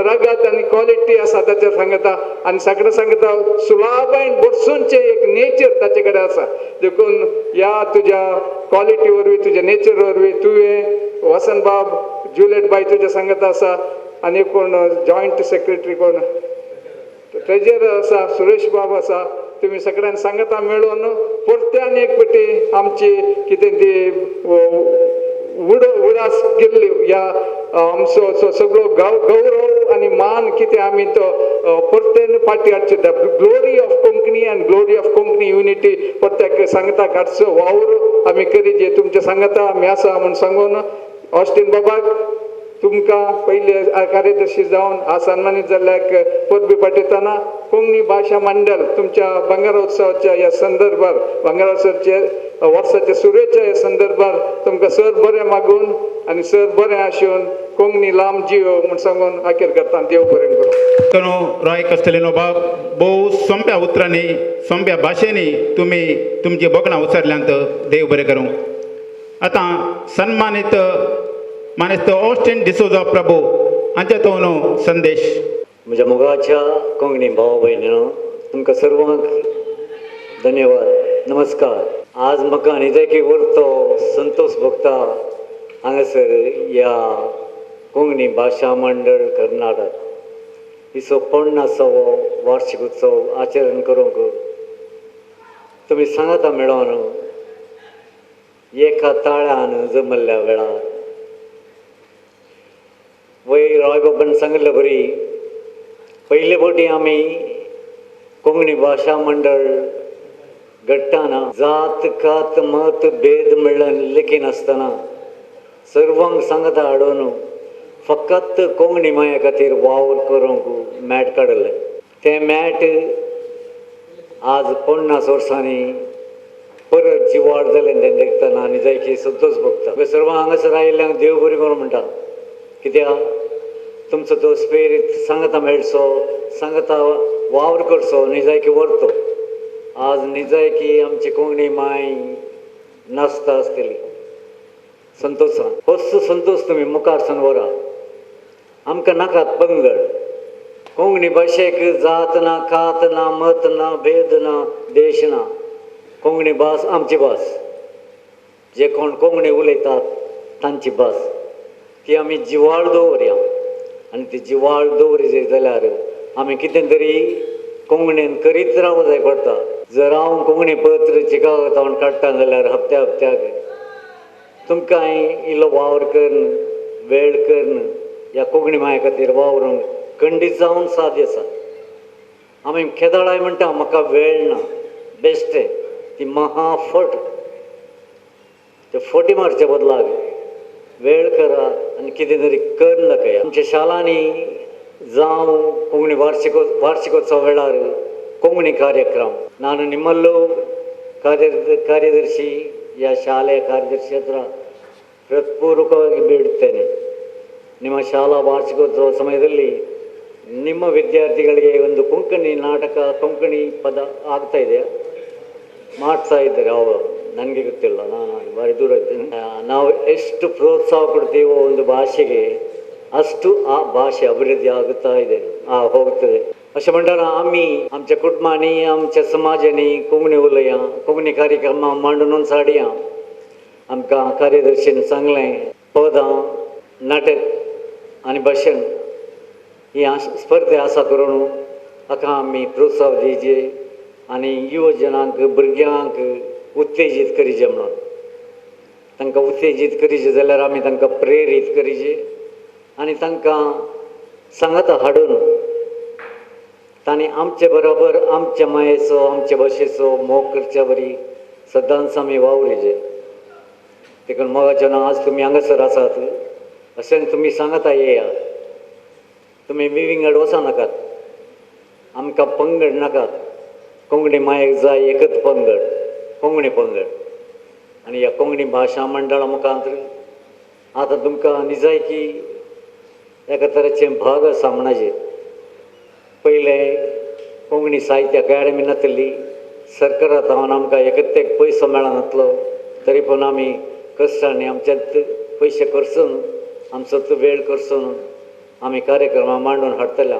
रगात आनी क्वॉलिटी आसा ताचेर सांगता आनी सगळें सांगता सुलाबायन बरसूनचें एक नेचर ताचे कडेन आसा. देखून ह्या तुज्या क्वॉलिटी वरवीं तुज्या नेचर वरवीं तुवें वसंत बाब जुलियट बाय तुज्या सांगता आसा आनी कोण जॉयंट सेक्रेटरी कोण ट्रेजरर आसा सुरेश बाब आसा, तुमी सगळ्यांनी सांगता मेळून परत्यान एक पटी आमची कितें ती उडास गेल्ली ह्या आमचो सगळो गौरव आनी मान कितें आमी तो परत्यान फाटी हाडचे. The glory of Konkani and glory of Konkani unity परत्याक सांगता हाडचो वावर आमी करीत तुमच्या सांगता आमी आसा म्हूण सांगून ऑस्टिन बाबाक तुमकां पयले कार्यदर्शी जावन आज सन्मानीत जाल्ल्याक परबी पाठयतना कोंकणी भाशा मंडळ तुमच्या भांगरा उत्सवाच्या ह्या संदर्भार भांगरा उत्सवाचे वर्साच्या सुरवेच्या ह्या संदर्भार तुमकां सर बरें मागून आनी सर बरें आशेवन कोंकणी लांब जीव म्हूण सांगून अखेर करता. देव बरें करूं. करूं रॉय कस्टेलिनो बाब भोव सोंप्या उतरांनी सोंप्या भाशेंनी तुमी तुमची बोगणां उचरल्यांत, देव बरें करूं. आतां सन्मानीत मानेस्त ऑस्टिन डिसोजा प्रभू हांच्या तो संदेश. म्हज्या मोगाच्या कोंकणी भाव भयणीनो, तुमकां सर्वांक धन्यवाद, नमस्कार. आज म्हाका निजायकी वरतो संतोष भोगता हांगासर ह्या कोंकणी भाशा मंडळ कर्नाटक हिचो 50वो वार्षिक उत्सव आचरण करूंक तुमी सांगाता मेळोन एका ताळ्यान जमल्ल्या वेळार वयर रॉय बाबान सांगिल्ले बरी पयले फावटी आमी कोंकणी भाशा मंडळ घडटाना जात कात मत भेद म्हणल्यार लेखिनासतना सर्वांक सांगता हाडून फकत कोंकणी माया खातीर वावर करूंक मॅट काडलें. तें मॅट आज 50 वर्सांनी परत जिवाड जालें तें देखतना आनी जायकी संतोष भोगता. सर्वांक हांगासर आयिल्ल्यांक देव बरी करूं म्हणटा, कित्याक तुमचो तो स्पिरीत सांगता मेळचो, सांगता वावर करचो, निजायकी व्हरतो. आज निजायकी आमची कोंकणी माय नाचता आसतली संतोशान. होच संतोश तुमी मुखार व्हरा. आमकां नाकात पंगड. कोंकणी भाशेक जात ना, कात ना, मत ना, भेद ना, देश ना. कोंकणी भास आमची भास. जे कोण कोंकणी उलयतात तांची भास ती आमी जिवाळ दवरया. आनी ती जिवाळ दवरी जाय जाल्यार आमी कितें तरी कोंकणीन करीत रावूं जाय पडटा. जर हांव कोंकणी पत्र चिकागो तावन काडटा जाल्यार हप्त्या हप्त्याक तुमकां इल्लो वावर करून वेळ करून ह्या कोंकणी माये खातीर वावरूंक खंडीत जावन साध्य आसा. आमी केदळाय म्हणटा म्हाका वेळ ना, बेश्टें ती महाफट. ते फटी मारच्या बदलाक वेळ करा आनी कितें तरी कर दाखया. आमच्या शाळांनी जावं कोंकणी वार्षिकोत्सव वेळार कोंकणी ಕಾರ್ಯಕ್ರಮ ನಾನು ನಿಮ್ಮಲ್ಲೂ ಕಾರ್ಯದರ್ಶಿ ಯಾ ಶಾಲೆಯ ಕಾರ್ಯದರ್ಶಿ ಹತ್ರ ಹೃತ್ಪೂರ್ವಕವಾಗಿ ಬೇಡುತ್ತೇನೆ. ನಿಮ್ಮ ಶಾಲಾ ವಾರ್ಷಿಕೋತ್ಸವ ಸಮಯದಲ್ಲಿ ನಿಮ್ಮ ವಿದ್ಯಾರ್ಥಿಗಳಿಗೆ ಒಂದು ಕೊಂಕಣಿ ನಾಟಕ, ಕೊಂಕಣಿ ಪದ ಆಗ್ತಾ ಇದೆಯಾ? ಮಾಡ್ತಾ ಇದ್ದಾರೆ ಅವರು, ನನಗೆ ಗೊತ್ತಿಲ್ಲ, ನಾನು ಭಾರಿ ದೂರ ಇದ್ದೇನೆ. ನಾವು ಎಷ್ಟು ಪ್ರೋತ್ಸಾಹ ಕೊಡ್ತೀವೋ ಒಂದು ಭಾಷೆಗೆ ಅಷ್ಟು ಆ ಭಾಷೆ ಅಭಿವೃದ್ಧಿ ಆಗುತ್ತಾ ಇದೆ, ಹೋಗ್ತದೆ. अशें म्हणटना आमी आमच्या कुटुंबांनी, आमच्या समाजांनी कोंकणी उलया, कोंकणी कार्यक्रम मांडून साडया. आमकां कार्यदर्शीन सांगलें पदां, नाटक आनी भाशण ही स्पर्धा आसा करून हाका आमी प्रोत्साह दिवचे आनी युवजनांक, भुरग्यांक उत्तेजीत करीचे म्हणून. तांकां उत्तेजीत करीचे जाल्यार आमी तांकां प्रेरीत करीचे आनी तांकां सांगाता हाडून तांणी आमचे बरोबर आमच्या मायेचो, आमचे भाशेचो मोग करच्या बरी सदांच आमी वावरीचे. देखून मोगाच्या आज तुमी हांगासर आसात अशें तुमी सांगता येया. तुमी विंगड वचो नाकात, आमकां पंगड नाकात. कोंकणी मायेक जाय एकच पंगड, कोंकणी पंगड. आनी ह्या कोंकणी भाशा मंडळा मुखार आतां तुमकां निजायकी एका तरेचें भाग आसा म्हणाचें. पयलें कोंकणी साहित्य अकाडमी नासली, सरकारा तावन आमकां एकत्तेक पयसो मेळनासलो, तरी पूण आमी कश्टांनी आमच्यात पयशे खर्चून, आमचो तो वेळ खर्चून आमी कार्यक्रमां मांडून हाडटले.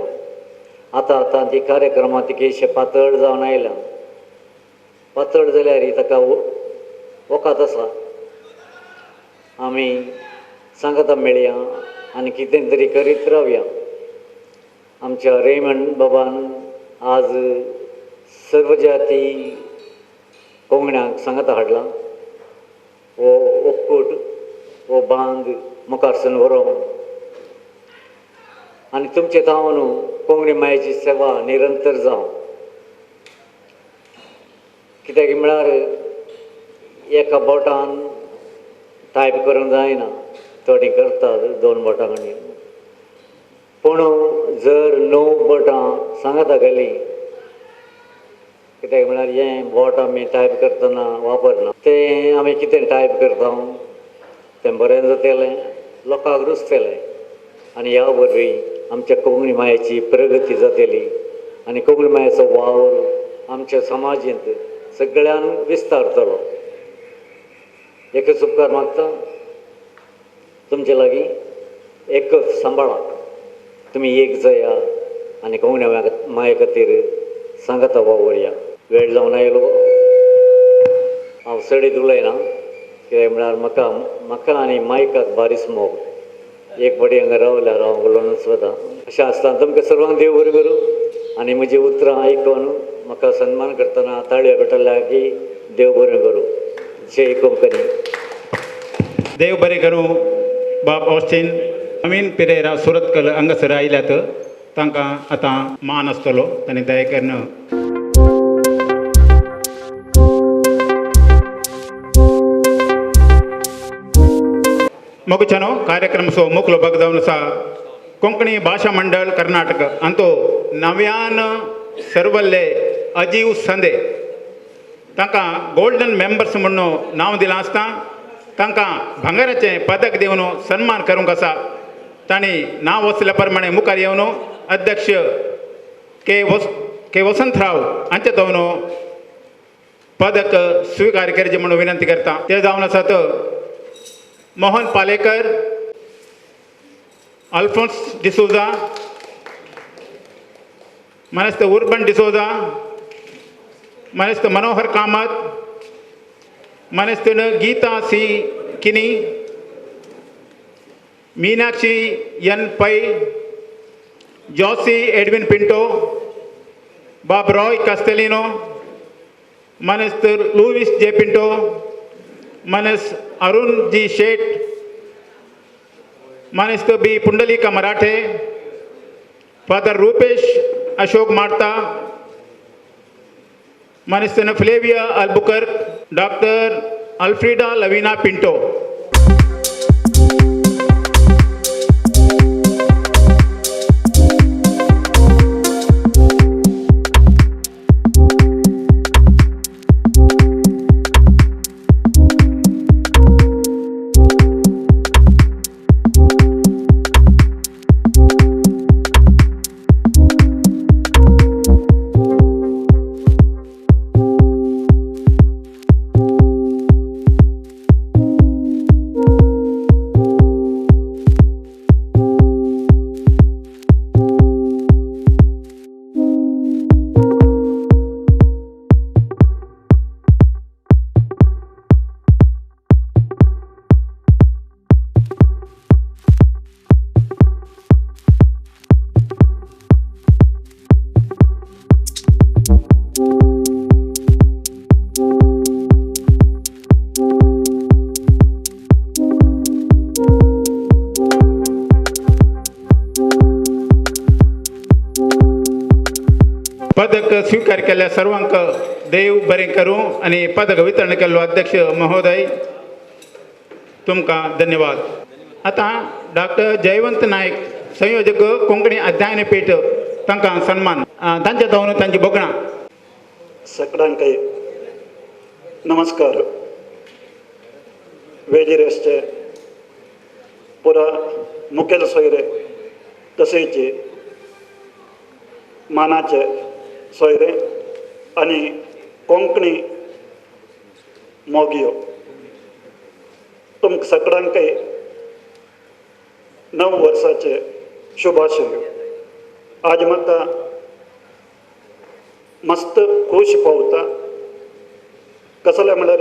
आतां आतां ती कार्यक्रमां तिकेशे पातळ जावन आयल्या. पातळ जाल्यार ताका वखद आसा. आमी सांगता मेळया आनी कितें तरी करीत रावया. आमच्या रेमंड बाबान आज सर्व जाती कोंकण्याक सांगता हाडला. हो ओक्कूट, हो बांद मुखारसून व्हरोंक आनी तुमचे तावन कोंकणी मायेची सेवा निरंतर जावं. कित्याक म्हळ्यार एका बोटान टायप करूंक जायना, थोडीं करतात दोन बोटां कडेन, पूण जर 9 बोटां सांगता गेलीं, कित्याक म्हळ्यार हें बोट आमी टायप करतना वापरना, तें आमी कितें टायप करता तें बरें जातलें, लोकांक रुचतलें आनी ह्या वरवीं आमच्या कोंकणी मायेची प्रगती जातली आनी कोंकणी मायेचो वावर आमच्या समाजांत सगळ्यान विस्तारतलो. एकच उपकार मागता तुमचे लागीं, एकच सांबाळात, तुमी एक जाया आनी कोंकणी माये खातीर सांगता वावरया. वेळ जावन आयलो, हांव चडीत उलयना, कित्याक म्हळ्यार म्हाका म्हाका आनी मायकाक बारीच मोग. एक फावटी हांगा रावल्यार हांव उलोवनूच वता. अशें आसतना तुमकां सर्वांक देव बरें करूं आनी म्हजी उतरां आयकून म्हाका सन्मान करतना ताळयो पेटल्या की देव बरें करूं. जय कोंकणी. देव बरें करूं. बाब ऑस्टीन अमीन पिरेरा सुरतकल हांगासर आयल्यात, तांकां आतां मान आसतलो तांणी दया करून. मोगचनो कार्यक्रम सो मोकलो भाग जावन आसा कोंकणी भाशा मंडळ कर्नाटक अंतो नव्यान सर्वल्ले अजीव संदे तांकां गोल्डन मेंबर्स म्हणून नांव दिलां आसता, तांकां भांगराचें पदक दिवन सन्मान करूंक आसा. तांणी नांव वसल्या प्रमाणे मुखार येवन अध्यक्ष के वसंतराव हांचे जावन पदक स्विकार करचें म्हणून विनंती करता. ते जावन आसात मोहन पालेकर, अल्फोन्स डिसोजा, मानेस्त उर्बन डिसोजा, मानेस्त मनोहर कामत, मानेस्त Geeta C Kini, Meenakshi N Pai, Josy Edwin Pinto, Bob Roy Castelino, मानेस्त Louis J Pinto, मानेस्त अरुण जी शेट, मानेस्त बी पुंडलिका मराठे, फादर रूपेश अशोक मार्ता, मानेस्त Flavia Albuquerque, doctor Alfreda Lavina Pinto. पदक स्वीकार केल्ल्या सर्वांक देव बरें करूं आनी पदक वितरण केल्लो अध्यक्ष महोदय तुमकां धन्यवाद. आतां डॉक्टर जयवंत नायक संयोजक कोंकणी अध्ययन पीठ तांकां सन्मान तांच्या जावन तांची भोगणां. सगळ्यांक नमस्कार. वेजिरेसचे पुरा मुखेल सोयरे तसेच मानाचे सोयरे आनी कोंकणी मोगियो, तुमकां सगळ्यांकय 9 वर्साचे शुभाशय. आज म्हाका मस्त खूश पावता. कसले म्हणल्यार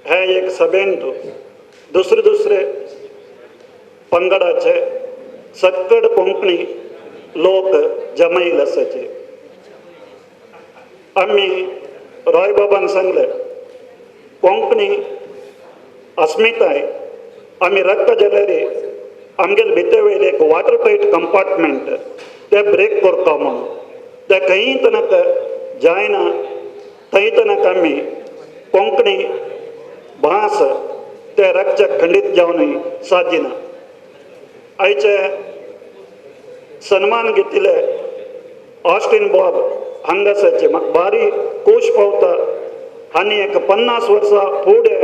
हे एक सभेंत दुसरे दुसरे पंगडाचे सक्कड कोंकणी लोक जमाईल आसाचे. आमी रॉय बाबान सांगले कोंकणी अस्मिताय आमी रक्त जाल्यार आमगेले भितर वयले एक वॉटर टायट कंपार्टमेंट ते ब्रेक करता म्हणून ते खंय तनक जायना थंय तनक आमी कोंकणी भास ते रक्त खंडीत जावनूय सादिना. आयचे सन्मान घेतिल्ले ऑस्टिन बॉब हांगासरचे म्हाका भारी खूश पावता. आनी एक 50 वर्सां फुडें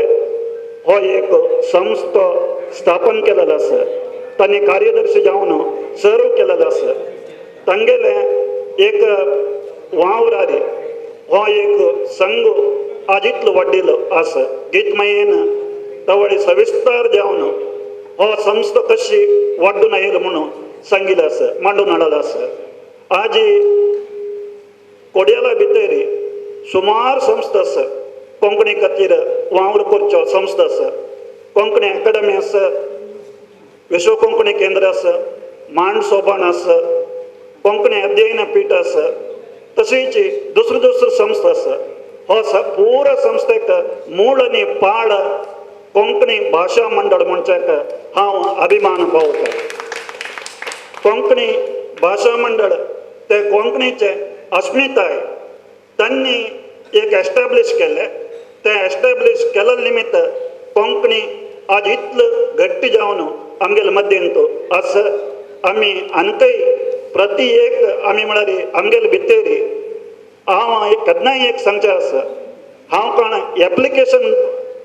हो एक संस्था स्थापन केलेलो आसा. तांणी कार्यदर्शी जावन सर्व केलेलो आसा. तांगेले एक वावरारी हो एक संघ आज इतलो वाडिल्लो आसा. गीतमायेन तवळी सविस्तर जावन हो संस्था कशी वाडून आयली म्हणून सांगिल्लें आसा, मांडून हाडलें आसा. आज कोडयाला भितर सुमार संस्था आसा कोंकणी खातीर वावर करच्यो संस्था आसा. कोंकणी अकादमी आसा, विश्व कोंकणी केंद्र आसा, मांड सोबाण आसा, कोंकणी अध्ययन पीठ आसा, तशीच दुसऱ्यो दुसऱ्यो संस्था आसा. हो पुरा संस्थेक मूळ आनी पाळ कोंकणी भाशा मंडळ म्हणच्याक हांव अभिमान पावता. कोंकणी भाशा मंडळ ते कोंकणीचे अस्मिताय तांणी एक एस्टॅब्लीश केलें. तें एस्टॅब्लीश केल्ले निमित्त कोंकणी आज इतलो घट्ट जावन आमगेले मध्यंत आसा. आमी आनीकय प्रति एक आमी म्हळ्यार आमगेले भितर हांव एक केन्नाय एक सांगचें आसा, हांव कोण एप्लिकेशन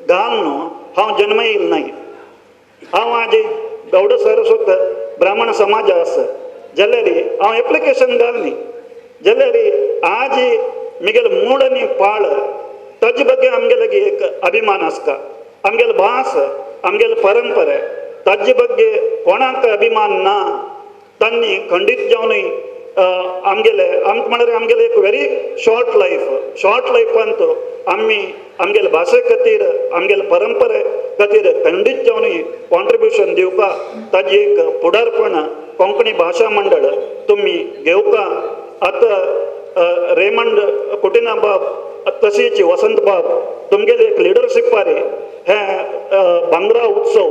घालून न्हू हांव जन्म येयल न्हय. हांव आज गौड सारस्वत ब्राह्मण समाज आसा जाल्यार हांव एप्लिकेशन घालनी जाल्यार आज मिगेल मूळ आनी पाळ ताजे ಬಗ್ಗೆ आमगेले एक अभिमान आसता. आमगेले भास आमगेले परंपरा ताजे ಬಗ್ಗೆ कोणाक अभिमान ना तांणी खंडीत जावनूय आमगेले आमकां म्हळ्यार आमगेले एक व्हेरी शॉर्ट लायफ शॉर्ट लायफांत आमी आमगेले भाशे खातीर आमगेले परंपरे खातीर खंडीत जावनूय कॉन्ट्रिब्युशन दिवपा ताजी एक फुडारपण कोंकणी भाशा मंडळ तुमी घेवपा. आतां रेमंड कुटिना बाब तशीच वसंत बाब तुमगेले एक लिडरशिपार हे भांगरा उत्सव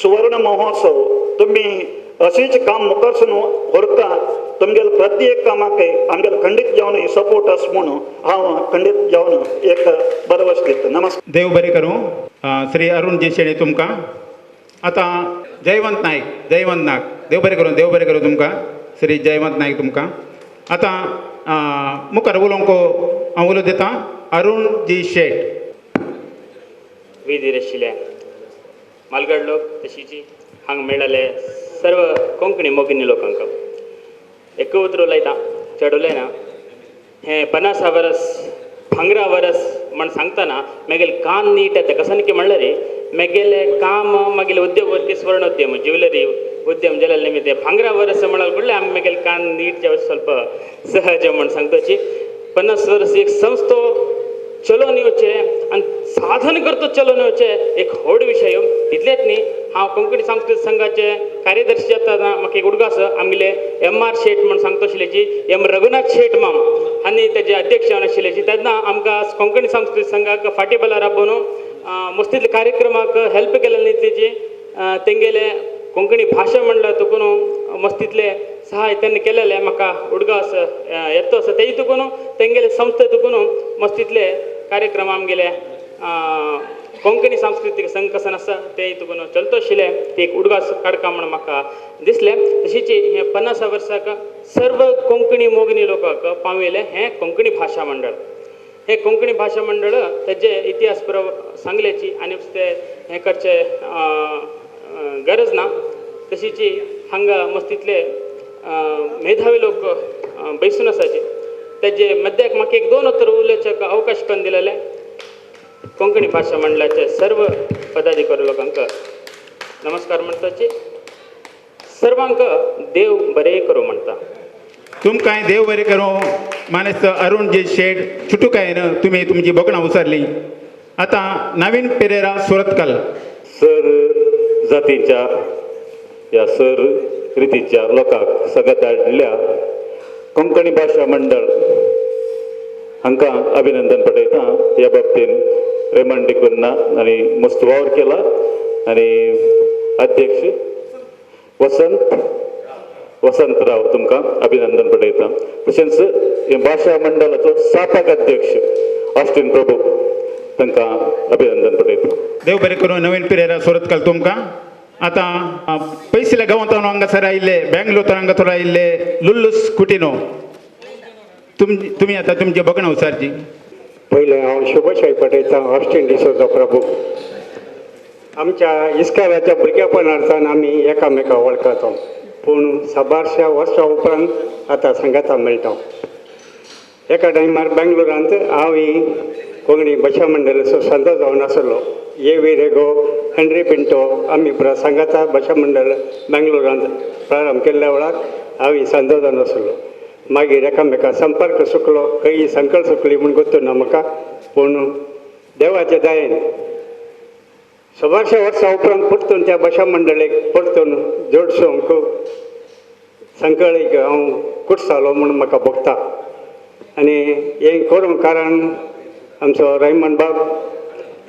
सुवर्ण महोत्सव तुमी अशीच काम मुखारसून व्हरता. तुमगेले प्रत्येक कामाक आमगेले खंडीत जावन सपोर्ट आस म्हणून हांव खंडीत जावन एक बरवस दिता. नमस्कार. देव बरें करूं श्री अरुण जी शेणी तुमकां. आतां जयवंत नायक, जयवंत नायक देव बरें करूं, देव बरें करूं तुमकां श्री जयवंत नायक तुमकां. आतां मुखार उलोवंक हांव उलो दिता अरुण जी शेट. वेदीर आशिल्ल्या मालगड लोक तशीच हांगा मेळ्ळेले सर्व कोंकणी मोगिनी लोकांक एक उतर उलयता, चड उलयना. हें 50 वरस भांगरा वरस म्हण सांगतना मागीर कान नीट येता. कसन की म्हणल्यार मागेले काम मागीर उद्योग वरती स्वर्ण उद्यम ज्युवेलरी उद्यम जाल्ले निमित्त भांगरा वरस म्हणाल कुडले आमी मागीर कान नीट जावं ಸ್ವಲ್ಪ सहज म्हण सांगताची. 50 वर्स एक संस्थो चलोवन येवचें आनी साधन करतो चलोवन येवचें एक व्हड विशय. तितलेंच न्ही, हांव कोंकणी सांस्कृतीक संघाचे कार्यदर्शी जातना म्हाका एक उडगास आमगेले एम आर शेट म्हण सांगता आशिल्ल्याची एम रघुनाथ शेट माम आनी तेजे अध्यक्ष जावन आशिल्ल्याची. तेन्ना आमकां कोंकणी सांस्कृतीक संघाक फाटीं बलार आपोवन मस्तीतले कार्यक्रमाक हेल्प केलें न्ही तेजी तेंगेले कोंकणी भाशा म्हणल्यार तुकून मस्तीतले सहाय तेन्ना केलेले म्हाका उडगास येतो आसा. तेय तुकून तेंगेले संस्थे तुकून मस्तीतले कार्यक्रम आमगेले कोंकणी सांस्कृतीक संघ कसन आसा ते तुकून चलतो आशिल्ले ते एक उडगास काडका म्हण म्हाका दिसलें. तशीच हें 50 वर्साक सर्व कोंकणी मोगनी लोकांक पावयलें हें कोंकणी भाशा मंडळ. हें कोंकणी भाशा मंडळ तेजे इतिहास पुरो सांगल्याची आनी ते हें करचें गरज ना. तशीच हांगा मस्तीतले मेधावी लोक बैसून आसाचे तेजे मध्याक म्हाका एक दोन उतर उलोवचें अवकाश करून दिलेले कोंकणी भाशा मंडळाचे सर्व पदाधिकारी लोकांक नमस्कार म्हणटाची. सर्वांक देव बरें करूं म्हणटा. तुमकां देव बरें करूं मानेस्त अरुण जी शेट चुटुकायन तुमी तुमची बोकणां उसारली. आतां नवीन पेरेरा सुरतकल. सर जातीच्या या सर रितीच्या लोकांक सगळ्यात हाडल्या कोंकणी भाशा मंडळ हांकां अभिनंदन पठयता. ह्या बाबतीन रेमंड डिकुन्ना आनी मस्त वावर केला आनी अध्यक्ष वसंतराव तुमकां अभिनंदन पठयता. तशेंच भाशा मंडळाचो स्थापक अध्यक्ष ऑस्टिन प्रभू तांकां अभिनंदन पठयता. देव बरें करूं नवीन पिरेरा सुरतकल तुमकां. आतां पयसुल्ल्या गांवांत हांगासर आयिल्ले बेंगलोर हांगासर आयिल्ले लुल्लूस कुटिनो तुमी आतां तुमची बगणां उसारची. पयलें हांव शुभशाही पठयतां ऑस्टिन डिसोजा प्रभू. आमच्या इस्काराच्या भुरगेपणार्थान आमी एकामेका वळखता पूण साबारश्या वर्सां उपरांत आतां सांगाता मेळटा. एका टायमार बेंगलोरांत हांव ही कोंकणी भाशा मंडळाचो संद जावन आसलो. A V Rego Henry Pinto आमी सांगाता भाशा मंडळ बेंगलोरांत प्रारंभ केल्ल्या वेळार हांव ही संद जावन आसलो. मागीर एकामेका संपर्क सुकलो खंय संकळ सुकली म्हूण गोत्तू ना म्हाका पूण देवाचे दयेन सबारश्या वर्सां उपरांत परतून त्या भाशा मंडळेक परतून जोडसूंक संकळीक हांव कुटसालो म्हूण म्हाका भोगता. आनी हें करूंक कारण आमचो रैमन बाब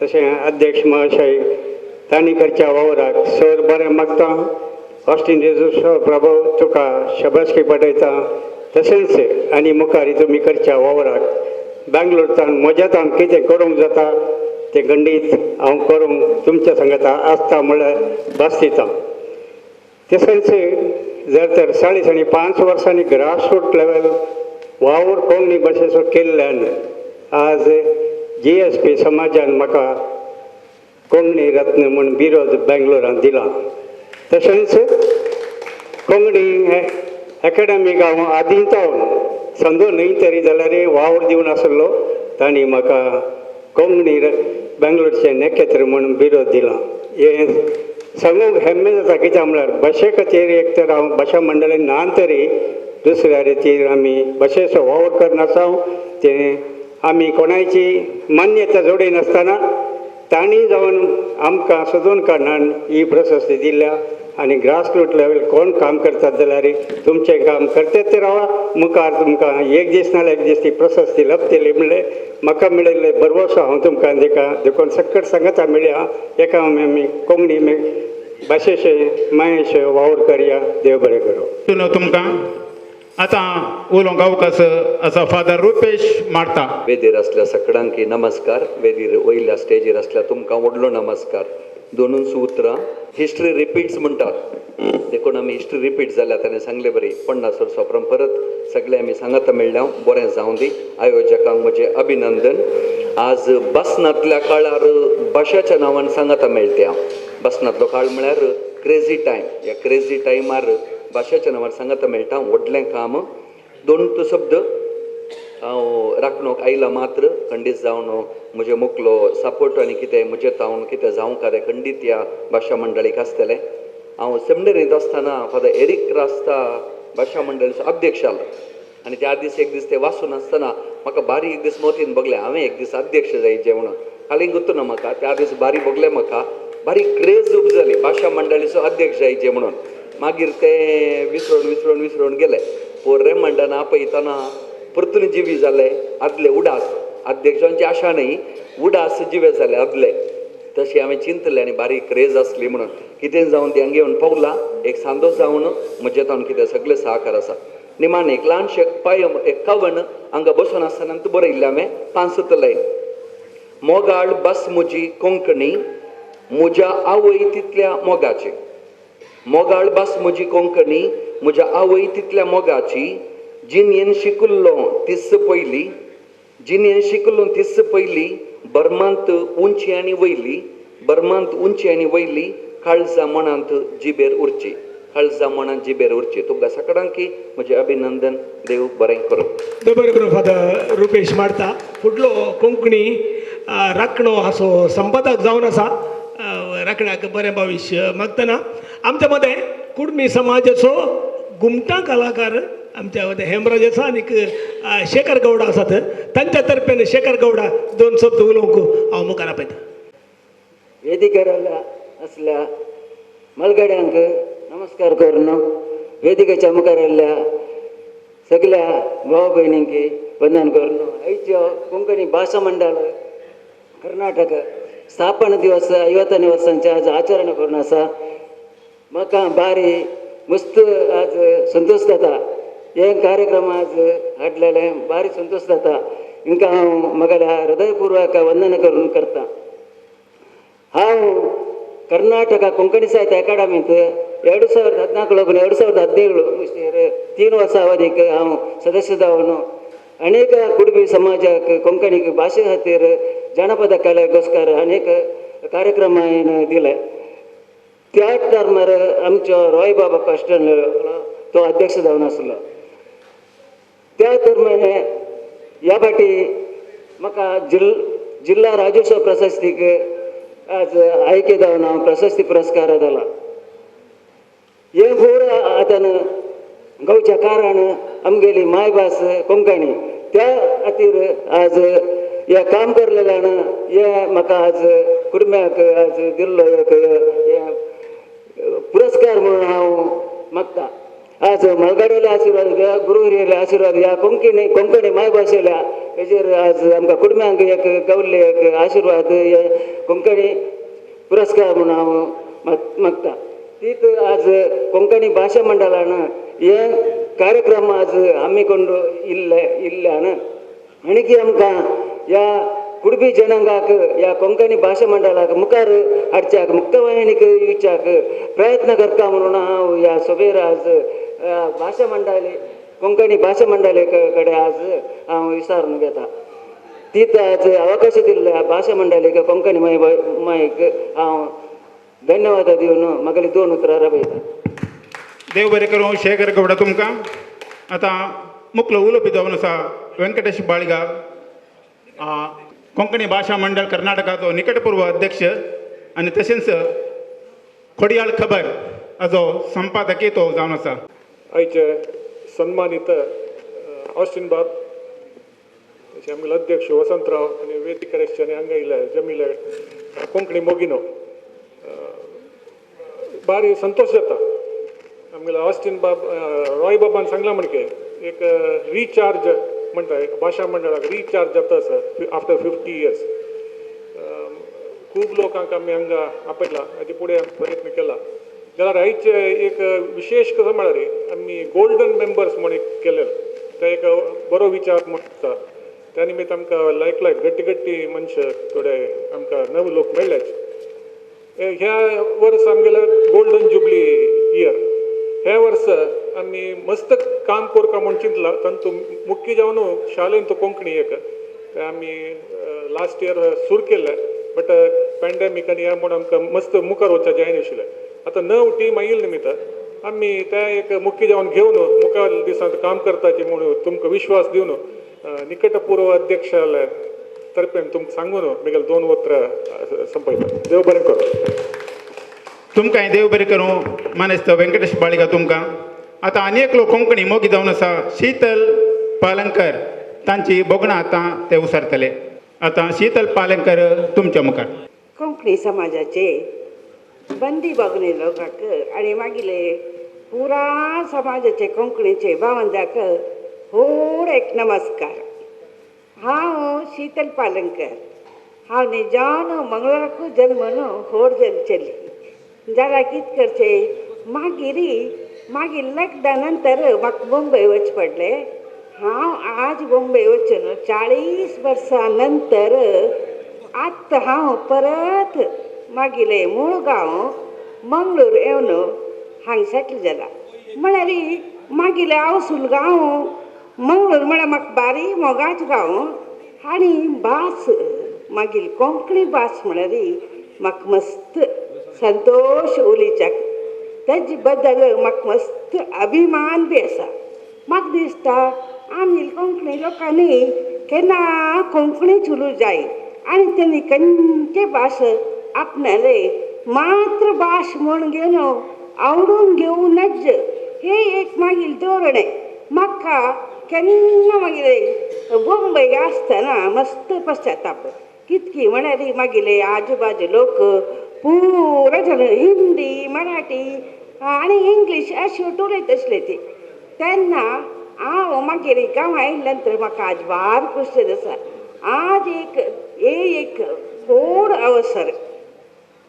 तशें अध्यक्ष महाशय तांणी करच्या वावराक सर बरें मागता. ऑस्टिन जेजूस प्रभू तुका शबासकी पठयता. तशेंच आनी मुखार तुमी करच्या वावराक बेंगलोरच्यान म्हज्यातान कितें करूंक जाता तें गंडीत हांव करूंक तुमच्या सांगाता आसता म्हळ्यार भास दिता. तशेंच जर तर 40.5 वर्सांनी ग्रासरूट लेवल वावर कोंकणी भाशेचो केल्ल्यान आज जी एस पी समाजान म्हाका कोंकणी रत्न म्हूण बिरोज बेंगलोरांत दिला. तशेंच कोंकणी एकाडमीक हांव आदीं जावन संदो न्हय तरी जाल्यार वावर दिवन आसलो तांणी म्हाका कोंकणी बेंगलोरचें नखेत्र म्हूण बिरोध दिलां. हें सांगूंक हेम्मे जाता कित्याक म्हळ्यार भाशे खातीर एक तर हांव भाशा मंडळान ना तरी दुसऱ्या रितीर आमी भाशेचो वावर करनासता तें आमी कोणायची मान्यता जोडिनासतना तांणी जावन आमकां सोदून काडून ही प्रशस्ती दिल्या. आनी ग्रास रूट लेवल कोण काम करतात जाल्यार तुमचें काम करतात ते रावा मुखार तुमकां एक दीस नाल्यार एक दीस ती प्रशस्ती लभतली म्हणलें म्हाका मेळिल्लें भरवसो हांव तुमकां दिका. देखून सक्कट सांगता मेळया एका आमी कोंकणी भाशेचे मायेचे वावर करया. देव बरें करूं तुमकां. आतां उलोवंक अवकाश आसा फादर रुपेश मार्ता. वेदीर आसल्या सगळ्यांकी नमस्कार. वेदीर वयल्या स्टेजीर आसल्या तुमकां व्हडलो नमस्कार. दोनूच उतरां हिस्ट्री रिपीट्स म्हणटात देखून आमी हिस्ट्री रिपीट जाल्या ताणें सांगले बरी 50 वर्सां उपरांत परत सगळे आमी सांगाता मेळ्ळ्या. बरें जावं दी. आयोजकांक म्हजें अभिनंदन. आज बसनांतल्या काळार भाशाच्या नांवान सांगाता मेळटा. बसनांतलो काळ म्हळ्यार क्रेजी टायम. ह्या क्रेजी टायमार भाशाच्या नांवान सांगाता मेळटा. व्हडलें काम. दोन शब्द हांव राखणूक आयला मात्र खंडीत जावन म्हजे मुखलो सपोर्ट आनी कितें म्हजें तावन कितें जावंक आसा खंडीत ह्या भाशा मंडळीक आसतलें. हांव सेमिनरींत आसतना फादर एरीक रास्ता भाशा मंडळीचो अध्यक्ष जालो आनी त्या दीस एक दीस ते वाचून आसतना म्हाका बारीक एक दीस मोतीन बगलें हांवें एक दीस अध्यक्ष जायचें म्हणून. हालीं गुत्तू ना म्हाका त्या दीस बारीक बगलें म्हाका बारीक क्रेज उब जाली भाशा मंडळीचो अध्यक्ष जायचें म्हणून. मागीर ते विसरून विसरून विसरून गेले. पोर रेमंडान आपयतना परतून जिवी जाले आदले उडास अध्यक्षांची आशा न्ही उडास जिवे जाले आदले. तशें हांवें चिंतलें आनी बारीक क्रेज आसली म्हणून कितें जावन ती हांगा येवन पावला. एक सांदो जावन म्हजें तावन कितें सगळें सहकार आसा. निमाणें एक ल्हानशें पायम एक कवन हांगा बसून आसतना बरयल्लें हांवें 5 लायन. मोगाळ बस म्हजी कोंकणी म्हज्या आवय तितल्या मोगाची. मोगाळ बस म्हजी कोंकणी म्हज्या आवय तितल्या मोगाची. जिणेन शिकल्लो तीस पयली जिणेन शिकल्लो तीस पयली बर्मांत उंची आनी वयली बर्मांत उंची आनी वयली काळजा मनांत जिबेर उरची काळजा मनांत जिबेर उरची. तुमकां सगळ्यांकी म्हजें अभिनंदन. देव बरें करूं. देव बरें करूं फादर रुपेश मार्ता. फुडलो कोंकणी राखणो हाचो संपादक जावन आसा. राखण्याक बरें भविश्य मागतना आमच्या मदें कुडमी समाजाचो घुमटां कलाकार आमच्या मदें हेमराज आसा आनीक शेखर गौडा आसात. तांच्या तर्फेन शेखर गौडा दोन शब्द उलोवंक हांव मुखार आपयता. वेदिकेर आसल्या मलगड्यांक नमस्कार करून वेदिकेच्या मुखार आयिल्ल्या सगळ्या भाव भयणींक वंदन करून आयच्यो कोंकणी भाशा मंडळ कर्नाटक स्थापना दिवस 50 वर्सांचे आज आचरण करून आसा. म्हाका बारी मस्त आज संतोश जाता. हे कार्यक्रम आज हाडलेले बारी संतोश जाता. हिंकां हांव म्हगेल्या हृदयपूर्वक वंदन करून करता. हांव कर्नाटक कोंकणी साहित्य अकादमींत 2014 2017 3 वर्सां अवधीक हांव सदस्य जावन अनेक कुडबी समाजाक कोंकणी भाशे खातीर जानपद कलेगोस्कर अनेक कार्यक्रम हांवें दिले. त्या टायमार आमचो रॉय बाबा कश्टन तो अध्यक्ष जावन आसलो. त्या दरम्यान ह्या फाटी म्हाका जिल्हा राज्योत्सव प्रशस्तीक आज आयके जावन हांव प्रशस्ती पुरस्कार जाला. हें पूरा आतां गांवच्या कारण आमगेली मायभास कोंकणी त्या खातीर आज हें काम करलेल्यान हें म्हाका आज कुटुंब्याक आज दिल्लो एक हें पुरस्कार म्हणून हांव मागता. आज मलगाडीले आशिर्वाद घ्या, गुरू हिरियले आशिर्वाद ह्या कोंकणी कोंकणी मायभाशेल्या हेजेर आज आमकां कुटुंब्यांक एक गावल्ले एक आशिर्वाद हे कोंकणी पुरस्कार म्हणून हांव मागता. तीत आज कोंकणी भाशा मंडळान हे कार्यक्रम आज आमी कोण इल्ले इल्ल्यान आनी आमकां ह्या कुडबी जनांगाक ह्या कोंकणी भाशा मंडळाक मुखार हाडच्याक मुक्तवाहिनीक येवच्याक प्रयत्न करता म्हणून हांव ह्या सभेर आज भाशा मंडळी कोंकणी भाशा मंडळी कडेन आज हांव विचारून घेता. तीत आज अवकाश दिल्ल्या भाशा मंडळीक कोंकणी मायक हांव धन्यवाद दिवन म्हागेली दोन उतरां राबयता. देव बरें करूं शेखर गौडा तुमकां. आतां मुखलो उलोवपी जावन आसा व्यंकटेश बाळगा, कोंकणी भाशा मंडळ कर्नाटकाचो निकटपूर्व अध्यक्ष आनी तशेंच खोडियाळ खबर हाजो संपादकीय तो जावन आसा. आयचे सन्मानीत ऑस्टिन बाब, तशें आमगेले अध्यक्ष वसंतराव आनी वेदिक आनी हांगा येयले जमिले कोंकणी मोगिनो, बारी संतोश जाता. आमगेले ऑस्टिन बाब रॉय बाबान सांगला म्हणके एक रिचार्ज म्हणटा, भाशा मंडळाक रिचार्ज जाता आसा आफ्टर 50 इयर्स. खूब लोकांक आमी हांगा आपयला, हाजे फुडें प्रयत्न केला. जाल्यार आयचे एक विशेश कसो म्हळ्यार आमी गोल्डन मेंबर्स म्हूण एक केलें, तो एक बरो विचार म्हणटा. त्या निमित्त आमकां लायक लायक गट्टी गट्टी मनशां थोडे आमकां नवे लोक मेळ्ळेच. ह्या वर्स आमगेलें गोल्डन जुबली इयर. ह्या वर्स आमी मस्त काम करता म्हूण चिंतलां. तातूंत मुख्य जावन शालेंत कोंकणी एक तें आमी लास्ट इयर सुरू केल्लें, बट पॅन्डेमीक आनी ह्या म्हूण आमकां मस्त मुखार वचपाचें जायनाशिल्लें. आतां नव टीम आयिल्ले निमित्त आमी तें एक मुख्य जावन घेवन मुखार दिसांत काम करताचे म्हूण तुमकां विश्वास दिवन निकटपूर्व अध्यक्षाल्या तर्फेन तुमकां सांगून म्हगेलें दोन उतरां संपयता. देव बरें करूं. तुमकां देव बरें करूं मानेस्त व्यंकटेश बाळिगा तुमकां. आतां आनी एकलो कोंकणी मोगी जावन आसा शीतल पालंकर, तांची भोगणां आतां ते उसारतले. आतां शीतल पालंकर तुमच्या मुखार. कोंकणी समाजाचे बंदी बगणे लोकांक आनी मागीर पुरा समाजाचे कोंकणीचे भावंडाक व्हड एक नमस्कार. हांव शीतल पालंकर. हांव निजान मंगळूराकू जल्मन व्हड जल चली. जाल्यार कितें करचें, मागीर मागीर लग्ना नंतर म्हाका मुंबय वचचें पडलें. हांव आज मुंबय वचून 40 वर्सां नंतर आतां हांव परत मागीर मूळ गांव मंगळूर येवन हांगा सेटल जाला. म्हळ्यार मागीर आवसूल गांव मंगळूर म्हळ्यार म्हाका बारी मोगाचो गांव आनी भास मागीर कोंकणी भास म्हळ्यार म्हाका मस्त संतोश उलोवच्याक, तेजे बद्दल म्हाका मस्त अभिमान बी आसा. म्हाका दिसता आमी कोंकणी लोकांनी केन्ना कोंकणीच उलोवंक जाय आनी तेणी खंयचे भास आपणाले मातृभाश म्हूण घेवन आवडून घेवं नज, हे एक मागीर धोरण. म्हाका केन्ना मागीर मुंबय आसतना मस्त पश्चाताप कितकी म्हळ्यार मागीर आजूबाजू लोक पुरा जाण हिंदी मराठी आनी इंग्लीश अशें उलयत आसले ती. तेन्ना हांव मागीर गांवां आयले नंतर म्हाका आज भार खुश आसा. आज एक हे एक व्हड अवसर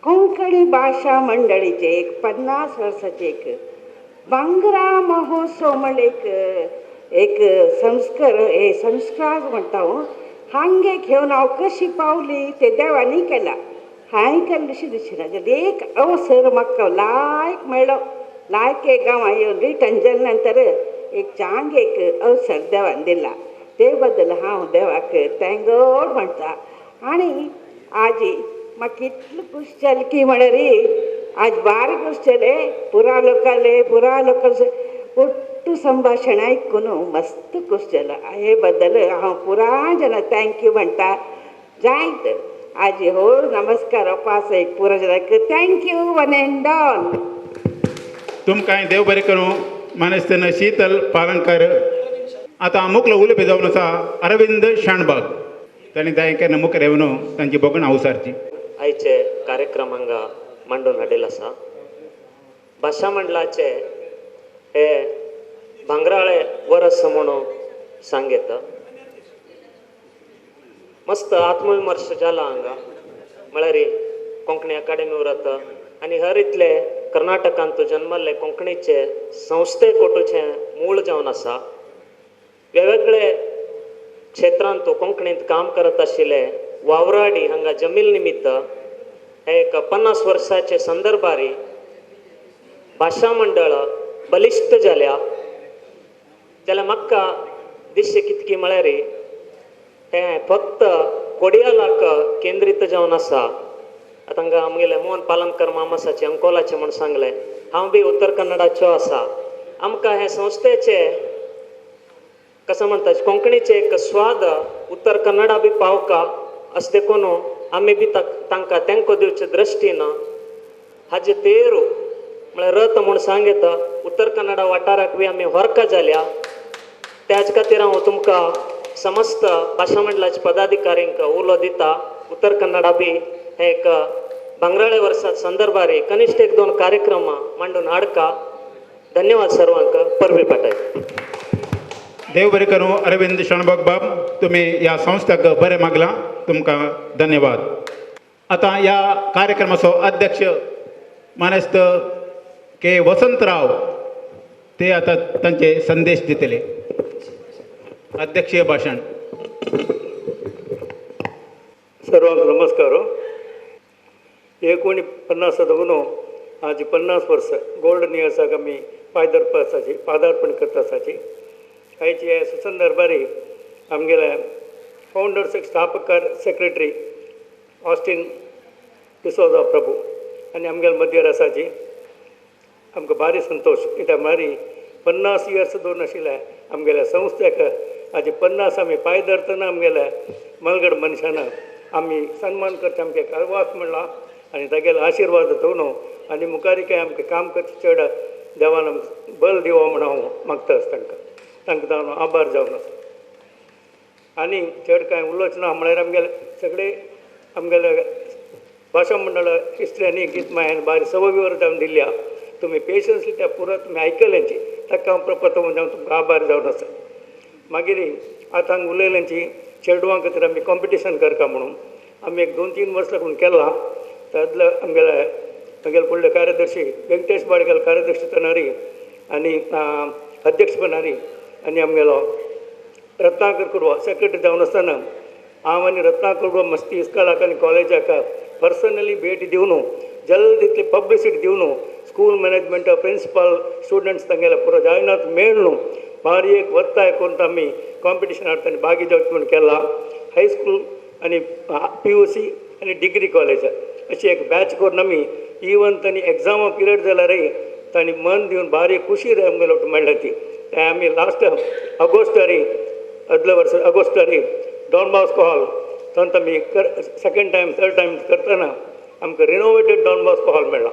कोंकणी भाशा मंडळीचे एक 50 वर्साचे एक भांगरा महोत्सव म्हणल्यार एक एक संस्कार, हे संस्कार म्हणटा हांव. हांगे घेवन हांव कशी पावली ते देवांनी केला, हांवें केल्लें अशें दिसना. जाल्यार एक अवसर म्हाका लायक मेळ्ळो, लायक एक गांवां येवन रिटर्न जाले नंतर एक चांग एक अवसर देवान दिला, ते बद्दल हांव देवाक thank God म्हणटा. आनी आजी म्हाका इतलें खूश जालें की म्हळ्यार आज बारी खूश जालें. पुरा लोकांले पुरा लोकांचे ಒಟ್ಟು ಸಂಭಾಷಣೆ आयकून मस्त खूश जालां. हे बद्दल हांव पुरा जाणां thank you म्हणटा. जायत आजी हो नमस्कार पास एक पुरा जाणांक thank you one and all. तुमकां देव बरें करूं मानेस्त शीतल पालंकर. आतां मुखलो उलोवपी जावन आसा अरविंद शाणबाग, तांणी दायकान मुखार येवन तांची भोगणां उसारची. आयचे कार्यक्रम हांगा मांडून हाडिल्लो आसा. भाशा मंडळाचे हे भांगराळे वरस म्हणून सांगता. मस्त आत्मविमर्श जाला हांगा, म्हळ्यार कोंकणी अकादेमी उरत आनी हर इतले कर्नाटकांत जन्मल्ले कोंकणीचे संस्थे कोटूचें मूळ जावन आसा. वेगवेगळे क्षेत्रांत कोंकणींत काम करत आशिल्ले वावराडी हांगा जमील निमित्त हे एक 50 वर्साचे संदर्भारी भाशा मंडळ बलिश्ट जाल्या. जाल्यार म्हाका दिसचें कितकी म्हळ्यार हें फक्त कोडियालाक केंद्रीत जावन आसा. आतां हांगा आमगेले मोहन पालमकर मामासाचे अंकोलाचे म्हूण सांगलें, हांव बी उत्तर कन्नडाचो आसा. आमकां हे संस्थेचे कसो म्हणटा कोंकणीचे एक स्वाद उत्तर कन्नडा बी पावका अशें देखून आमी बी तांकां तेंको दिवचे दृश्टीन हाजे तेरू म्हळ्यार रथ म्हूण सांगता उत्तर कन्नडा वाठाराक बी आमी व्हरका जाल्या. त्याच खातीर हांव तुमकां समस्त भाशा मंडळाचे पदाधिकाऱ्यांक उलो दिता, उत्तर कन्नडा बी हे एक भांगराळे वर्सा संदर्भार कनिश्ठ एक दोन कार्यक्रम मांडून हाडका. धन्यवाद सर्वांक. परबी पाटय. देव बरें करूं अरविंद शणबग बाब, तुमी ह्या संस्थाक बरें मागलां, तुमकां धन्यवाद. आतां ह्या कार्यक्रमाचो अध्यक्ष मानेस्त के वसंतराव ते आतां तांचे संदेश दितले. अध्यक्षीय भाशण. सर्वांक नमस्कार. 49 धरून आज 50 वर्स गोल्डन इयर्साक आमी पांय धरपाची पादार्पण करता आसाची. आयचे सुसंदर्भारी आमगेले फावंडर स्थापकार सेक्रेटरी ऑस्टीन डिसोजा प्रभू आनी आमगेले मध्यर आसाची. आमकां भारी संतोश कित्याक म्हळ्यार 50 इयर्स दवरून आशिल्ले आमगेल्या संस्थेक आज 50 आमी पांय धरतना आमगेल्या मलगड मनशान आमी सन्मान करचें आमगे कारवास म्हणलां आनी तागेले आशिर्वाद दवरून आनी मुखारी काय आमकां काम करचें चड देवान आमकां बल दिवो म्हण हांव मागता आसा तांकां तांकां हांव आभार जावन आसा. आनी चड कांय उलोवचें ना म्हळ्यार आमगेले सगळे आमगेले भाशा मंडळ हिस्ट्री आनी गीतमायान बारी सविवर जावन दिल्या. तुमी पेशन्सली त्या पुरो तुमी आयकल्यांची ताका हांव प्रपत्र जावन तुमकां आभार जावन आसा. मागीर आतां हांगा उलयल्यांची चेडवां खातीर आमी कॉम्पिटिशन करता म्हणून आमी एक 2-3 वर्स लागून केलां. तातूंतलो आमगेले म्हगेले फुडले कार्यदर्शी वेंकटेश बाडगेल कार्यदर्शी तनारी आनी अध्यक्ष बनारी आनी आमगेलो रत्नाकर कुडवा सेक्रेटरी जावन आसतना हांव आनी रत्नाकर कुडवा मस्ती इस्कॉलाक आनी कॉलेजाक पर्सनली भेट दिवन जल्द इतली पब्लिसिटी दिवन स्कूल मॅनेजमेंट प्रिंसिपल स्टुडंट्स तांगेले पुरो जायनात मेळ्ळ भारी एक वत्ताय करून आमी कॉम्पिटिशन हाडटा आनी भागी जावचें म्हूण केलां. हायस्कूल आनी PUC आनी डिग्री कॉलेज अशी एक बॅच करून आमी इवन तांणी एग्जामा पिरियड जाल्यारय तांणी मन दिवन भारी खुशी आमगेलो मेळ्ळ्या ती. ते आमी लास्ट ऑगस्टारी आदल्या वर्सा ऑगस्टारी डॉन बॉस्को हॉल थंय आमी सेकेंड टायम थर्ड टायम करतना आमकां रिनोवेटेड डॉन बॉस्को हॉल मेळ्ळा.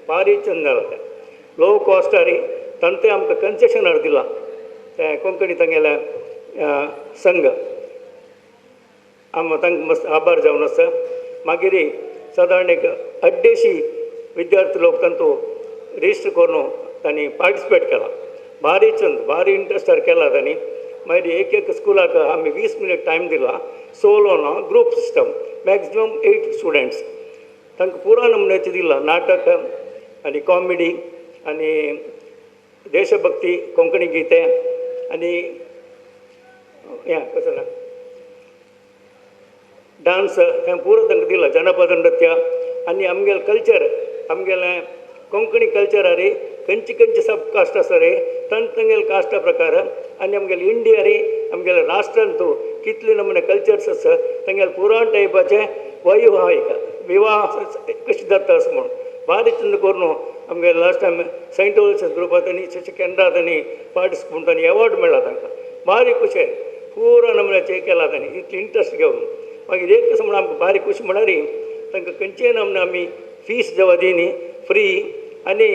भारी चंद जाला तें लो कॉस्टारी तांचे आमकां कन्सेशन हाड दिलां तें कोंकणी तांगेल्या संघ आम तांकां मस्त आभार जावन आसा. मागीर सादारण एक 250 विद्यार्थी लोक तांचो रजिस्टर करून तांणी पार्टिसिपेट केला. भारी चंद भारी इंट्रस्टार केला तांणी. मागीर एक एक स्कुलाक आमी 20 मिनट टायम दिला. सोलो ना ग्रूप सिस्टम मॅक्सिमम 8 स्टुडंट्स तांकां पुरा नमुन्याचें दिलां. नाटक आनी कॉमेडी आनी देशभक्ती कोंकणी गीते आनी हें कसो ना डांस हें पुरो तांकां दिलां. जनपद नृत्य आनी आमगेलें कल्चर आमगेलें कोंकणी कल्चर रे खंयचे खंयचे सब कास्ट आसा रे तांगेले कास्टा प्रकार आनी आमगेले इंडिया रे आमगेले राष्ट्रांत कितले नमुने कल्चर्स आसा तांगेले पुराण टायपाचें वैवाहिक विवाह कशें जाता अशें म्हणून भारी चंद करून आमगेले लास्ट टायम सेंट ओल्स ग्रुपांत आनी केंद्रांत आनी पार्टिसिपंट तांणी एवॉर्ड मेळ्ळा तांकां. भारी खुशी पुरा नमुन्याचें केलां तांणी इतली इंट्रस्ट घेवन. मागीर एक कसो म्हणून आमकां भारी खुशी म्हळ्यार तांकां खंयचेय नमुने आमी फीस जेवा दिनी फ्री आनी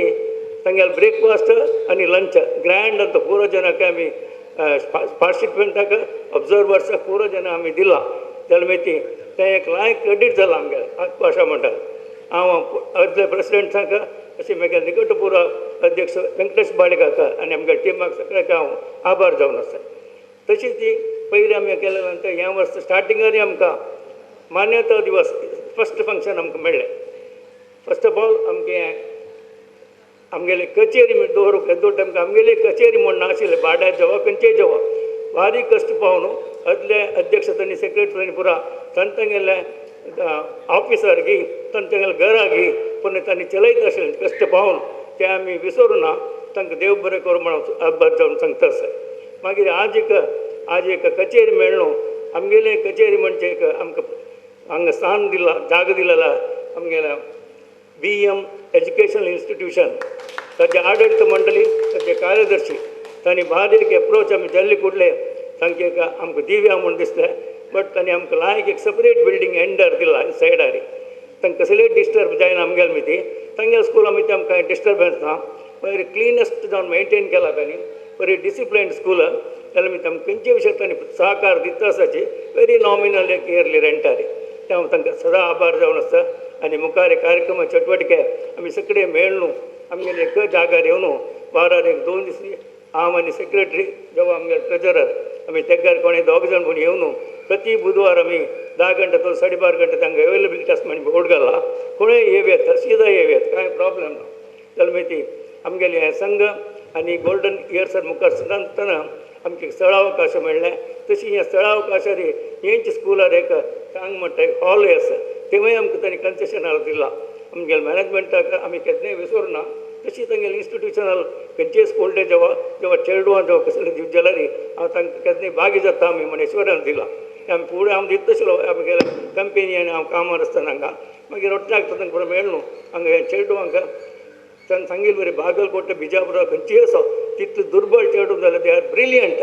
तांगेले ब्रेकफास्ट आनी लंच ग्रँड आतां पुरो जनाक आमी पार्टिसिपंटाक ऑब्जर्वर्साक पुरो जनाक आमी दिलां. जाल्यार मागीर तें एक लायक क्रेडीट जालां आमगेलें भाशा मंडळ. हांव आदले प्रेसिडेंटाक अशें म्हगेले निकटपूर्व अध्यक्ष वेंकटेश बाळेकाक आनी आमगे टिमाक सगळ्याक हांव आभार जावन आसा. तशीच ती पयलीं आमी केलें नंतर ह्या वर्स स्टार्टिंगार आमकां मान्यता दिवस फस्ट फंक्शन आमकां मेळ्ळें. फस्ट ऑफ ऑल आमगे आमगेले कचेरी दवरूंक येदोळ आमकां आमगेली कचेरी म्हूण नाशिल्लें भाड्यार जेवा खंयचेय जेवा भारी कश्ट पावन आदले अध्यक्ष तांणी सेक्रेटरी तांणी पुरा तांगेले ऑफिसर गी तांगेले घरा गी पूण तांणी चलयत आशिल्लें कश्ट पावन ते आमी विसरूं ना. तांकां देव बरें करूं म्हणून आभार जावन सांगता आसा. मागीर आज एक कचेरी मेळ्ळो आमगेले कचेरी म्हणजे एक आमकां हांगा स्थान दिलां जागो दिलेला आमगेल्या BM educational institution ताचे आडळीत मंडळी ताचे कार्यदर्शी तांणी भारी एक एप्रोच आमी जाल्ले कुडले तांकां एक आमकां दिव्या म्हूण दिसलें बट तांणी आमकां लायक एक सेपरेट बिल्डींग एंडर दिला सायडार तांकां कसलेय डिस्टर्ब जायना आमगेले मिती तांगेले स्कूल आमी आमकां कांय डिस्टर्बन्स ना बरें क्लिनस्ट जावन मेंटेन केला तांणी बरी डिसिप्लिन्ड स्कूल जाल्यार आमी तांकां खंयचे विशयाक तांणी सहकार दिता आसाची वेरी नॉमिनल एक इयरली रेंटार तें हांव तांकां सदां आभार जावन आसता. आनी मुखार कार्यक्रम चटवटिके आमी सगळे मेळ्ळू आमगेले एक जाग्यार येवन वारार एक 2 दीस हांव आनी सेक्रेटरी जेव्हा आमगेले ट्रेजरर आमी तेगार कोणे 2 जाण म्हूण येवन प्रति बुधवार आमी 10 गंटे तो 12.5 गंटे तांकां अवेलेबिलिटी आसा म्हण बोर्ड घाला कोणेय येवयात सीधा येवयात कांय प्रॉब्लम ना. जाल्यार मागीर ती आमगेले हें संघ आनी गोल्डन इयर्सार मुखार सरतना आमकां स्थळावकाश मेळ्ळें तशी ह्या स्थळावकाशार हेंच स्कुलार एक सांग म्हणटा एक हॉलूय आसा तेवूय आमकां तांणी कन्सेशनार दिला. आमगेले मॅनेजमेंटाक आमी केन्नाय विसरना तशी तांगेले इन्स्टिट्युशनल खंयचेय स्कूल डे जेवा जेवा चेडवां जेवा कसले दिवचे जाल्यार हांव तांकां केन्नाय बागी जाता आमी म्हण एश्योरन्स दिला. आमी फुडें हांव दितशिलो आमगेले कंपनी आनी हांव कामार आसतना हांगा मागीर रोटल्याक तांकां बरें मेळ्ळो न्हू हांगा चेडवांक तांणी सांगिल्लें बरें बागलकोट बिजापुरा खंयचीय आसा तितले दुर्बळ चेडूं जाल्यार they are brilliant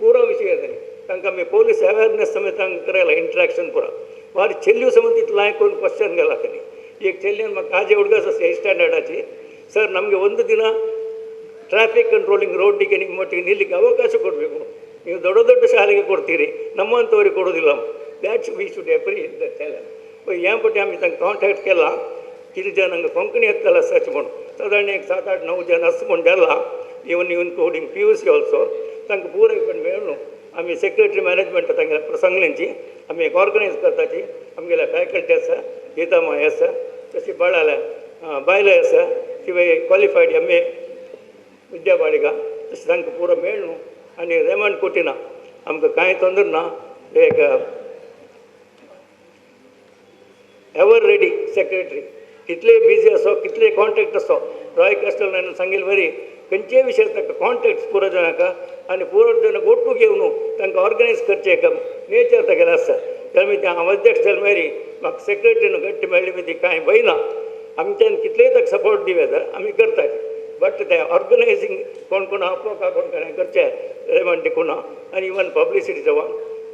पुरो विशय तांणी तांकां आमी पोलीस अवेरनेस समेत तांकां करायला इंट्रॅक्शन पुरो वारी चेल्यो समज तितलें हांवें करून क्वेश्चन गेला तांणी एक चेल्ल्यान म्हाका काजे उडगास आसा एट स्टँडर्डाची ಸರ್ ನಮಗೆ ಒಂದು ದಿನ ಟ್ರಾಫಿಕ್ ಕಂಟ್ರೋಲಿಂಗ್ ರೋಡ್ಗೆ ನಿಮ್ಮೊಟ್ಟಿಗೆ ನಿಲ್ಲಕ್ಕೆ ಅವಕಾಶ ಕೊಡಬೇಕು, ನೀವು ದೊಡ್ಡ ದೊಡ್ಡ ಶಾಲೆಗೆ ಕೊಡ್ತೀರಿ ನಮ್ಮಂಥವ್ರಿಗೆ ಕೊಡೋದಿಲ್ಲ. That's we should appreciate the challenge. ಏನ್ ಪಟ್ಟಿ ಆಮಿ ತಂಗೆ ಕಾಂಟ್ಯಾಕ್ಟ್ केला कितले जण हांगा कोंकणी येतला सर्च म्हणून सादारण एक 7, 8, 9 जण आसा म्हूण जाला even including PUC also तांकां पुराय मेळ्ळो आमी सेक्रेटरी मॅनेजमेंट तांगेल्या प्रसंगल्यांची आमी एक ऑर्गनायज करताची. आमगेल्या फॅकल्टी आसा, गीता माय आसा, तशी बाळाल्या बायलां आसा किंवा क्वॉलिफायड MA विद्या बाळिका तशें तांकां पुरो मेळ्ळो आनी रेमंड कोटिना आमकां कांय तोंदर ना एक एवर रेडी सेक्रेटरी कितले बिजी असो कितले कॉन्टॅक्ट असो रॉय कॅस्टल सांगिल्ले वरी खंयचेय विशय ताका कॉन्टॅक्ट पुरो जाणांक आनी पुरो जाणांक ಒಟ್ಟು घेवन तांकां ऑर्गनायज करचें एक नेचर तागेलें आसा. जाल्यार ते हांव अध्यक्ष जाले मागीर म्हाका सेक्रेटरीन घट्ट मेळ्ळी मागीर ती कांय भंय ना आमच्यान कितलेय ताका सपोर्ट दिवं येता आमी करतात बट ते ऑर्गनायजींग कोण कोण आपोवका कोण कोण करचें रेमंड डिकुना आनी इवन पब्लिसिटी जावं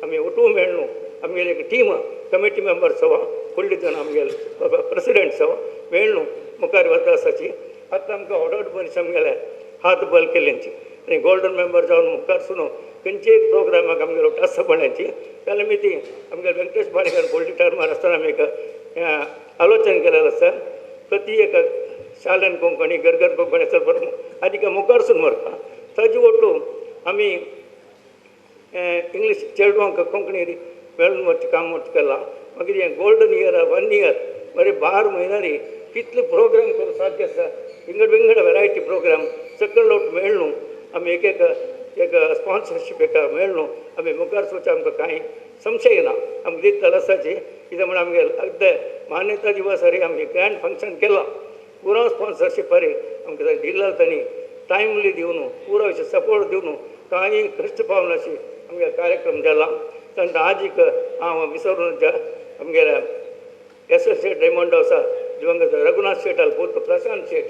आमी ಒಟ್ಟು मेळ्ळो आमगेले एक टीम कमिटी मेंबर्स हवा फुडले जण आमगेले प्रेसिडेंट्स हवा मेळ्ळो मुखार वता आसाची. आतां आमकां ऑर्डर मनीस आमगेले हात बल केल्यांची आनी गोल्डन मेंबर जावन मुखार सुनो खंयचेय प्रोग्रामाक आमगेलो आसा पळ्यांची जाल्यार आमी ती आमगेले वेंकटेश बाळेकार फुडली टर्मार आसतना आमी एक आलोचन केलेलें आसा प्रति एक शालेन कोंकणी घर घर कोंकणी चलपाक आनी मुखार सून व्हरता ताजे ಒಟ್ಟು आमी इंग्लीश चेडवांक कोंकणी मेळून वचचें काम केलां. मागीर हें गोल्डन इयर 1 इयर बरें 12 म्हयन्यांनी कितले प्रोग्राम करूंक साध्य आसा विंगड विंगड वेरायटी प्रोग्राम सकयल लोट मेळ्ळो आमी एक एक एक स्पॉन्सरशीप एका मेळ्ळो आमी मुखार सोच आमकां कांय संशय ना आमकां दिसतलें आसाची कितें म्हण आमगे अगदे मान्यता दिवस अरे आमी ग्रँड फंक्शन केलां पुरो स्पॉन्सरशीप अरे आमकां दिला तांणी टायमली दिवन पुरो सपोर्ट दिवन कांय कश्ट पावनाशी आमगे कार्यक्रम जाला. तांकां आजीक हांव विसरून आमगेल्या एस एस शेट रेमंड आसा दिवंगत रघुनाथ शेट आल पूत प्रशांत शेट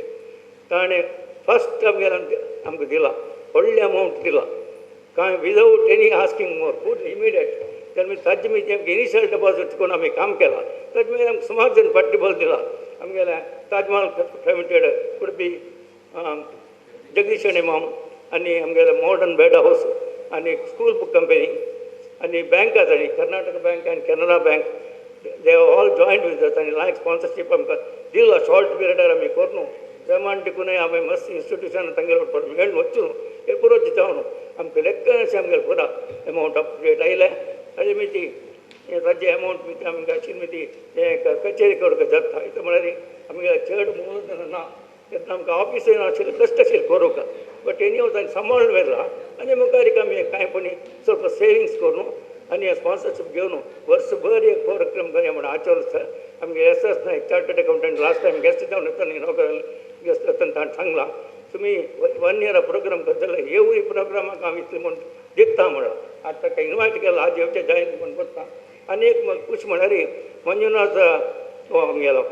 ताणें फस्ट आमगेल्या आमकां दिला व्हडलें अमावंट दिला कांय without any asking more food immediate. तेन्ना ताजे मागीर आमकां इनिशियल डेपॉझिट करून आमी काम केलां ताजे मागीर आमकां सुमार जण फाटली दिला आमगेल्या ताजमहाल लिमिटेड उडपी जगदीश माम आनी आमगेले मॉडर्न बेड हावस आनी स्कूल बुक कंपनी आनी बँक आसा Karnataka bank आनी Canara bank they all joint with us आनी लायक स्पॉन्सरशीप आमकां दिला शॉर्ट पिरियडार आमी करून रेमंड डिकुनय आमी मस्त इन्स्टिट्युशन तांगेले मेळून वचून एप्रोच जावन आमकां लेक्कनाशें आमगेले पुरा अमावंट अप टू डेट आयलें. ताजे मिती ताजे अमावंट मिती आमकां आशिल्ली मिती हें कचेरी करूंक जाता इतलें म्हळ्यार आमगेले चड मूलधन ना तेन्ना आमकां ऑफिसूय नाशिल्लें कश्ट आशिल्लें करूंक बट एनी हाव तांणी सांबाळून व्हेलां आनी मुखार आमी कांय पणी ಸ್ವಲ್ಪ सेविंग्स करून आनी स्पॉन्सरशीप घेवन वर्सभर एक कार्यक्रम करया म्हण आचर आसा. आमगे S S Naik chartered accountant last time guest जावन येतना नोकऱ्यान गेस्ट येतना ताणें सांगलां तुमी 1 इयर प्रोग्राम करतले एवरी प्रोग्रामाक हांव इतलें म्हूण दिता म्हणून आतां ताका इनवायट केला आज येवचें जायत म्हूण करता. आनी एक खूश म्हळ्यार मंजुनाथ तो आमगेलो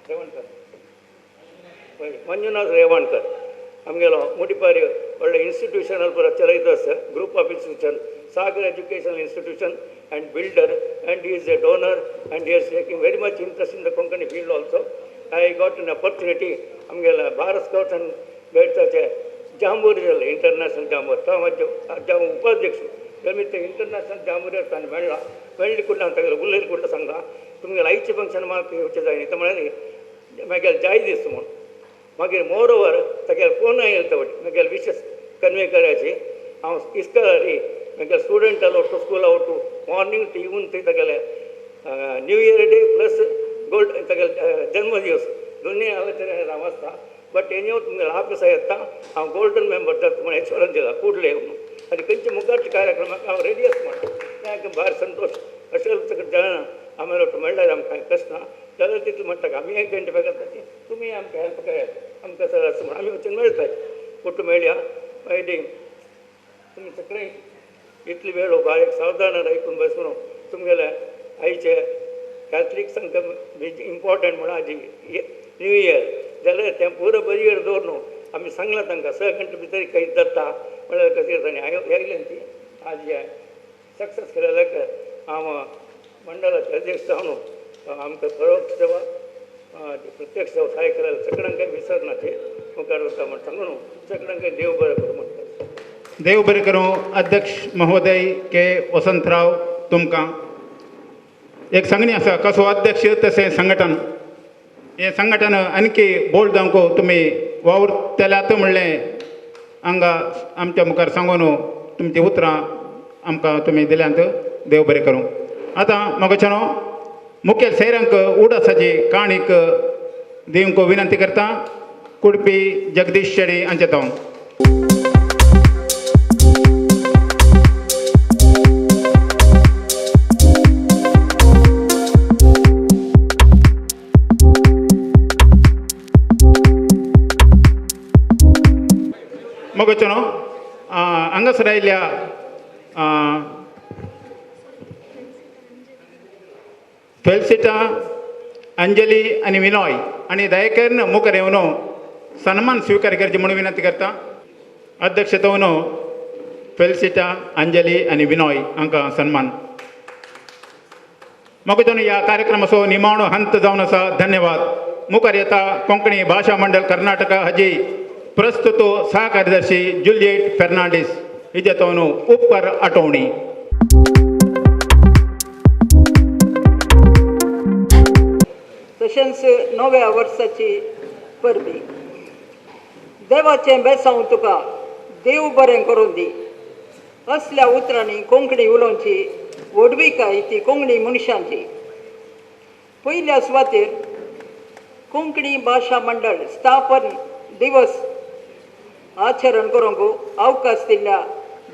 रेवणकर, मंजुनाथ रेवणकर आमगेलो मुटिपारी व्हडलें इन्स्टिट्युशनल पुरो चलयता आसा, group of institution, Sagar educational institution and builder, and he is a donor and he is taking very much interest in the Konkani field also. I got an opportunity आमगेले भारत स्काउट्स आनी गायड्साचे jamboree जालें, international जांबोर, तो हांव उपाध्यक्ष. तेमी ते international jamboree ताणें मेळ्ळा, मेळ्ळी कुडल्या हांव तागेलें उलयलें कुडल्या सांगता तुमगेलें आयचें फंक्शन म्हाका येवचें जाय न्ही, तो म्हळ्यार मागीर जाय दीस म्हूण. मागीर मोर ओवर तागेले फोन आयलो तो मागीर विशस कन्वे करायची. हांव इस्कॉलारी मागीर स्टुडंटालो टू स्कुला टू मॉर्निंग टू इवन थंय तागेले new year day plus gold तागेले जन्मदिवस दोन्ही हांव हांव आसता. बट एनी तुमगेले ऑफिसा येता हांव गोल्डन मेंबर जाता म्हूण एश्योरन्स दिला कुडले म्हणून. आनी खंयच्या मुखारच्या कार्यक्रमाक हांव रेडी आसा म्हणटा, तें भायर संतोश अशें जाणा आमी मेळ्ळ्यार आमकां कशें ना जाल्यार तितलें म्हणटा आमी आयडेंटिफाय करता की तुमी आमकां हेल्प करात आमकां सर अशें म्हण आमी वचून मेळटा कुटुंब मेळया. मागीर तुमी सगळीं इतली वेळ बारीक सावधान आयकून बसून तुमगेले आयचे कॅथलीक संघ इम्पॉर्टंट म्हणून आजी न्यू इयर जाल्यार तें पुरो बरी दवर न्हू आमी सांगलां तांकां 6 घंटे भितर खंय जाता म्हणल्यार कशें तांणी आयलें ती आज हें सक्सेस केलेल्याक हांव मंडळाचे अध्यक्ष जावन आमकां परोक्ष वा प्रत्यक्ष सहाय केलेल्या सगळ्यांक विसरना ते मुखार वता म्हण सांगून सगळ्यांक देव बरें करूं म्हणटा. देव बरें करूं अध्यक्ष महोदय के वसंतराव. तुमकां एक सांगणी आसा, कसो अध्यक्ष तशें संघटन, हें संघटन आणखी बोल्ड जावंक तुमी वावुरतल्यात म्हणलें हांगा आमच्या मुखार सांगून तुमची उतरां आमकां तुमी दिल्यांत, देव बरें करूं. आतां म्हाका मुखेल सैरांक उडासाची काणीक दिवंक विनंती करता कुडपी जगदीश शेणी हांचे जावन. मगचनो हांगासर आयिल्ल्या फेलसिटा, अंजली आनी विनोय आनी दयाकरण मुखार येवन सन्मान स्विकार करचे म्हणून विनंती करता. अध्यक्ष जावन फेलसिटा, अंजली आनी विनोय हांकां सन्मान. मगचनो ह्या कार्यक्रमाचो निमाणो हंत जावन आसा. धन्यवाद. मुखार येता कोंकणी भाशा मंडळ कर्नाटका हाजी प्रस्तुत सहकार्यदर्शी जुलियट फेर्नांडीस हिजे जावन उपकार आठवणी. तशेंच नव्या वर्साची परबी. देवाचें बेसांव तुका देव बरें करून दी असल्या उतरांनी कोंकणी उलोवची व्हडविकाय ती कोंकणी मनशांची. पयल्या सुवातेर कोंकणी भाशा मंडळ स्थापन दिवस आचरण करूंक अवकाश दिल्ल्या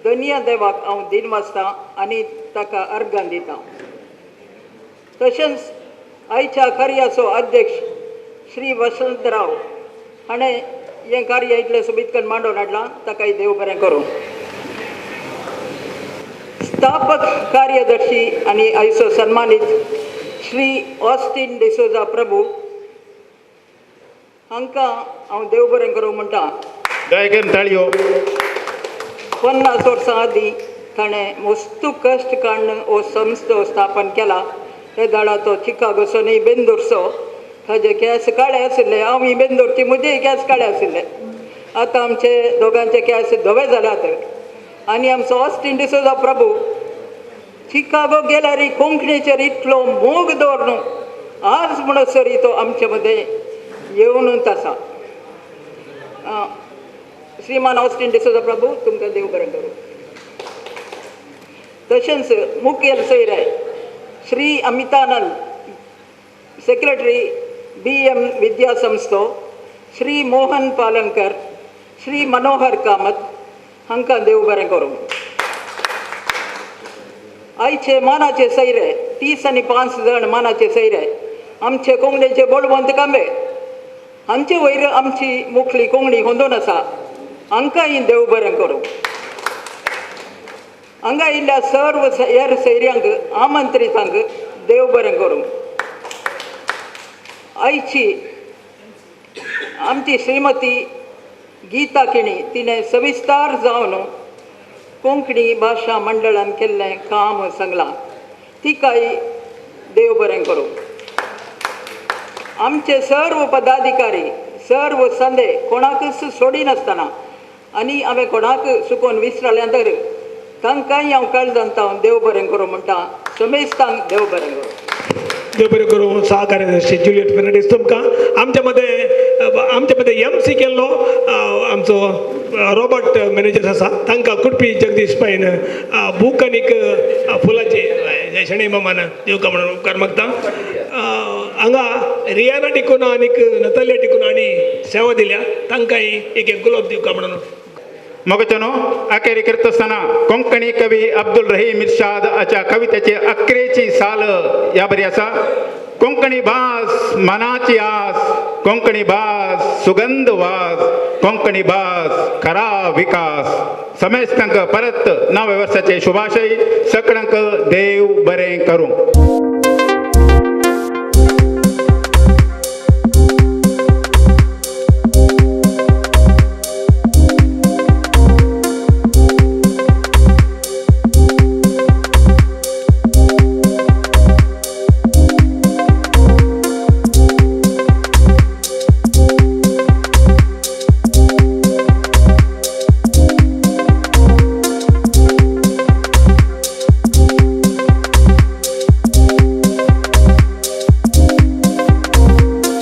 धनया देवाक हांव दिनवासतां आनी ताका अर्गां दितां. तशेंच आयच्या कार्याचो अध्यक्ष श्री वसंतराव हाणें हें कार्य इतलें सोबीतकन मांडून हाडलां, ताकाय देव बरें करूं. स्थापक कार्यदर्शी आनी आयचो सन्मानीत श्री ऑस्टीन डिसोजा प्रभू हांकां हांव देव बरें करूं म्हणटा. 50 वर्सां आदीं ताणें मस्तू कश्ट काडून हो संस्थो स्थापन केला. हे दाडाचो चिकागोसो न्ही बेंदूरचो, ताजे केंस काळे आशिल्ले, हांव ही बेंदूरची, म्हजेय केंस काळे आशिल्ले. आतां आमचे दोगांचे केंस धवे जाल्यात. आनी आमचो ऑस्टीन डिसोजा प्रभू चिकागो गेल्यार कोंकणीचेर इतलो मोग दवरून आज म्हणसर तो आमचे मदें येवनूच आसा. श्रीमान ऑस्टीन डिसोजा प्रभू तुमकां देव बरें करूं. तशेंच मुखेल सोयरे Shri Amitanand, secretary BM Vidyasamstha, Shri Mohan Palankar, Shri Manohar Kamat हांकां देव बरें करूं. आयचे मानाचे सैरे 30 आनी 5 जाण मानाचे सैरे आमचे कोंकणीचे बळवंत कांबे हांचे वयर आमची मुखली कोंकणी होंदून आसा, हांकांय देव बरें करूं. हांगा आयिल्ल्या सर्व हेर सैऱ्यांक आमंत्रितांक देव बरें करूं. आयची आमची श्रीमती गीता किणी तिणें सविस्तार जावन कोंकणी भाशा मंडळान केल्लें काम सांगलां, तिकाय देव बरें करूं. आमचे सर्व पदाधिकारी सर्व संदे कोणाकच सोडिनासतना आनी हांवें कोणाक चुकोवन विसरलें तर तांकांय हांव काळजांत हांव देव बरें करूं म्हणटा. समेस्तांक देव बरें करूं. देव बरें करूं. सहकार्यदर्शी जुलियट फेर्नांडीस तुमकां आमच्या मदें एम सी केल्लो आमचो रॉबर्ट मॅनेजर आसा तांकां कुडपी जगदीश पायन बूक आनीक फुलाचे शणै मामान दिवका म्हणून उपकार मागता. हांगा रियाना टिकोना आनीक नतालिया टिकोना हांणी सेवा दिल्या, तांकांय एक एक गुलाब दिवका म्हणून. मगचनो अखेरी करत आसतना कोंकणी कवी अब्दुल रहीम इर्शाद हाच्या कवितेची अकरेची साल ह्या बरी आसा. कोंकणी भास मनाची आस, कोंकणी भास सुगंध वास, कोंकणी भास खरा विकास. समेस्तांक परत नव्या वर्साचे शुभाशय. सगळ्यांक देव बरें करूं.